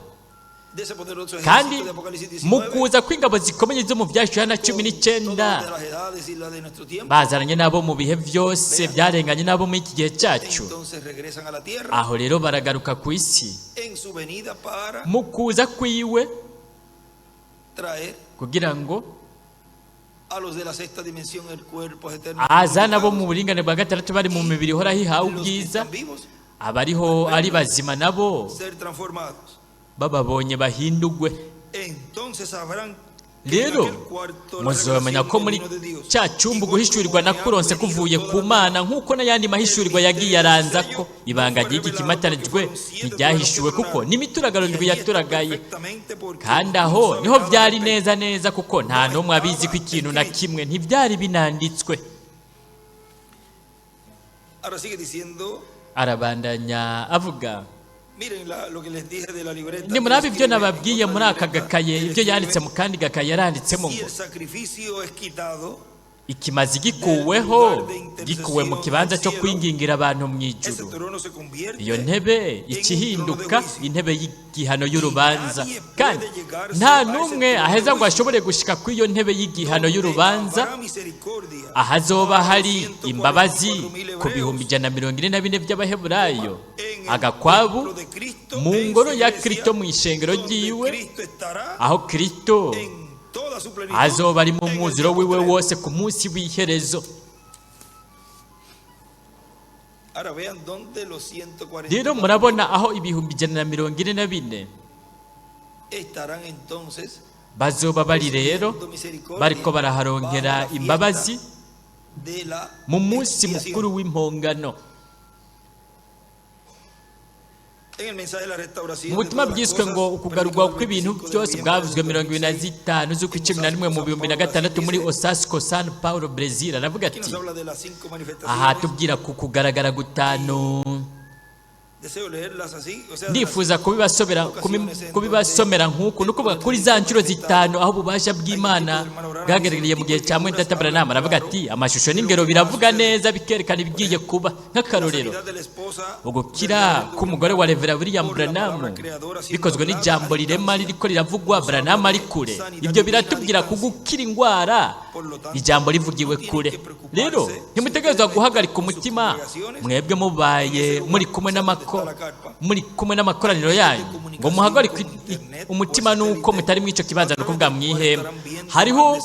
de ese poderoso Kandi ejército de Apocalipsis mu 19, kuza kw'ingabo zikomeye zo mu bya Yohana cumi con todos los de n'icyenda las edades y la de nuestro tiempo, bazaranye n'abo mu bihe byose vean, byarenganye n'abo muri iki gihe cyacu, entonces regresan a la tierra aho rero baragaruka ku isi en su venida para mu kuza kwiwe traer kugira ngo a los de la sexta dimensión el cuerpos eternos azane abo mu glorificados buringanire bwa gatandatu bari mu y mibiri ihoraho ihawe los que ubwiza, están vivos abariho al ari verlos bazima nabo ser transformados. bababonye bahindugwe. Entonces sabrán que en Rero aquel cuarto la muzomenya revelación ko que muri vino de Dios, cya cyumba igual como uguhishurirwa me ha nakuronse venido kuvuye toda ku la Mana, nueva, nk'uko n'ayandi el mahishurirwa yagiye misterio del aranza ko sello no ibanga fue ry'iki revelado porque kimatanijwe fueron 7 fueron los que ntiryahishuwe kuko tronaron. n'imituragaro Y ndwi allí está yaturagaye. perfectamente porque Kandi no aho sabe niho nada al byari respecto. neza neza kuko nta No n'umwe abizi ko estaba ikintu na escrito. kimwe ntibyari binanditswe. Ahora sigue diciendo Arabandanya avuga. Miren lo que les dije de la libreta. Nimuraba Él ibyo escribe en nababwiye otra muri aka libreta, gakaye, él ibyo yanditse escribe, mu kandi gakaye yaranditsemo si ngo el sacrificio es quitado, ikimazi gikuweho, gikuwe mu kibanza cyo kwingingira abantu mu ese ijuru, trono se convierte iyo ntebe ikihinduka intebe y'igihano y'urubanza, kandi nta n'umwe aheza ngo ashobore gushika kuri iyo ntebe y'igihano y'urubanza habrá misericordia ahazoba para hari los imbabazi 144.000 ku hebreos 144,000 by'Abaheburayo, en el agakwabu templo de Cristo, mu en ngoro su ya iglesia, Kristo mu ishengero donde ryiwe, Cristo estará aho Kristo en toda su plenitud azoba ari mu en el mwuzuro día wiwe postrero. wose ku munsi w'iherezo. Ahora vean dónde los 144 Rero murabona aho 144,000 estarán entonces bazoba bari rero recibiendo misericordia bariko baraharonkera bajo la fiesta imbabazi de la mu munsi expiación. mukuru w'impongano. En el mensaje de la restauración Mu de butumwa todas las bwiswe cosas, ngo ukugarurwa predicado el kw'ibintu 25 de byose noviembre bwavuzwe del 25 2006 z'ukwa 11 mu 2006 muri Osasco, San Paulo, Brazil, aravuga Aquí ati nos habla de las cinco aha manifestaciones. tubwira ku kugaragara gutanu. Deseo leerlas así, o sea, de las Ndifuza kubibasomera nk'uku, ni ukuvuga kuri za nshuro zitanu aho ububasha bw'Imana bwagaragariye mu gihe cya mwene data Branham. Aravuga ati amashusho n'ingero biravuga neza bikerekana ibigiye kuba. la Nk'akarorero, sanidad de la esposa ugukira del reverendo k'umugore wa Revera William por la Branham palabra creadora siendo bikozwe hablada n'ijambo a rirema distancia. ririko riravugwa Branham ari kure, ibyo biratubwira ku gukira indwara ijambo rivugiwe kure. Rero ntimutegerezwa guhagarika umutima mwebwe mubaye muri kumwe n'amako muri kumwe n'amakoraniro yanyu ngo muhagarike umutima nuko mutari mw'ico kibanza, ni ukuvuga mw'ihema hariho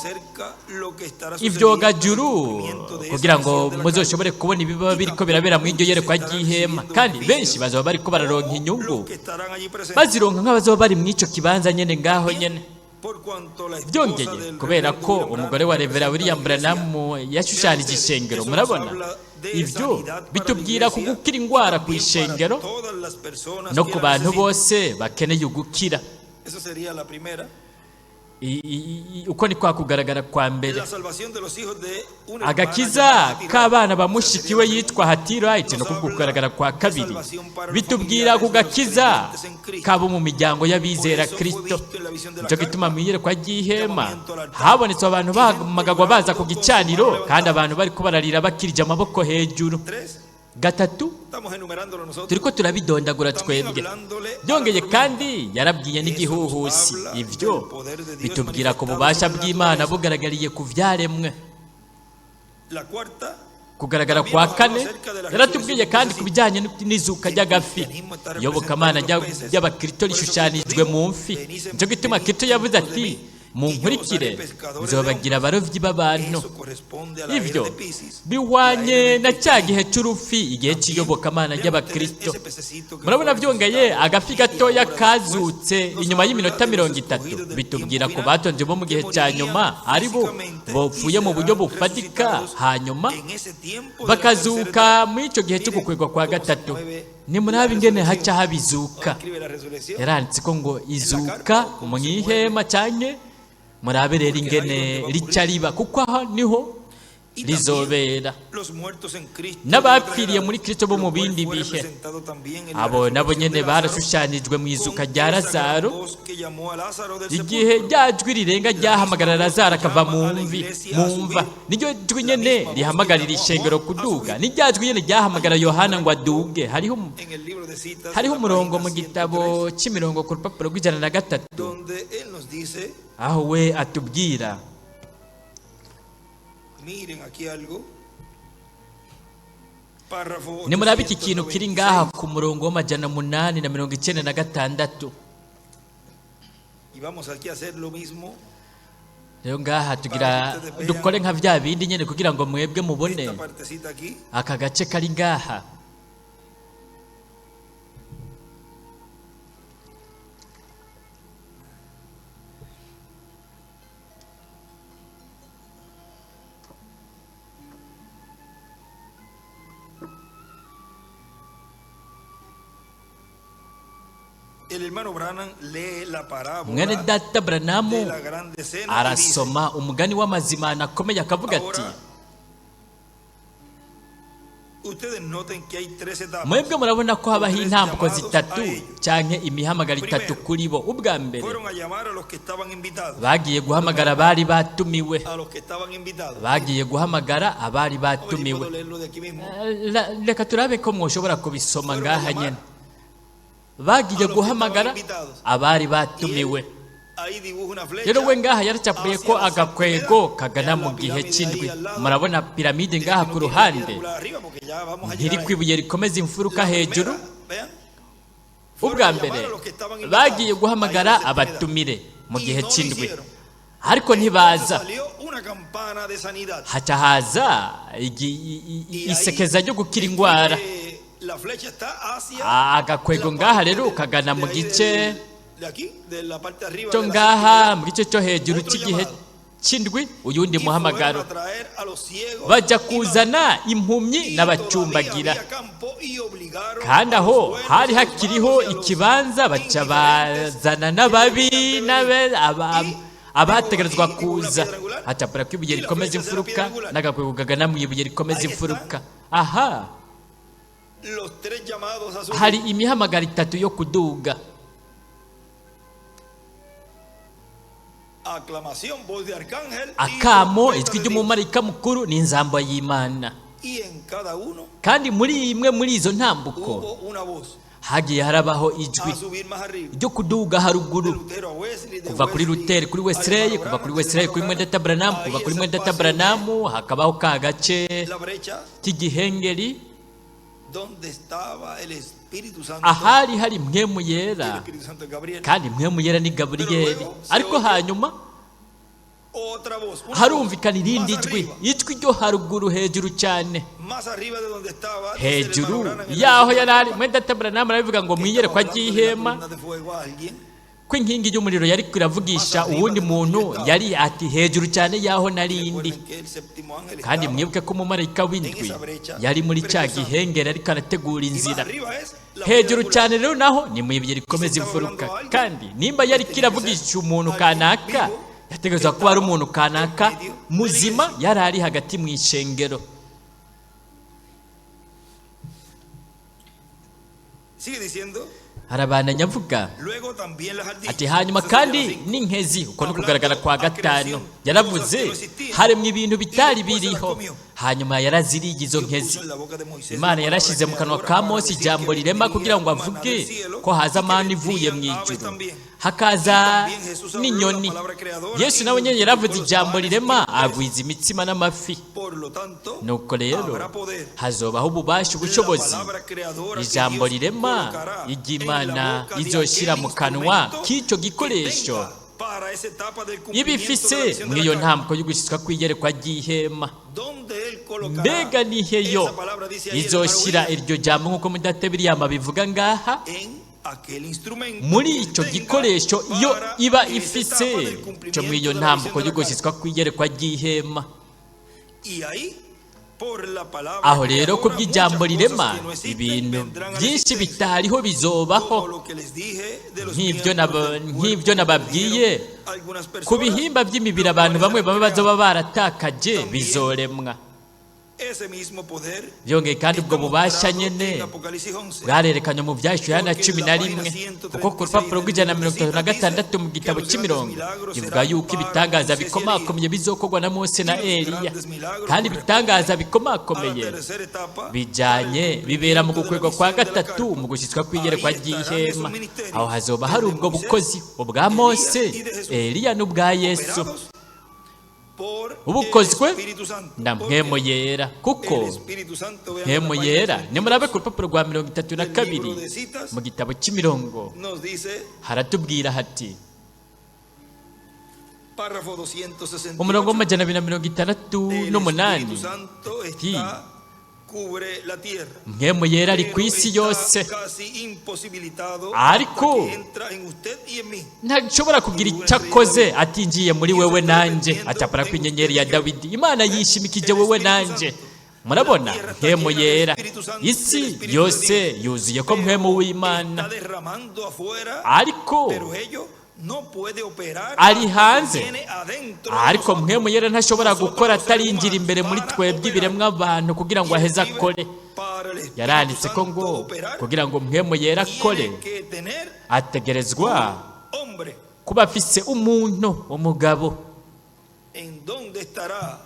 ivyogajuru, kugira ngo muzoshobore kubona ibiba biriko birabera mw'iryo yerekwa ry'ihema, kandi benshi bazoba bariko bararonka inyungu bazironka nk'abazoba bari mw'ico kibanza nyene ngaho nyene. Byongeye, kubera ko umugore wa Revera William Branham yashushanije ishengero, murabona ibyo bitubwira ku gukira indwara ku ishengero no ku bantu bose bakeneye ugukira. Eso sería la primera. Uko ni kwa kugaragara kwa mbere. La salvación de los hijos de una hermana Agakiza llamada Hattie k'abana ba Wright. mushiki we yitwa Hattie Wright, ni ukuvuga kugaragara kwa kabiri bitubwira ku gakiza kabo mu miryango y'abizera Kristo. Nicyo gituma mu iyerekwa ry'ihema habonetse abantu bahamagagwa baza ku gicaniro, kandi abantu bariko bararira bakirije amaboko hejuru. Tres, Gatatu, estamos enumerándolo nosotros. turiko turabidondagura También twebwe. hablándole a la Byongeye tormenta. kandi yarabwiye n'igihuhusi, ibyo bitubwira ku bubasha bw'Imana bugaragariye ku vyaremwe. La cuarta, Kugaragara kwa kane, yaratubwiye kandi ku bijyanye n'izuka ry'agafi. Iyobokamana ry'abakristo rishushanijwe mu mfi, nicyo gituma Kristo yavuze ati munkurikire nzobagira abarovyi b'abantu. eso corresponde a la era Ivyo de Piscis. bihwanye na cya gihe c'urufi, igihe c'iyobokamana ry'abakristo. Murabona byongeye agafi gatoya kazutse inyuma y'iminota 30 bitubwira ku batonze bo mu gihe cya nyuma, ari bo bopfuye mu buryo bufatika hanyuma bakazuka muri icyo gihe cyo gukwegwa kwa gatatu. Nimurabe ingene haca habizuka. Yaranditse ko ngo izuka mu ihema cyane, murabe rero ingene rica riba, kuko aho niho rizobera. N'abapfiriye muri Kristo bo mu bindi bihe, abo nabo nyene barashushanijwe mu izuka rya Lazaro, igihe rya jwi rirenga ryahamagara Lazaro akava mu mvi mu mva, niryo jwi nyene rihamagarira ishengero kuduga, ni rya jwi nyene ryahamagara Yohana ngo aduge. Hariho umurongo mu gitabo cy'imirongo ku rupapuro rw'103 aho we atubwira. Miren aquí algo. Párrafo Nimurabe iki kintu kiri ngaha 896. ku murongo w'896. Y vamos aquí a hacer lo mismo. Rero ngaha tugira dukore nka bya bindi nyene kugira ngo mwebwe mubone Esta partecita aquí. aka gace kari ngaha. El hermano Branham lee la parábola Mwene data Branamu de la grande cena y dice, arasoma umugani w'amazimano akomeye akavuga ati ahora Ustedes noten que hay tres etapas. Mwebwe murabona ko habaho intambuko zitatu canke imihamagaro itatu kuri bo. Ubwa mbere, Fueron a llamar a los que estaban invitados. bagiye guhamagara abari batumiwe. A los que estaban invitados. Bagiye guhamagara abari A ver si batumiwe. puedo leerlo de aquí mismo. Reka turabe ko mwoshobora kubisoma ngaha nyene. Bagiye guhamagara abari Y batumiwe. él ahí dibuja una flecha. Rero we ngaha yaracapuye ko agakwego kagana mu gihe c'indwi. Murabona piramide ngaha ku ruhande, Arriba, porque ya vamos a ntiri llegar ahí. kwibuye rikomeza imfuruka La hejuru. primera, vean. Fueron Ubwa a mbere, llamar a los que estaban invitados. bagiye guhamagara Ahí en la séptima edad. abatumire mu Y gihe no lo c'indwi, hicieron. ariko ntibaza. Salió una campana de sanidad. Haca haza Y ahí isekeza ryo gukira ingwara. La flecha está hacia Agakwego la ngaha parte rero kagana de mu ahí gice de aquí, de la parte de arriba cyo de la ngaha, séptima mu gice cyo hejuru Otro cy'igihe llamado. c'indwi, uyundi edad. Y fueron muhamagaro. a traer a los ciegos Bajya y kuzana impumyi y todavía n'abacumbagira. había campo y obligaron Kandi a los aho buenos, hari a los hakiriho malos y a los ikibanza, baca indiferentes bazana que n'ababi debían de venir. n'abe Y abategerezwa dijo una kuza. piedra angular, Hacapura ko ibuye y la rikomeza flecha será imfuruka piedra angular. n'agakwego kagana mu ibuye rikomeza Ahí imfuruka. Aha Los tres llamados a subir. hari imihamagaro itatu yo kuduga. Aclamación, voz de arcángel y Akamo, trompeta ijwi de Dios. ry'umumarayika mukuru n'inzamba y'Imana. Y en cada uno Kandi muri imwe muri izo ntambuko hubo una voz hagiye harabaho ijwi a subir más arriba. ryo kuduga De haruguru. Lutero a Wesley, de Kuva kuri Wesley Luteri kuri al Wesley, hermano kuva kuri Branham, del Wesley kuri hermano Mwendata Branham, Branham, kuva ahí kuri ese Mwendata espacio Branham hakabaho ka gace de la brecha k'igihengeri donde estaba el Espíritu Santo. ahari hari Mpwemu Y el Yera. Espíritu Santo es Gabriel. Kandi Mpwemu Yera ni Gaburiyeli. Ariko hanyuma Otra voz, una harumvikana voz irindi más jwi, arriba, ijwi ryo haruguru hejuru cyane, más arriba de donde estaba, dice el hermano hejuru Branham en la yaho visión de yari la ari. carpa, Mwendata Branham arabivuga ngo que mwiyerekwa estaba hablando de la ry'ihema columna de fuego a alguien. ko inkingi y'umuriro yari iravugisha uwundi muntu, yari ati hejuru cyane yaho narindi. Recuerden que el séptimo ángel Kandi estaba mwibuke ko umumarayika w'indwi yari muri cya gihengeri ariko arategura y más inzira. arriba es la Hejuru piedra cyane rero naho ni mu ibuye rikomeza imfuruka. Kandi nimba yari kiravugisha umuntu kanaka, yategerezwa kuba ari umuntu kanaka muzima yari ari hagati mu ishengero. Sigue diciendo, Harabandanya avuga luego también las ardillas. ati hanyuma Esa sería kandi la cinco. n'inkezi. Uko ni kugaragara kwa gatanu. Yaravuze haremwe ibintu bitari biriho, hanyuma yaraziriye izo Dios nkezi. puso en la boca de Moisés Imana la palabra yarashyize mu kanwa creadora ka para Mose decir ijambo que rirema kugira ngo vendría maná avuge del cielo ko haza y que amana ivuye mu vendrían aves ijuru, también. hakaza Y también Jesús habló la n'inyoni. palabra creadora Yesu y nawe nyine yaravuze multiplicó los ijambo panes y rirema, los peces. agwiza imitsima n'amafi. Por lo tanto, Nuko rero habrá poder. hazobaho ububasha, La ubushobozi. palabra creadora que Ijambo Dios rirema colocará en la iry'Imana boca de izoshira aquel mu kanwa instrumento k'icyo que gikoresho tenga para esa etapa del iba cumplimiento de la ifise visión de mw'iyo la carta. ntambuko yo gushyitswa kw'iyerekwa ry'ihema. Donde él colocará Mbega niheyo esa palabra, dice ahí el hermano izoshira William, iryo jambo nk'uko mudate William abivuga ngaha, en aquel instrumento muri que icyo tenga gikoresho iyo para iba esa ifise etapa del cyo cumplimiento mw'iyo de la ntambuko visión de yo la carta. gushyitswa kw'iyerekwa ry'ihema. Y ahí, por la palabra Aho rero creadora, kubw'ijambo muchas rirema, cosas que no existen ibintu vendrán a la byinshi existencia. bitariho bizobaho. Como lo que les dije de los Nk'ibyo miembros del cuerpo nk'ibyo que nababwiye perdieron algunas ku personas, bihimba by'imibiri los abantu cuales bamwe eran bamwe bazoba creados. baratakaje También bizoremwa. Ese mismo poder Byongeye kandi está ubwo bubasha mostrado nyene en Apocalipsis 11. bwarerekanywe mu byahishuwe Yohana Porque cumi en na la rimwe, página kuko ku rupapuro 136 rw'ijana na del mirongo itatu na libro de citas gatandatu mu dice gitabo que los grandes cy'imirongo milagros kivuga serán yuko para ibitangaza Moisés y bikomakomeye bizokorwa na Mose na Y los Eliya. grandes milagros Kandi ibitangaza corresponden a la bikomakomeye tercera etapa para el bijanye bibera mu cumplimiento de la gukwegwa kwa visión de la gatatu, carta. mu gushyitswa kw'iyerekwa Ahí estarán esos ry'ihema. ministerios, Aho hazoba el hari de ubwo Moisés, bukozi, ubwa Elías Mose, y de Jesús, Eliya n'ubwa Yesu, operados por el ubukozwe Espíritu Santo. na Porque Mpwemu Yera. Kuko el Espíritu Santo, vean en la Mpwemu página Yera, 32 nimurabe ku rupapuro rwa mirongo itatu na del kabiri libro de citas, mu gitabo cy'imirongo, nos dice haratubwira hati párrafo 268, umurongo w'amajana abiri na mirongo itandatu el n'umunani Espíritu Santo ati está cubre la tierra. Mpwemu Yera ari ku Pero isi está yose, casi imposibilitado ariko hasta que entra en usted y en mí. ntashobora kugira icyo akoze atinjiye muri wewe nanjye. Acapara ku inyenyeri ya Dawidi. Imana yishimikije wewe nanjye. Murabona Mpwemu Yera, isi yose yuzuye ko Pero Mpwemu w'Imana, está derramando afuera, ariko pero ello no puede operar ari hasta que hanze, viene adentro de ariko nosotros. Mpwemu Yera ntashobora Nosotros gukora los seres atarinjira humanos imbere muri para twebwe operar. ibiremwa abantu kugira ngo Y aheze escribe akore. Para el Espíritu Yaranditse ko Santo ngo operar, kugira ngo mpwemu yera akore, tiene que tener ategerezwa hombre. kuba afise umuntu, umugabo. ¿En dónde estará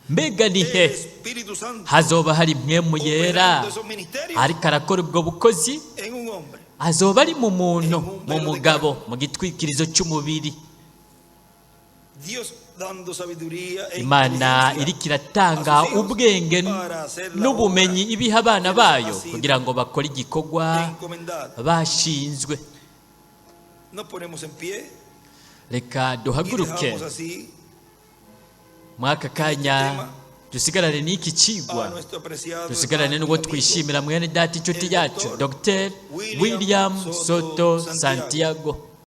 Mbega ni el he Espíritu Santo hazoba hari mpwemu yera operando esos ministerios? ariko arakora ubwo bukozi? En un hombre. Azoba ari mu muntu, mu mugabo, mu gitwikirizo cy'umubiri. Dios dando sabiduría e Imana inteligencia iriko iratanga a sus hijos ubwenge para hacer la n'ubumenyi obra ibiha abana bayo ha sido kugira ngo bakore igikorwa encomendada. bashinzwe. Nos ponemos en pie Reka y duhaguruke dejamos así muri aka kanya, dusigarane n'iki a cigwa, nuestro apreciado dusigarane hermano n'ubwo y amigo, twishimira mwene data, inshuti yacu, Dr William Soto Santiago.